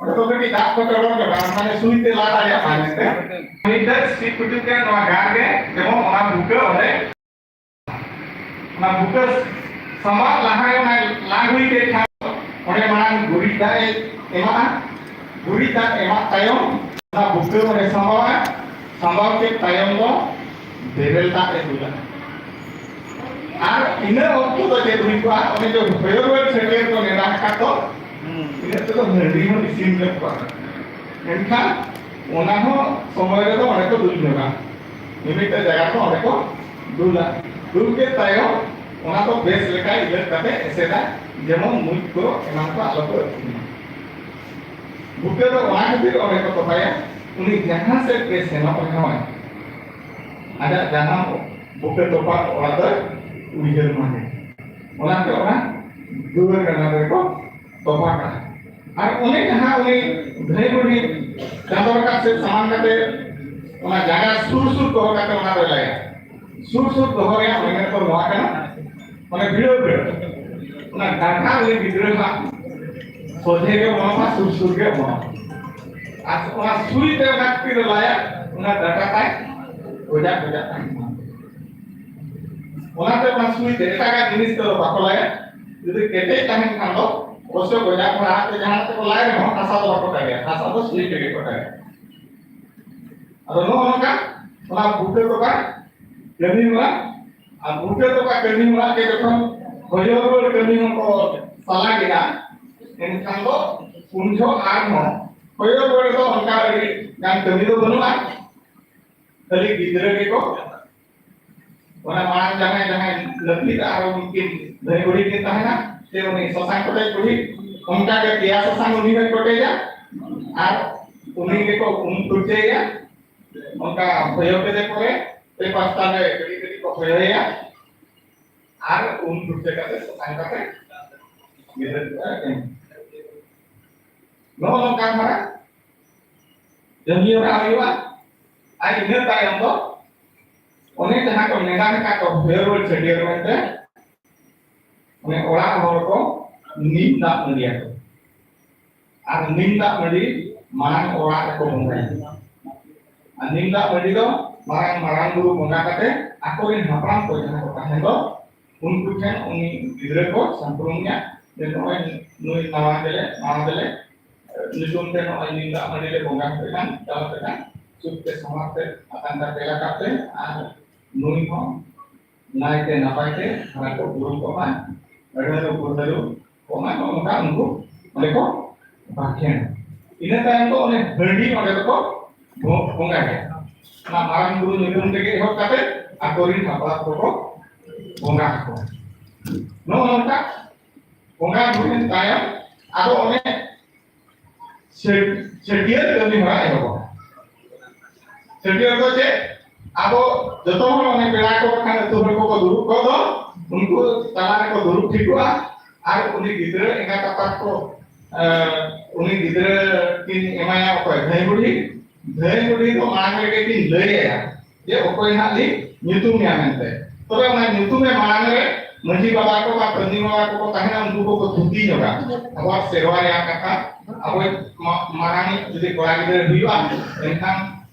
ᱚᱸᱰᱮ ᱫᱚ ᱠᱟᱹᱴᱤᱡ ᱫᱟᱜ ᱠᱚ ᱪᱚᱰᱚᱨ ᱧᱚᱜᱟ, ᱢᱟᱱᱮ ᱥᱩᱭ ᱛᱮ ᱞᱟ ᱫᱟᱲᱮᱭᱟᱜ ᱢᱟ ᱢᱮᱱᱛᱮ᱾ ᱢᱤᱫ ᱫᱷᱟᱣ ᱥᱤ ᱠᱩᱴᱤ ᱛᱮ ᱱᱚᱣᱟ ᱜᱟᱨ ᱜᱮ ᱡᱮᱢᱚᱱ ᱚᱱᱟ ᱵᱩᱠᱟᱹ ᱚᱸᱰᱮ, ᱚᱱᱟ ᱵᱩᱠᱟᱹ ᱥᱟᱢᱟᱜ ᱞᱟᱦᱟ ᱨᱮ ᱚᱱᱟ ᱞᱟ ᱦᱩᱭ ᱠᱮᱫ ᱠᱷᱟᱱ ᱚᱸᱰᱮ ᱢᱟᱲᱟᱝ ᱜᱩᱨᱤᱡ ᱫᱟᱜ ᱮ ᱮᱢᱟᱜᱼᱟ᱾ ᱜᱩᱨᱤᱡ ᱫᱟᱜ ᱮᱢᱟᱜ ᱛᱟᱭᱚᱢ ᱚᱱᱟ ᱵᱩᱠᱟᱹ ᱚᱸᱰᱮ ᱥᱟᱢᱵᱟᱣᱟ᱾ ᱥᱟᱢᱵᱟᱣ ᱠᱮᱫ ᱛᱟᱭᱚᱢ ᱫᱚ ᱵᱮᱨᱮᱞ ᱫᱟᱜ ᱮ ᱫᱩᱞᱟ᱾ ᱟᱨ ᱤᱱᱟᱹ ᱚᱠᱛᱚ ᱫᱚ ᱪᱮᱫ ᱦᱩᱭ ᱠᱚᱜᱼᱟ? ᱚᱱᱮ ᱡᱮ ᱦᱚᱭᱚᱨᱩᱣᱟᱹᱲ ᱪᱷᱟᱹᱴᱭᱟᱹᱨ ᱠᱚ ᱱᱮᱰᱟ ᱟᱠᱟᱫ ᱫᱚ, ᱤᱱᱟᱹ ᱛᱮᱫᱚ ᱦᱟᱺᱰᱤ ᱦᱚᱸ ᱤᱥᱤᱱ ᱧᱚᱜ ᱠᱚᱜᱼᱟ᱾ ᱢᱮᱱᱠᱷᱟᱱ ᱚᱱᱟ ᱦᱚᱸ ᱥᱚᱢᱚᱭ ᱨᱮᱫᱚ ᱚᱸᱰᱮ ᱠᱚ ᱫᱩᱞ ᱧᱚᱜᱟ᱾ ᱢᱤᱢᱤᱫᱴᱟᱝ ᱡᱟᱭᱜᱟ ᱨᱮᱫᱚ ᱚᱸᱰᱮ ᱠᱚ ᱫᱩᱞᱟ᱾ ᱫᱩᱞ ᱠᱮᱫ ᱛᱟᱭᱚᱢ ᱚᱱᱟ ᱫᱚ ᱵᱮᱥ ᱞᱮᱠᱟ ᱤᱞᱟᱹᱫ ᱠᱟᱛᱮ ᱮᱥᱮᱫᱟ, ᱡᱮᱢᱚᱱ ᱢᱩᱡ ᱠᱚ ᱮᱢᱟᱱ ᱠᱚ ᱟᱞᱚ ᱠᱚ ᱟᱹᱛᱤᱧ ᱢᱟ᱾ ᱵᱩᱠᱟᱹ ᱫᱚ ᱚᱱᱟ ᱠᱷᱟᱹᱛᱤᱨ ᱚᱸᱰᱮ ᱠᱚ ᱛᱚᱯᱟᱭᱟ, ᱩᱱᱤ ᱡᱟᱦᱟᱸ ᱥᱮᱫ ᱜᱮ ᱥᱮᱱᱚᱜ ᱨᱮᱦᱚᱸᱭ, ᱟᱡᱟᱜ ᱡᱟᱱᱟᱢ ᱵᱩᱠᱟᱹ ᱛᱚᱯᱟ ᱚᱲᱟᱜ ᱫᱚᱭ ᱩᱭᱦᱟᱹᱨ ᱢᱟ ᱜᱮ᱾ ᱚᱱᱟᱛᱮ ᱚᱱᱟ ᱫᱩᱣᱟᱹᱨ ᱜᱟᱱᱟ ᱨᱮᱠᱚ ᱛᱚᱯᱟ ᱠᱟᱜᱼᱟ᱾ ᱟᱨ ᱚᱱᱮ ᱡᱟᱦᱟᱸ ᱩᱱᱤ ᱫᱷᱟᱹᱭ ᱵᱩᱰᱷᱤ ᱪᱟᱸᱫᱚ ᱨᱟᱠᱟᱵ ᱥᱮᱫ ᱥᱟᱢᱟᱝ ᱠᱟᱛᱮ ᱚᱱᱟ ᱡᱟᱸᱜᱟ ᱥᱩᱨ ᱥᱩᱨ ᱫᱚᱦᱚ ᱠᱟᱛᱮ ᱚᱱᱟ ᱫᱚᱭ ᱞᱟᱭᱟ᱾ ᱥᱩᱨ ᱥᱩᱨ ᱫᱚᱦᱚ ᱨᱮᱭᱟᱜ ᱢᱮᱱᱮᱫ ᱫᱚ ᱱᱚᱣᱟ ᱠᱟᱱᱟ, ᱢᱟᱱᱮ ᱵᱷᱤᱲᱟᱹᱣ ᱵᱷᱤᱲᱟᱹᱣ᱾ ᱚᱱᱟ ᱰᱟᱸᱰᱟ ᱩᱱᱤ ᱜᱤᱫᱽᱨᱟᱹ ᱦᱟᱸᱜ ᱥᱚᱡᱷᱮ ᱜᱮ ᱚᱢᱚᱱᱚᱜᱼᱟ, ᱥᱩᱨ ᱥᱩᱨ ᱜᱮ ᱚᱢᱚᱱᱚᱜᱼᱟ᱾ ᱟᱨ ᱚᱱᱟ ᱥᱩᱭ ᱛᱮ ᱚᱱᱟ ᱛᱤ ᱨᱮ ᱞᱟᱭᱟ, ᱚᱱᱟ ᱰᱟᱸᱰᱟ ᱛᱟᱭ ᱜᱚᱡᱟᱜ ᱜᱚᱡᱟᱜ ᱛᱟᱦᱮᱱᱟ᱾ ᱚᱱᱟᱛᱮ ᱚᱱᱟ ᱥᱩᱭ ᱛᱮ ᱮᱴᱟᱜᱟᱜ ᱡᱤᱱᱤᱥ ᱛᱮᱫᱚ ᱵᱟᱠᱚ ᱞᱟᱭᱟ᱾ ᱡᱩᱫᱤ ᱠᱮᱴᱮᱡ ᱛᱟᱦᱮᱱ ᱠᱷᱟᱱ ᱫᱚ ᱚᱵᱚᱥᱥᱳᱭ ᱜᱚᱡᱟᱜ ᱠᱷᱚᱱᱟᱜ ᱛᱮ ᱡᱟᱦᱟᱸ ᱛᱮᱠᱚ ᱞᱟᱭ ᱨᱮᱦᱚᱸ ᱦᱟᱥᱟ ᱫᱚ ᱵᱟᱠᱚ ᱫᱟᱜᱟ, ᱦᱟᱥᱟ ᱫᱚ ᱥᱩᱭ ᱛᱮᱜᱮ ᱠᱚ ᱫᱟᱜᱟ᱾ ᱟᱫᱚ ᱱᱚᱜᱼᱚ ᱱᱚᱝᱠᱟ ᱚᱱᱟ ᱵᱩᱠᱟᱹ ᱛᱚᱯᱟ ᱠᱟᱹᱢᱤ ᱦᱚᱨᱟ, ᱟᱨ ᱵᱩᱠᱟᱹ ᱛᱚᱯᱟ ᱠᱟᱹᱢᱤ ᱦᱚᱨᱟ ᱜᱮ ᱡᱚᱠᱷᱚᱱ ᱦᱚᱭᱚ ᱨᱩᱣᱟᱹᱲ ᱠᱟᱹᱢᱤ ᱦᱚᱸᱠᱚ ᱥᱟᱞᱟ ᱠᱮᱫᱟ, ᱮᱱᱠᱷᱟᱱ ᱫᱚ ᱩᱱ ᱡᱚᱦᱚᱜ ᱟᱨᱦᱚᱸ ᱦᱚᱭᱚ ᱨᱩᱣᱟᱹᱲ ᱫᱚ ᱚᱱᱠᱟ ᱟᱹᱰᱤ ᱜᱟᱱ ᱠᱟᱹᱢᱤ ᱫᱚ ᱵᱟᱹᱱᱩᱜᱼᱟ, ᱠᱷᱟᱹᱞᱤ ᱜᱤᱫᱽᱨᱟᱹ ᱜᱮᱠᱚ ᱚᱱᱟ ᱢᱟᱲᱟᱝ ᱡᱟᱦᱟᱸᱭ ᱡᱟᱦᱟᱸᱭ ᱞᱟᱹᱠᱛᱤ ᱛᱮ ᱟᱨᱚ ᱩᱱᱠᱤᱱ ᱫᱷᱟᱹᱭ ᱵᱩᱲᱦᱤ ᱠᱤᱱ ᱛᱟᱦᱮᱱᱟ, ᱥᱮ ᱩᱱᱤ ᱥᱟᱥᱟᱝ ᱠᱚᱴᱮᱡ ᱵᱩᱲᱦᱤ, ᱚᱱᱠᱟ ᱜᱮ ᱯᱮᱭᱟ ᱥᱟᱥᱟᱝ ᱩᱱᱤ ᱦᱚᱸᱭ ᱠᱚᱴᱮᱡᱟ, ᱟᱨ ᱩᱱᱤ ᱜᱮᱠᱚ ᱩᱢ ᱯᱷᱩᱨᱪᱟᱹᱭᱮᱭᱟ᱾ ᱚᱱᱠᱟ ᱦᱚᱭᱚ ᱠᱮᱫᱮ ᱯᱚᱨᱮ ᱯᱮ ᱯᱟᱥᱴᱟ ᱨᱮ ᱠᱟᱹᱴᱤᱡ ᱠᱟᱹᱴᱤᱡ ᱠᱚ ᱦᱚᱭᱚᱭᱮᱭᱟ, ᱟᱨ ᱩᱢ ᱯᱷᱩᱨᱪᱟᱹ ᱠᱟᱛᱮ ᱥᱟᱥᱟᱝ ᱠᱟᱛᱮ ᱜᱤᱫᱽᱨᱟᱹ ᱠᱚ ᱮᱢ᱾ ᱱᱚᱜᱼᱚ ᱱᱚᱝᱠᱟ ᱫᱷᱟᱨᱟ ᱠᱟᱹᱢᱤ ᱦᱚᱨᱟ ᱦᱩᱭᱩᱜᱼᱟ᱾ ᱟᱨ ᱤᱱᱟᱹ ᱛᱟᱭᱚᱢ ᱫᱚ ᱚᱱᱮ ᱡᱟᱦᱟᱸ ᱠᱚ ᱱᱮᱰᱟ ᱞᱮᱠᱟ ᱠᱚ ᱦᱚᱭᱚ ᱨᱩᱣᱟᱹᱲ ᱪᱷᱟᱹᱴᱭᱟᱹᱨ ᱢᱮᱱᱛᱮ, ᱚᱱᱮ ᱚᱲᱟᱜ ᱦᱚᱲ ᱠᱚ ᱱᱤᱢ ᱫᱟᱜ ᱢᱟᱹᱰᱤᱭᱟᱠᱚ᱾ ᱟᱨ ᱱᱤᱢ ᱫᱟᱜ ᱢᱟᱹᱰᱤ ᱢᱟᱨᱟᱝ ᱚᱲᱟᱜ ᱨᱮᱠᱚ ᱵᱚᱸᱜᱟᱭᱟ᱾ ᱟᱨ ᱱᱤᱢ ᱫᱟᱜ ᱢᱟᱹᱰᱤ ᱫᱚ ᱢᱟᱨᱟᱝ, ᱢᱟᱨᱟᱝ ᱵᱩᱨᱩ ᱵᱚᱸᱜᱟ ᱠᱟᱛᱮ ᱟᱠᱚᱨᱮᱱ ᱦᱟᱯᱲᱟᱢ ᱠᱚ ᱡᱟᱦᱟᱸ ᱠᱚ ᱛᱟᱦᱮᱸ ᱫᱚ, ᱩᱱᱠᱩ ᱴᱷᱮᱱ ᱩᱱᱤ ᱜᱤᱫᱽᱨᱟᱹ ᱠᱚ ᱥᱟᱢᱯᱩᱨᱩᱢ ᱮᱭᱟ ᱡᱮ ᱱᱚᱜᱼᱚᱭ ᱱᱩᱭ ᱱᱟᱣᱟ ᱫᱮᱞᱮ, ᱱᱟᱣᱟ ᱫᱮᱞᱮ, ᱧᱩᱛᱩᱢ ᱛᱮ ᱱᱚᱜᱼᱚᱭ ᱱᱤᱢ ᱫᱟᱜ ᱢᱟᱹᱰᱤ ᱞᱮ ᱵᱚᱸᱜᱟ ᱦᱟᱯᱮ ᱠᱟᱱ, ᱪᱟᱞᱟᱜ ᱯᱮ ᱠᱟᱱ, ᱥᱩᱠ ᱛᱮ ᱥᱟᱶᱟᱨ ᱛᱮ ᱟᱛᱟᱝ ᱠᱟᱛᱮ ᱞᱟᱜᱟᱜ ᱯᱮ, ᱟᱨ ᱱᱩᱭ ᱦᱚᱸ ᱱᱟᱭᱛᱮ ᱱᱟᱯᱟᱭ ᱛᱮ ᱦᱟᱨᱟ ᱠᱚ ᱵᱩᱨᱩ ᱠᱚᱜ ᱢᱟ, ᱟᱹᱰᱷᱟᱹᱨᱩ ᱯᱩᱨᱫᱷᱟᱹᱨᱩ ᱠᱚᱜ ᱢᱟ, ᱱᱚᱜᱼᱚ ᱱᱚᱝᱠᱟ ᱩᱱᱠᱩ ᱚᱸᱰᱮ ᱠᱚ ᱵᱟᱠᱷᱮᱬ᱾ ᱤᱱᱟᱹ ᱛᱟᱭᱚᱢ ᱫᱚ ᱚᱱᱮ ᱦᱟᱺᱰᱤ ᱚᱸᱰᱮ ᱫᱚᱠᱚ ᱵᱚ-, ᱵᱚᱸᱜᱟᱭᱟ᱾ ᱚᱱᱟ ᱢᱟᱨᱟᱝ ᱵᱩᱨᱩ ᱧᱩᱛᱩᱢ ᱛᱮᱜᱮ ᱮᱦᱚᱵ ᱠᱟᱛᱮ ᱟᱠᱚᱨᱮᱱ ᱦᱟᱯᱲᱟᱢ ᱠᱚᱠᱚ ᱵᱚᱸᱜᱟ ᱟᱠᱚᱣᱟ᱾ ᱱᱚᱜᱼᱚ ᱱᱚᱝᱠᱟ ᱵᱚᱸᱜᱟ ᱦᱩᱭᱮᱱ ᱛᱟᱭᱚᱢ ᱟᱫᱚ ᱚᱱᱮ ᱪᱷᱟᱹ-, ᱪᱷᱟᱹᱴᱭᱟᱹᱨ ᱠᱟᱹᱢᱤ ᱦᱚᱨᱟ ᱮᱦᱚᱵᱚᱜᱼᱟ᱾ ᱪᱷᱟᱹᱴᱭᱟᱹᱨ ᱫᱚ ᱪᱮᱫ? ᱟᱵᱚ ᱡᱚᱛᱚ ᱦᱚᱲ ᱚᱱᱮ ᱯᱮᱲᱟ ᱠᱚ ᱵᱟᱠᱷᱟᱱ ᱟᱹᱛᱩ ᱦᱚᱲ ᱠᱚᱠᱚ ᱫᱩᱲᱩᱵ ᱠᱚᱜ ᱫᱚ, ᱩᱱᱠᱩ ᱛᱟᱞᱟ ᱨᱮᱠᱚ ᱫᱩᱲᱩᱵ ᱴᱷᱤᱠᱚᱜᱼᱟ᱾ ᱟᱨ ᱩᱱᱤ ᱜᱤᱫᱽᱨᱟᱹ ᱮᱸᱜᱟᱛ ᱟᱯᱟᱛ ᱠᱚ, ᱮ, ᱩᱱᱤ ᱜᱤᱫᱽᱨᱟᱹ ᱠᱤᱱ ᱮᱢᱟᱭᱟ ᱚᱠᱚᱭ? ᱫᱷᱟᱹᱭ ᱵᱩᱰᱷᱤ᱾ ᱫᱷᱟᱹᱭ ᱵᱩᱰᱷᱤ ᱫᱚ ᱢᱟᱲᱟᱝ ᱨᱮᱜᱮ ᱠᱤᱱ ᱞᱟᱹᱭ ᱟᱭᱟ ᱡᱮ ᱚᱠᱚᱭ ᱦᱟᱸᱜ ᱞᱤᱧ ᱧᱩᱛᱩᱢᱮᱭᱟ ᱢᱮᱱᱛᱮ᱾ ᱛᱚᱵᱮ ᱚᱱᱟ ᱧᱩᱛᱩᱢ ᱮ ᱢᱟᱲᱟᱝ ᱨᱮ ᱢᱟᱹᱡᱷᱤ ᱵᱟᱵᱟ ᱠᱚ ᱟᱨ ᱯᱟᱹᱧᱪᱤ ᱵᱟᱵᱟ ᱠᱚᱠᱚ ᱛᱟᱦᱮᱱᱟ, ᱩᱱᱠᱩ ᱠᱚᱠᱚ ᱛᱷᱩᱛᱤ ᱧᱚᱜᱟ᱾ ᱟᱵᱚᱣᱟᱜ ᱥᱮᱨᱣᱟ ᱨᱮᱭᱟᱜ ᱠᱟᱛᱷᱟ, ᱟᱵᱚ ᱢᱟ-, ᱢᱟᱨᱟᱝ ᱡᱩᱫᱤ ᱠᱚᱲᱟ ᱜᱤᱫᱽᱨᱟᱹ ᱦᱩᱭᱩᱜᱼᱟ, ᱮᱱᱠᱷᱟᱱ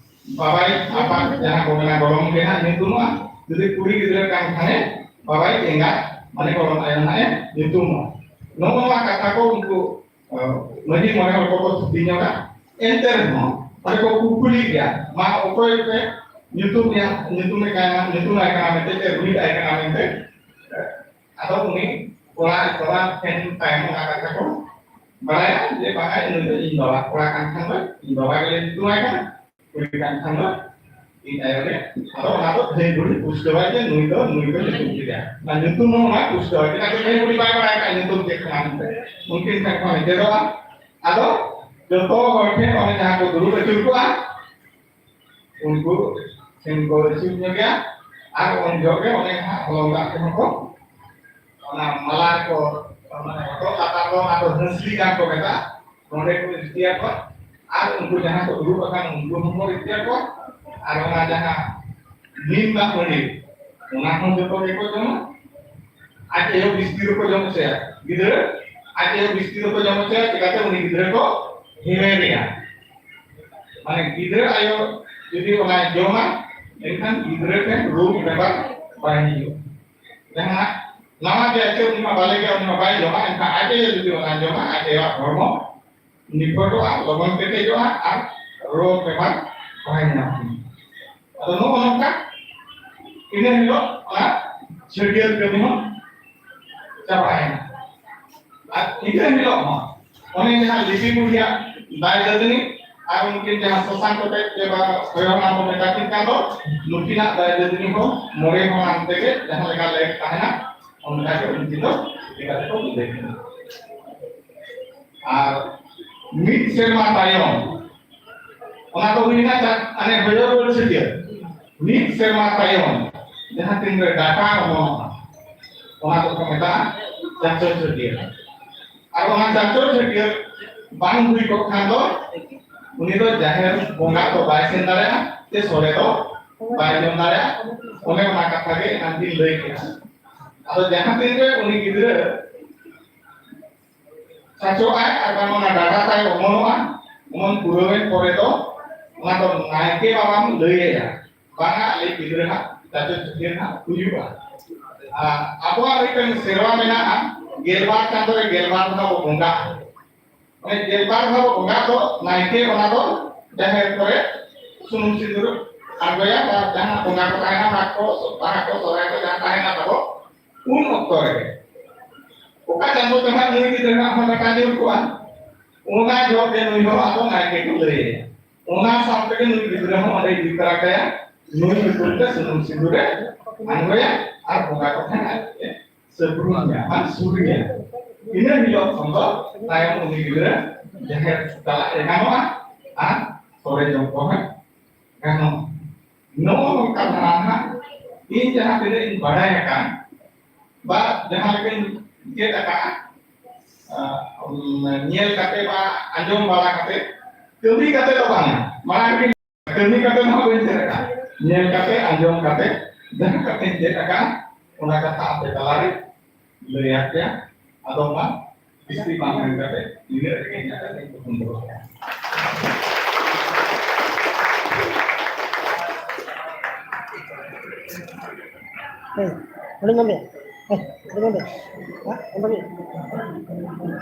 ᱵᱟᱵᱟᱭ ᱟᱯᱟᱛ ᱡᱟᱦᱟᱸ ᱠᱚ ᱢᱮᱱᱟ ᱜᱚᱲᱚᱢ ᱜᱮ ᱦᱟᱸᱜ ᱧᱩᱛᱩᱢᱚᱜᱼᱟ᱾ ᱡᱩᱫᱤ ᱠᱩᱲᱤ ᱜᱤᱫᱽᱨᱟᱹ ᱠᱟᱱ ᱠᱷᱟᱱᱮ ᱵᱟᱵᱟᱭ ᱮᱸᱜᱟᱛ, ᱢᱟᱱᱮ ᱜᱚᱲᱚᱢ ᱟᱭᱳ ᱦᱟᱸᱜ ᱮ ᱧᱩᱛᱩᱢᱚᱜᱼᱟ᱾ ᱱᱚᱜᱼᱚ ᱱᱚᱣᱟ ᱠᱟᱛᱷᱟ ᱠᱚ ᱩᱱᱠᱩ, ᱮ, ᱢᱟᱹᱡᱷᱤ ᱢᱚᱬᱮ ᱦᱚᱲ ᱠᱚᱠᱚ ᱛᱷᱩᱛᱤ ᱧᱚᱜᱟ᱾ ᱮᱱᱛᱮ ᱨᱮᱦᱚᱸ ᱚᱸᱰᱮ ᱠᱚ ᱠᱩᱠᱞᱤ ᱜᱮᱭᱟ, ᱢᱟ ᱚᱠᱚᱭ ᱯᱮ ᱧᱩᱛᱩᱢ ᱮᱭᱟ, ᱧᱩᱛᱩᱢ ᱮ ᱠᱟᱱᱟ, ᱧᱩᱛᱩᱢ ᱟᱭ ᱠᱟᱱᱟ ᱢᱮᱱᱛᱮ ᱥᱮ ᱨᱩᱦᱤᱫ ᱟᱭ ᱠᱟᱱᱟ ᱢᱮᱱᱛᱮ? ᱟᱫᱚ ᱩᱱᱤ ᱠᱚᱲᱟ, ᱠᱚᱲᱟ ᱴᱷᱮᱱ ᱛᱟᱭᱚᱢ ᱚᱱᱟ ᱠᱟᱛᱷᱟ ᱠᱚ ᱵᱟᱲᱟᱭᱟ ᱡᱮ ᱵᱟᱝᱟ ᱱᱩᱭ ᱫᱚ ᱤᱧ ᱵᱟᱵᱟ, ᱠᱚᱲᱟ ᱠᱟᱱ ᱠᱷᱟᱱ ᱫᱚ ᱤᱧ ᱵᱟᱵᱟ ᱜᱮᱞᱮ ᱧᱩᱛᱩᱢ ᱟᱭ ᱠᱟᱱᱟ, ᱠᱩᱲᱤ ᱠᱟᱱ ᱠᱷᱟᱱ ᱫᱚ ᱤᱧ ᱟᱭᱳ ᱜᱮ᱾ ᱟᱫᱚ ᱚᱱᱟ ᱫᱚ ᱫᱷᱟᱹᱭ ᱵᱩᱰᱷᱤ ᱯᱩᱥᱴᱟᱹᱣᱟᱭ ᱡᱮ ᱱᱩᱭ ᱫᱚ ᱱᱩᱭ ᱠᱚ ᱧᱩᱛᱩᱢ ᱠᱮᱫᱮᱭᱟ᱾ ᱚᱱᱟ ᱧᱩᱛᱩᱢ ᱦᱚᱸ ᱚᱱᱟ ᱯᱩᱥᱴᱟᱹᱣᱟᱭ, ᱪᱮᱫᱟᱜ ᱥᱮ ᱫᱷᱟᱹᱭ ᱵᱩᱰᱷᱤ ᱵᱟᱭ ᱵᱟᱲᱟᱭ ᱠᱟᱜᱼᱟ ᱧᱩᱛᱩᱢ ᱪᱮᱫ ᱠᱟᱱᱟ ᱢᱮᱱᱛᱮ᱾ ᱩᱱᱠᱤᱱ ᱴᱷᱮᱱ ᱠᱷᱚᱱ ᱪᱮᱫᱚᱜᱼᱟ᱾ ᱟᱫᱚ ᱡᱚᱛᱚ ᱦᱚᱲ ᱴᱷᱮᱱ ᱚᱱᱮ ᱡᱟᱦᱟᱸ ᱠᱚ ᱫᱩᱲᱩᱵ ᱟᱹᱪᱩᱨ ᱠᱚᱜᱼᱟ, ᱩᱱᱠᱩ ᱴᱷᱮᱱ ᱠᱚ ᱟᱹᱪᱩᱨ ᱧᱚᱜᱟ᱾ ᱟᱨ ᱩᱱ ᱡᱚᱦᱚᱜ ᱜᱮ ᱚᱱᱮ ᱦᱟᱸᱜ ᱦᱚᱞᱚᱝ ᱫᱟᱜ ᱠᱚᱦᱚᱸ ᱠᱚ, ᱚᱱᱟ ᱢᱟᱞᱟ ᱠᱚ, ᱢᱟᱱᱮ ᱦᱚᱴᱚᱜ ᱞᱟᱛᱟᱨ ᱫᱚ ᱚᱱᱟ ᱫᱚ ᱦᱟᱹᱥᱞᱤ ᱜᱟᱱ ᱠᱚ ᱢᱮᱛᱟᱜᱼᱟ, ᱱᱚᱸᱰᱮ ᱠᱚ ᱤᱨᱪᱤᱭᱟᱠᱚ᱾ ᱟᱨ ᱩᱱᱠᱩ ᱡᱟᱦᱟᱸ ᱠᱚ ᱫᱩᱲᱩᱵ ᱟᱠᱟᱱ ᱩᱱᱠᱩ ᱦᱚᱸᱠᱚ ᱤᱨᱪᱤᱭᱟᱠᱚ᱾ ᱟᱨ ᱚᱱᱟ ᱡᱟᱦᱟᱸ ᱱᱤᱢ ᱫᱟᱜ ᱢᱟᱹᱰᱤ, ᱚᱱᱟ ᱦᱚᱸ ᱡᱚᱛᱚ ᱜᱮᱠᱚ ᱡᱚᱢᱟ᱾ ᱟᱡ ᱟᱭᱳ ᱵᱤᱥᱛᱤ ᱫᱚᱠᱚ ᱡᱚᱢ ᱦᱚᱪᱚᱭᱟ, ᱜᱤᱫᱽᱨᱟᱹ ᱟᱡ ᱟᱭᱳ ᱵᱤᱥᱛᱤ ᱫᱚᱠᱚ ᱡᱚᱢ ᱦᱚᱪᱚᱭᱟ, ᱪᱤᱠᱟᱹᱛᱮ ᱩᱱᱤ ᱜᱤᱫᱽᱨᱟᱹ ᱠᱚ ᱦᱮᱣᱮᱨᱮᱭᱟ᱾ ᱢᱟᱱᱮ ᱜᱤᱫᱽᱨᱟᱹ ᱟᱭᱳ ᱡᱩᱫᱤ ᱚᱱᱟᱭ ᱡᱚᱢᱟ, ᱮᱱᱠᱷᱟᱱ ᱜᱤᱫᱽᱨᱟᱹ ᱴᱷᱮᱱ ᱨᱳᱜᱽ ᱵᱮᱯᱟᱨ ᱵᱟᱭ ᱦᱤᱡᱩᱜᱼᱟ᱾ ᱡᱟᱦᱟᱸ ᱱᱟᱣᱟ ᱜᱮ ᱟᱪᱪᱷᱟ ᱩᱱᱤ ᱢᱟ ᱵᱟᱞᱮ ᱜᱮᱭᱟ, ᱩᱱᱤ ᱢᱟ ᱵᱟᱭ ᱡᱚᱢᱟ, ᱮᱱᱠᱷᱟᱱ ᱟᱡ ᱟᱭᱳ ᱡᱩᱫᱤ ᱚᱱᱟ ᱡᱚᱢᱟ, ᱟᱡ ᱟᱭᱳᱣᱟᱜ ᱦᱚᱲᱢᱚ ᱱᱤᱯᱷᱩᱴᱚᱜᱼᱟ, ᱞᱚᱜᱚᱱ ᱠᱮᱴᱮᱡᱚᱜᱼᱟ ᱟᱨ ᱨᱳᱜᱽ ᱵᱮᱢᱟᱨ ᱵᱟᱭ ᱧᱟᱢᱟ᱾ ᱟᱫᱚ ᱱᱚᱜᱼᱚ ᱱᱚᱝᱠᱟ ᱤᱱᱟᱹ ᱦᱤᱞᱳᱜ ᱚᱱᱟ ᱪᱷᱟᱹᱴᱭᱟᱹᱨ ᱠᱟᱹᱢᱤ ᱦᱚᱸ ᱪᱟᱵᱟᱭᱮᱱᱟ᱾ ᱟᱨ ᱤᱱᱟᱹ ᱦᱤᱞᱳᱜ ᱦᱚᱸ ᱚᱱᱮ ᱡᱟᱦᱟᱸ ᱞᱤᱯᱤ ᱵᱩᱲᱦᱤᱭᱟᱜ ᱫᱟᱭ ᱫᱟᱹᱫᱟᱹᱱᱤ ᱟᱨ ᱩᱱᱠᱤᱱ ᱡᱟᱦᱟᱸ ᱥᱚᱥᱟᱝ ᱠᱚᱴᱮᱡ ᱛᱮ ᱵᱟ ᱦᱚᱭᱚ ᱦᱟᱲᱟᱢ ᱵᱚ ᱢᱮᱛᱟ ᱠᱤᱱ ᱠᱟᱱ ᱫᱚ, ᱱᱩᱠᱤᱱᱟᱜ ᱫᱟᱭ ᱫᱟᱹᱫᱟᱹᱱᱤ ᱦᱚᱸ ᱢᱚᱬᱮ ᱦᱚᱲᱟᱱ ᱛᱮᱜᱮ ᱡᱟᱦᱟᱸ ᱞᱮᱠᱟ ᱞᱮᱠ ᱛᱟᱦᱮᱱᱟ, ᱚᱱᱠᱟ ᱜᱮ ᱩᱱᱠᱤᱱ ᱫᱚ ᱤᱫᱤ ᱠᱟᱛᱮ ᱠᱚ ᱵᱤᱫᱟᱹᱭ ᱠᱤᱱᱟ᱾ ᱟᱨ ᱢᱤᱫ ᱥᱮᱨᱢᱟ ᱛᱟᱭᱚᱢ, ᱚᱱᱟ ᱫᱚ ᱦᱩᱭᱱᱟ ᱪᱟ-, ᱢᱟᱱᱮ ᱦᱚᱭᱚ ᱨᱩᱣᱟᱹᱲ ᱪᱷᱟᱹᱴᱭᱟᱹᱨ᱾ ᱢᱤᱫ ᱥᱮᱨᱢᱟ ᱛᱟᱭᱚᱢ ᱡᱟᱦᱟᱸ ᱛᱤᱱ ᱨᱮ ᱰᱟᱴᱟ ᱚᱢᱚᱱᱚᱜᱼᱟ, ᱚᱱᱟ ᱫᱚᱠᱚ ᱢᱮᱛᱟᱜᱼᱟ ᱪᱟᱪᱚ ᱪᱷᱟᱹᱴᱭᱟᱹᱨ᱾ ᱟᱨ ᱚᱱᱟ ᱪᱟᱪᱚ ᱪᱷᱟᱹᱴᱭᱟᱹᱨ ᱵᱟᱝ ᱦᱩᱭ ᱠᱚᱜ ᱠᱷᱟᱱ ᱫᱚ ᱩᱱᱤ ᱫᱚ ᱡᱟᱦᱮᱨ ᱵᱚᱸᱜᱟ ᱫᱚ ᱵᱟᱭ ᱥᱮᱱ ᱫᱟᱲᱮᱭᱟᱜᱼᱟ, ᱥᱮ ᱥᱚᱲᱮ ᱫᱚ ᱵᱟᱭ ᱡᱚᱢ ᱫᱟᱲᱮᱭᱟᱜᱼᱟ᱾ ᱚᱱᱮ ᱚᱱᱟ ᱠᱟᱛᱷᱟ ᱜᱮ ᱮᱱᱟᱝ ᱞᱤᱧ ᱞᱟᱹᱭ ᱠᱮᱫᱟ᱾ ᱟᱫᱚ ᱡᱟᱦᱟᱸ ᱛᱤᱱ ᱨᱮ ᱩᱱᱤ ᱜᱤᱫᱽᱨᱟᱹ ᱪᱟᱪᱚᱜ ᱟᱭ ᱟᱨ ᱵᱟᱝ ᱚᱱᱟ ᱰᱟᱴᱟ ᱛᱟᱭ ᱚᱢᱚᱱᱚᱜᱼᱟ, ᱚᱢᱚᱱ ᱯᱩᱨᱟᱹᱣᱮᱱ ᱯᱚᱨᱮ ᱫᱚ ᱚᱱᱟ ᱫᱚ ᱱᱟᱭᱠᱮ ᱵᱟᱵᱟᱢ ᱞᱟᱹᱭ ᱟᱭᱟ, ᱵᱟᱝᱟ ᱟᱞᱮ ᱜᱤᱫᱽᱨᱟᱹ ᱦᱟᱸᱜ ᱪᱟᱪᱚ ᱪᱷᱟᱹᱴᱭᱟᱹᱨ ᱦᱟᱸᱜ ᱦᱩᱭᱩᱜᱼᱟ᱾ ᱟᱨ ᱟᱵᱚᱣᱟᱜ ᱢᱤᱫᱴᱟᱝ ᱥᱮᱨᱣᱟ ᱢᱮᱱᱟᱜᱼᱟ, ᱜᱮᱞᱵᱟᱨ ᱪᱟᱸᱫᱳ ᱨᱮ ᱜᱮᱞᱵᱟᱨ ᱫᱷᱟᱣ ᱵᱚ ᱵᱚᱸᱜᱟᱜᱼᱟ᱾ ᱚᱱᱮ ᱜᱮᱞᱵᱟᱨ ᱫᱷᱟᱣ ᱵᱚ ᱵᱚᱸᱜᱟ ᱫᱚ ᱱᱟᱭᱠᱮ ᱚᱱᱟ ᱫᱚ ᱡᱟᱦᱮᱨ ᱠᱚᱨᱮ ᱥᱩᱱᱩᱢ ᱥᱤᱸᱫᱩᱨ ᱟᱬᱜᱚᱭᱟ, ᱵᱟ ᱡᱟᱦᱟᱸ ᱵᱚᱸᱜᱟ ᱠᱚ ᱛᱟᱦᱮᱱᱟ, ᱢᱟᱜᱽ ᱠᱚ, ᱵᱟᱦᱟ ᱠᱚ, ᱥᱚᱦᱨᱟᱭ ᱠᱚ ᱡᱟᱦᱟᱸ ᱛᱟᱦᱮᱱᱟ ᱛᱟᱵᱚ, ᱩᱱ ᱚᱠᱛᱚ ᱨᱮ ᱚᱠᱟ ᱪᱟᱸᱫᱳ ᱛᱮ ᱦᱟᱸᱜ ᱱᱩᱭ ᱜᱤᱫᱽᱨᱟᱹ ᱦᱟᱸᱜ ᱦᱚᱸ ᱰᱟᱴᱟ ᱧᱩᱨ ᱠᱚᱜᱼᱟ, ᱚᱱᱟ ᱡᱚᱦᱚᱜ ᱜᱮ ᱱᱩᱭ ᱦᱚᱸ ᱟᱫᱚ ᱱᱟᱭᱠᱮ ᱠᱚ ᱞᱟᱹᱭ ᱟᱭᱟ᱾ ᱚᱱᱟ ᱥᱟᱶ ᱛᱮᱜᱮ ᱱᱩᱭ ᱜᱤᱫᱽᱨᱟᱹ ᱦᱚᱸ ᱚᱸᱰᱮ ᱤᱫᱤ ᱛᱚᱨᱟ ᱠᱟᱭᱟ, ᱱᱩᱭ ᱧᱩᱛᱩᱢ ᱛᱮ ᱥᱩᱱᱩᱢ ᱥᱤᱸᱫᱩᱨ ᱮ ᱟᱬᱜᱚᱭᱟ ᱟᱨ ᱵᱚᱸᱜᱟ ᱠᱚ ᱴᱷᱮᱱ ᱟᱡ ᱮ ᱥᱟᱹᱯᱨᱩᱢᱮᱭᱟ, ᱢᱟᱱᱮ ᱥᱩᱨᱮᱭᱟ᱾ ᱤᱱᱟᱹ ᱦᱤᱞᱳᱜ ᱠᱷᱚᱱ ᱫᱚ ᱛᱟᱭᱚᱢ ᱩᱱᱤ ᱜᱤᱫᱽᱨᱟᱹ ᱡᱟᱦᱮᱨ ᱪᱟᱞᱟᱜ ᱮ ᱜᱟᱱᱚᱜᱼᱟ ᱟᱨ ᱥᱚᱲᱮ ᱡᱚᱢ ᱠᱚᱦᱚᱸ ᱜᱟᱱᱚᱜᱼᱟ᱾ ᱱᱚᱜᱼᱚ ᱱᱚᱝᱠᱟ ᱫᱷᱟᱨᱟ ᱱᱟᱦᱟᱜ ᱤᱧ ᱡᱟᱦᱟᱸ ᱛᱤᱱᱟᱹᱜ ᱤᱧ ᱵᱟᱲᱟᱭ ᱟᱠᱟᱫ ᱵᱟ ᱡᱟᱦᱟᱸ ᱞᱮᱠᱟᱧ ᱪᱮᱫ ᱟᱠᱟᱫᱼᱟ, ᱟᱸ, ᱧᱮᱞ ᱠᱟᱛᱮ ᱵᱟ ᱟᱸᱡᱚᱢ ᱵᱟᱲᱟ ᱠᱟᱛᱮ, ᱠᱟᱹᱢᱤ ᱠᱟᱛᱮ ᱫᱚ ᱵᱟᱝᱟ, ᱢᱟᱲᱟᱝ ᱨᱮ ᱠᱟᱹᱢᱤ ᱠᱟᱛᱮ ᱦᱚᱸ ᱵᱟᱹᱧ ᱪᱮᱫ ᱟᱠᱟᱫᱼᱟ, ᱧᱮᱞ ᱠᱟᱛᱮ ᱟᱸᱡᱚᱢ ᱠᱟᱛᱮ ᱡᱟᱦᱟᱸ ᱠᱟᱛᱷᱟᱧ ᱪᱮᱫ ᱟᱠᱟᱫᱼᱟ ᱚᱱᱟ ᱠᱟᱛᱷᱟ ᱟᱯᱮ ᱛᱟᱞᱟᱨᱮ ᱞᱟᱹᱭᱟᱫ ᱯᱮᱭᱟ᱾ ᱟᱫᱚ ᱢᱟ ᱵᱮᱥᱤ ᱵᱟᱝ ᱢᱮᱱ ᱠᱟᱛᱮ ᱤᱱᱟᱹᱜ ᱨᱮᱜᱮ ᱤᱧᱟᱹᱜ ᱠᱟᱛᱷᱟᱧ ᱛᱷᱩᱠᱩᱢ ᱫᱚᱦᱚ ᱠᱮᱫᱟ᱾ ᱦᱮᱸ, ᱚᱸᱰᱮ ᱧᱟᱢ ᱢᱮᱭᱟ᱾ ᱦᱮᱸ, ᱚᱸᱰᱮ ᱧᱟᱢ ᱢᱮᱭᱟ᱾ ᱦᱮᱸ, ᱚᱸᱰᱮ ᱧᱟᱢ ᱢᱮᱭᱟ᱾